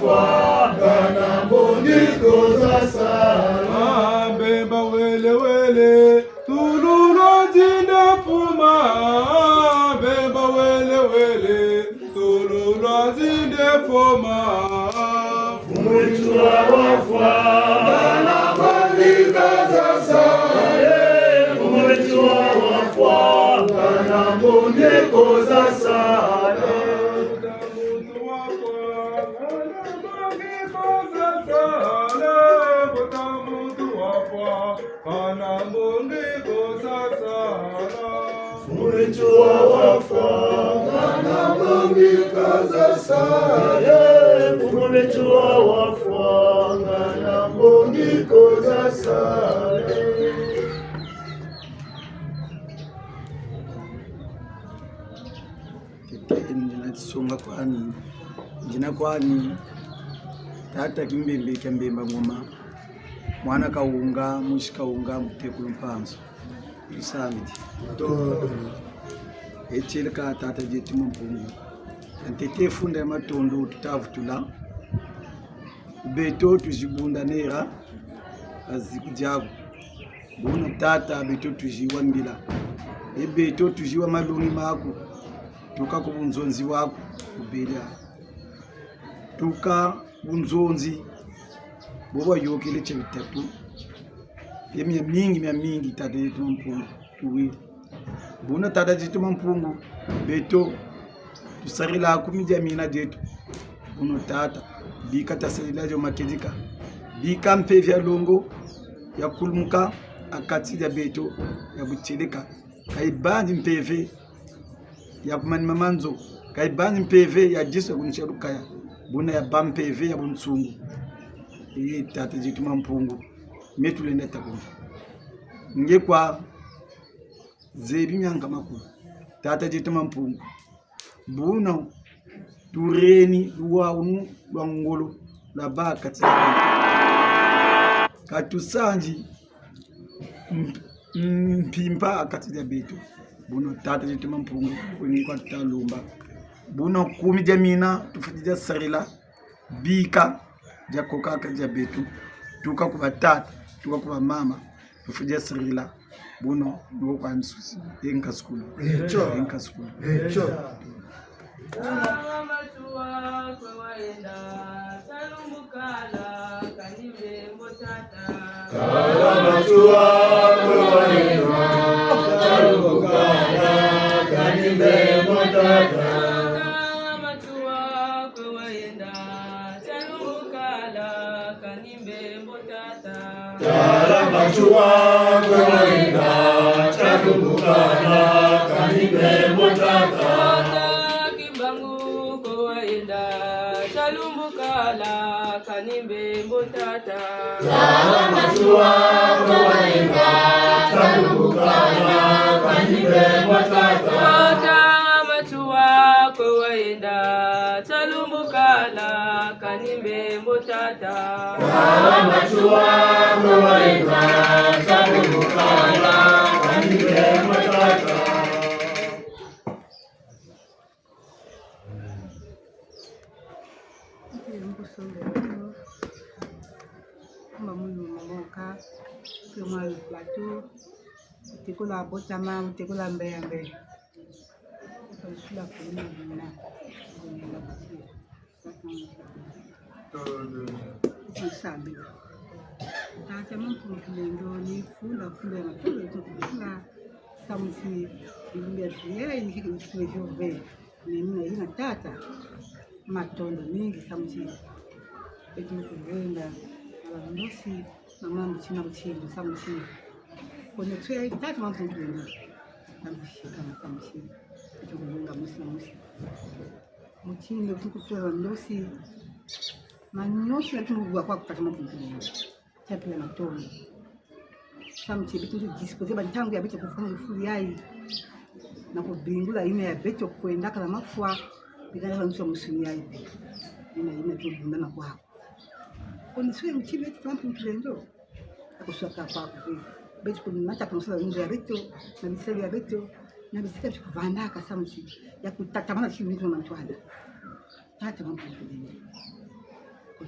Kana mbongi koza sala. Ah, Mbemba wele wele, tululwa zinde fuma. Ah, Mbemba wele wele, tululwa zinde fuma. Mfumu Matsoua wafwa, kana mbongi koza sala. Mfumu Matsoua wafwa, kana mbongi koza sala. Mfumu Matsoua wafwa, kana mbongi koza sala. Mfumu Matsoua wafwa, kana mbongi koza sala. Tete, ndina tisonga kwani, ndina kwani, tata Kimbembe kia Mbemba Ngoma, mwana Kawunga, musi Kawunga, mutekulu Mpanzu. Tusambidi. Etieleka tata dieto Mampungu. Ntete funda ya matondo tutavutula. Beto tuzi bunda nera, azi kudiabu. Buna tata, beto tuzi wa mbila. E beto tuzi wa malongi maku. Tuka ku bunzonzi bwaku, kubelia. Tuka bunzonzi, bo bayokele tia bitatu. E miamingi, miamingi, tata dieto Mampungu, tuwiri. Buna tata dieto Mampungu, beto, tusarila kumi dia mina dieto. Buna tata, bika tasarila dio makedika. Bika mpeve ya longo, ya kulumuka, ha kati dia beto, ya butieleka. Ka yibanzi mpeve ya ku manima ma nzo, ka yibanzi mpeve ya disu ya ku nsi ya lukaya, buna yabâ mpeve ya bunsungu. Ee, tata dieto Mampungu, me tulenda takumva. Nge kwa zebi mianka makulu, tata dieto Mampungu. Buna tureni luwawunu lwa ngolo lwabâ ha kati dia beto. Ka tusanzi mp-, mpimpa ha kati dia beto. Buna tata dieto Mampungu, kweni kwa tuta lomba. Buna kumi dia mina, tufweti dia sarila, bika, dia koka ha kati dia beto. Tuka ku batata, tuka ku bamama, tufweti dia sarila. Buna, nuko kwa misusi. Ye nkasukulu. Echo. Ye nkasukulu. Echo. Tala Matsoua kwe wayenda, talumbukala, kani mbembo tata. Tala Matsoua kwe wayenda, talumbukala, kani mbembo tata. Tala Matsoua kwe wayenda, talumbukala, kani mbembo tata. Tala Matsoua kwe wayenda, talumbukala, kani mbembo tata. Tata Kimbangu kwe wayenda, talumbukala, kani mbembo tata. Tala Matsoua kwe wayenda, talumbukala, kani mbembo tata. Tata Matsoua kwe wayenda, talumbukala, kani mbembo tata. Tala Matsoua kwe wayenda, talumbukala, kani mbembo tata. Mbuso lelo, mba mulu mamoka, ke mwa plateau, utekola botama, utekola mbeya mbeya. Utekola kuna kuna. Tusambila. Tata Mampungu Tulendo, ni funda, funda ya matolo, funda, samu ti, ni funda ya tuya, ni kiki ni funda ya jove. Ni mina yina tata, matondo mingi, samu ti, beto ni kuvenga, na bandosi, na mambu tina mutindo, samu ti. Kono tuya tata Mampungu Tulendo, samu ti, kama samu ti, beto kuvenga musi na musi. Mutindo, tuku tuya bandosi, manyosi na tumu bwa kwa kutata Mampungu Tulendo. Tia pila matondo. Samu ti beto tu disposer bantangu ya beto kufwa mu lufulu yayi. Na kubingula yina ya beto kwenda kala mafwa. Bikala ba nso musuni yayi. Yina, yina tu bunda na kwa. Kono suye mutindo yeto tata Mampungu Tulendo. Akuswaka kwa kupe. Beto kuna tata musala nzo ya beto. Na bisalu ya beto. Na bisika tukuvandaka samu ti. Ya kutatamana ti mito na ntwala. Tata Mampungu Tulendo.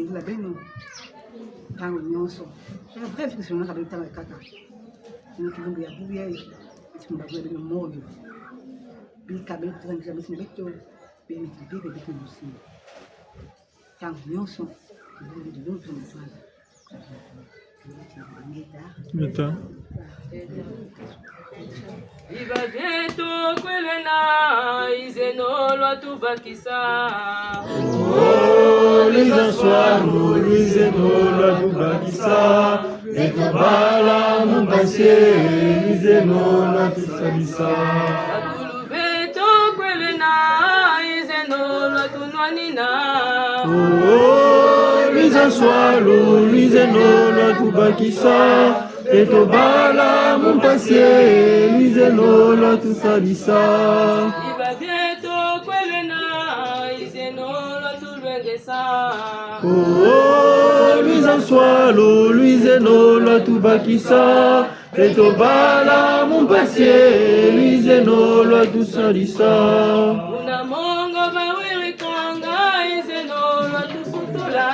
tusengela beno ntangu nyonso. Eka bref, tusengela beno ntangu ya nkaka. Ni kilumbu ya bubu yayi, eti mbavu ya beno moyo. Bika beno, tuzangisa beno, beto, beno, beno, beno, beno, ntangu nyonso, kilumbu, kilumbu, kilumbu. Ngeta. Biba bieto kwelena, i zeno lwatubakisa. Oh, lwiza nswalu, lwiza zeno lwatubakisa. Beto bala mu mpasi, lwiza zeno lwatusadisa. Bakulu beto kwelena, i zeno lwatunwanina. Oh, lwiza nswalu, lwiza zeno lwatubakisa. Beto bala mu mpasi, lwiza zeno lwatusadisa. Biba bieto kwelena, i zeno lwatulwengesa. Oh, lwiza nswalu, lwiza zeno lwatubakisa. Beto bala mu mpasi, lwiza zeno lwatusadisa. Kuna mongo bawirikanga, i zeno lwatusutula.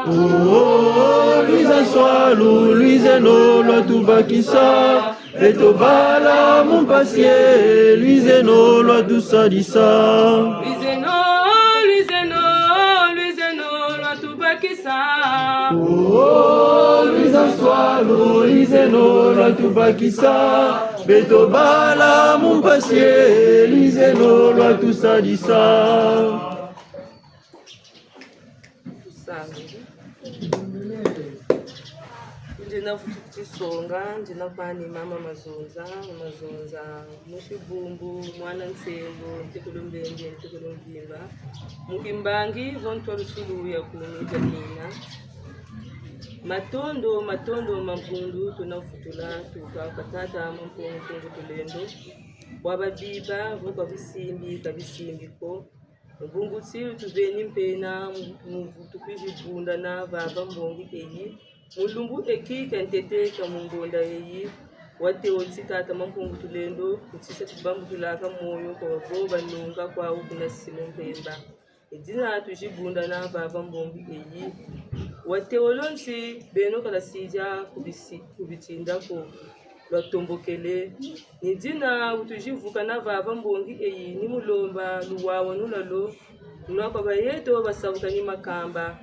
Oh, lwiza nswalu, lwiza zeno lwatubakisa. Beto bala mu mpasi, lwiza zeno lwatusadisa. Lwiza zeno, lwiza zeno, lwiza zeno lwatubakisa. Oh, lwiza nswalu, lwiza zeno lwatubakisa. Beto bala mu mpasi, lwiza zeno lwatusadisa. Tusambili. Ndiena vutu ku tisonga, ndiena kwani mama Mazonza, Mazonza, musi Bumbu, mwana Nsembo, ntekolo Mbembe, ntekolo Mvimba, mu kimbangi, vo ntwalusulu ya kumi dia mina. Matondo, matondo ma mpundu, tuna vutula, tuka kwa tata Mampungu, Mpungu Tulendo, wa babiba, vo kwa bisimbi, ka bisimbi ko, mu bungu ti lutuveni mpena, mu, mu vutu kwizi bundana vava mbongi eyi, mu lumbu eki kia ntete kia mu ngonda eyi, watêle ti tata Mampungu Tulendo, kutisa tubambutulaka moyo kwa babo banunga kwawu kuna Simon Mpemba. Ni dina tuzi bundana vava mbongi eyi. Watêle ti beno ka lwasidia ku bisi-, ku bitinda ko, lwatombokele. Ni dina bu tuzi vukana vava mbongi eyi, ni mu lomba luwawanu lwa lo, lwa kwa bayeto basabukani makamba.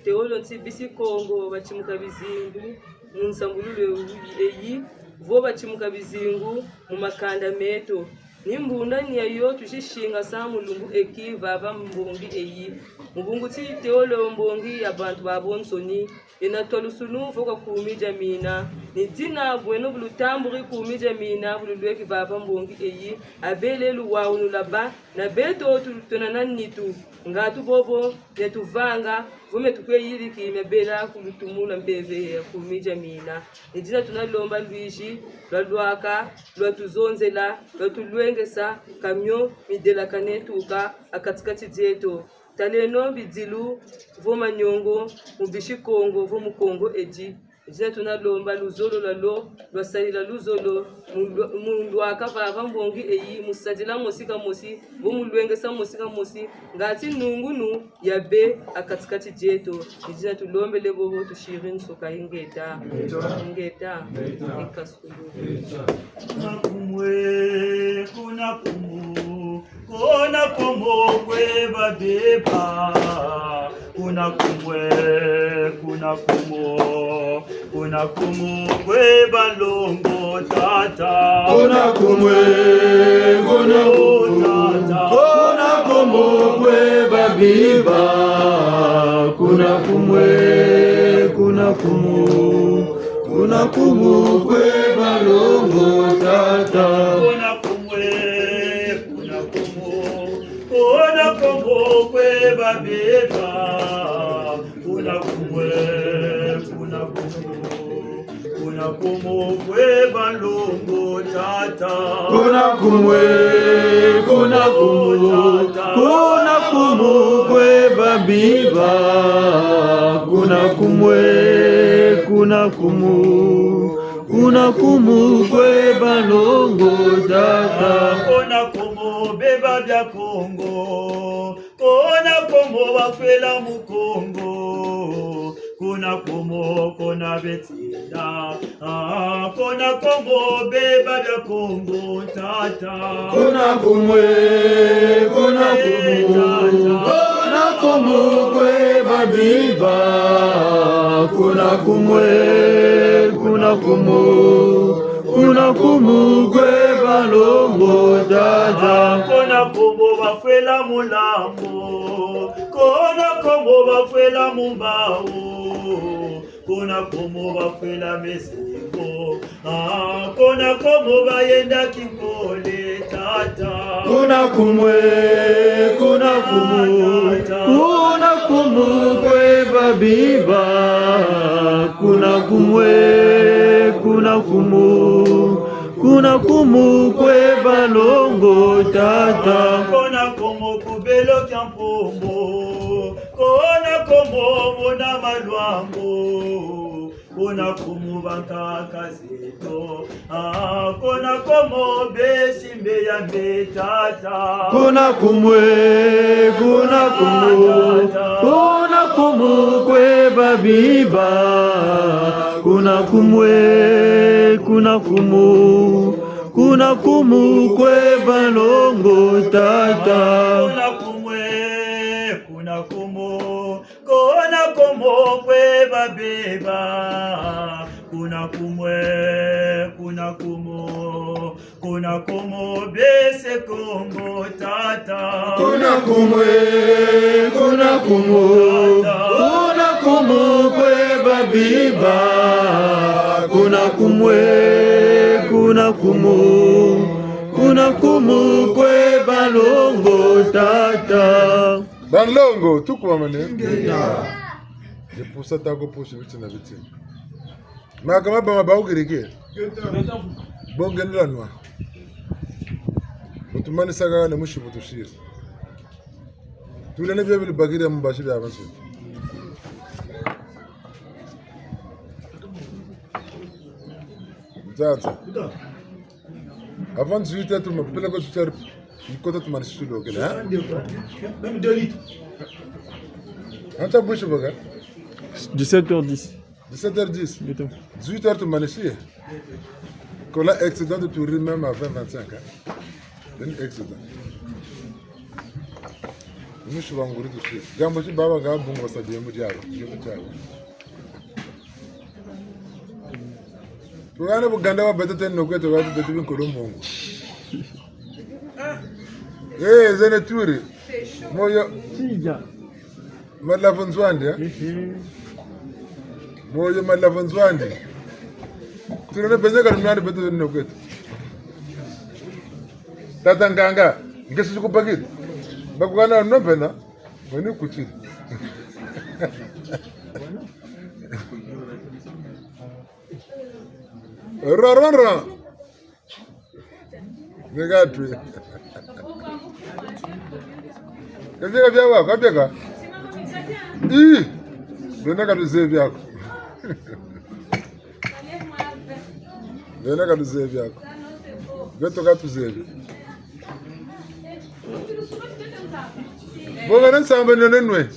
Têle ti bisi Kongo batimuka bizingu mu nsambululu eyi, vo batimuka bizingu mu makanda meto. Ni mbundani yayo tuzi singasa mu lumbu eki vava mbongi eyi. Mu bungu ti têle mbongi ya bantu babonsoni, yena ntwalusulu vo kwa kumi dia mina. Ni dina bweno bu lutamburi kumi dia mina, bu lulweki vava mbongi eyi, abele luwawanu lwabâ, na beto tu-, twena na nitu, ngatu bobo, mia tuvanga, vo mia tukwe yiriki, mia bela ku lutumu lwa mpeve ya kumi dia mina. Ni dina tuna lomba lwizi lwa lwaka, lwatuzonzela, lwatulwengesa, ka mio midelakane tuka ha kati-kati dieto. Taleno bidilu, vo maniongo, mu bisi Kongo, vo mu Kongo edi. Ni dina tuna lomba luzolo lwa lo, lwasadila luzolo, mu lwa-, mu lwaka vava mbongi eyi, mu sadila mosi ka mosi, vo mu lwengesa mosi ka mosi, ngatu nungunu yabê ha kati-kati dieto. Ni dina tulombele bobo, tusiri nsuka. Ingeta. Ingeta. Ingeta. Ekasukulu. Kuna kumwe, kuna kumu, kuna kumu kwe babeba. Kuna kumwe, kuna kumu, kuna kumu kwe balongo tata. Kuna kumwe, kuna kumu, tata, kuna kumu kwe babiba. Kuna kumwe, kuna kumu, kuna kumu kwe balongo tata. Kuna kumwe, kuna kumu, kuna kumu kwe babeba. Kuna kumwe, kuna kumu, kuna kumu kwe balongo tata. Kuna kumwe, kuna kumu, kuna kumu kwe babiba. Kuna kumwe, kuna kumu, Kuna kumu kwe balongo tata. Kuna kumu beba bia Kongo. Kuna kumu bafwela mu Kongo. Kuna kumu kuna betinda. Ah, kuna kumu beba bia Kongo tata. Kuna kumu, kuna kumu, kuna kumu kwe babiba. Kuna kumu, kuna kumu, kuna kumu kwe balongo tata. Kuna kumu bafwela mulambu. Kuna kumu bafwela mumbawu. Kuna kumu bafwela mesengo. Ah, kuna kumu bayenda kinkole tata. Kuna kumu, kuna kumu, kuna kumu kwe babiba. Kuna kumu, kuna kumu, kuna kumu kwe balongo tata. Kuna kumu ku belo kia Mpombo. Kuna kumu muna malwango. Kuna kumu bankaka zeto. Ah, kuna kumu besi mbe ya mbe tata. Kuna kumu, kuna kumu, kuna kumu kwe babiba. Kuna kumu, kuna kumu, kuna kumu kwe balongo tata. Kuna kumu, kuna kumu, kuna kumu kwe babeba. Kuna kumu, kuna kumu, kuna kumu bese Kongo tata. Kuna kumu, kuna kumu, kuna kumu kwe babiba. Kuna kumu, kuna kumu, kuna kumu kwe balongo tata. Banlongo, tukubamane. Ngeta. Dipusa tako pusi biti na biti. Maka maba maba ukirike. Bongenela nwa. Bu tumanisaka na musi bu tusiri. Tulene bio bili bakiri mu basi bia bantu. Nzanza. Avant dix-huit heures, tu m'appelles quand tu t'es, il compte tu m'as su le gars, hein? Même deux litres. Anta busi boga? Dix-sept heures dix. Dix-sept heures dix. Exactement. Dix-huit heures, tu m'as su. Kola excédent de tourisme même à vingt, vingt-cinq, hein? Un excédent. Musi wa nguri tusi. Gambo ti baba ga bungu sa biembo diabo. Biembo diabo. Tuwana Buganda wa beto teno kweto wa beto binkolo mbongo. Eh, zene turi. Moyo. Sija. Malavu nzwandi, eh? Ehe. Moyo malavu nzwandi. Tulene benzeka lumwandi beto teno kweto. Tata nganga, ngesi zikubakiri. Bakukana no mpena, wani kutiri. Ra, ra, ra. Nega twe. Kabieka bia wako, kabieka. Ii. Bena ka tuzebi biaku. Bena ka tuzebi biaku. Beto ka tuzebi. Bonga na nsamba nene nwe.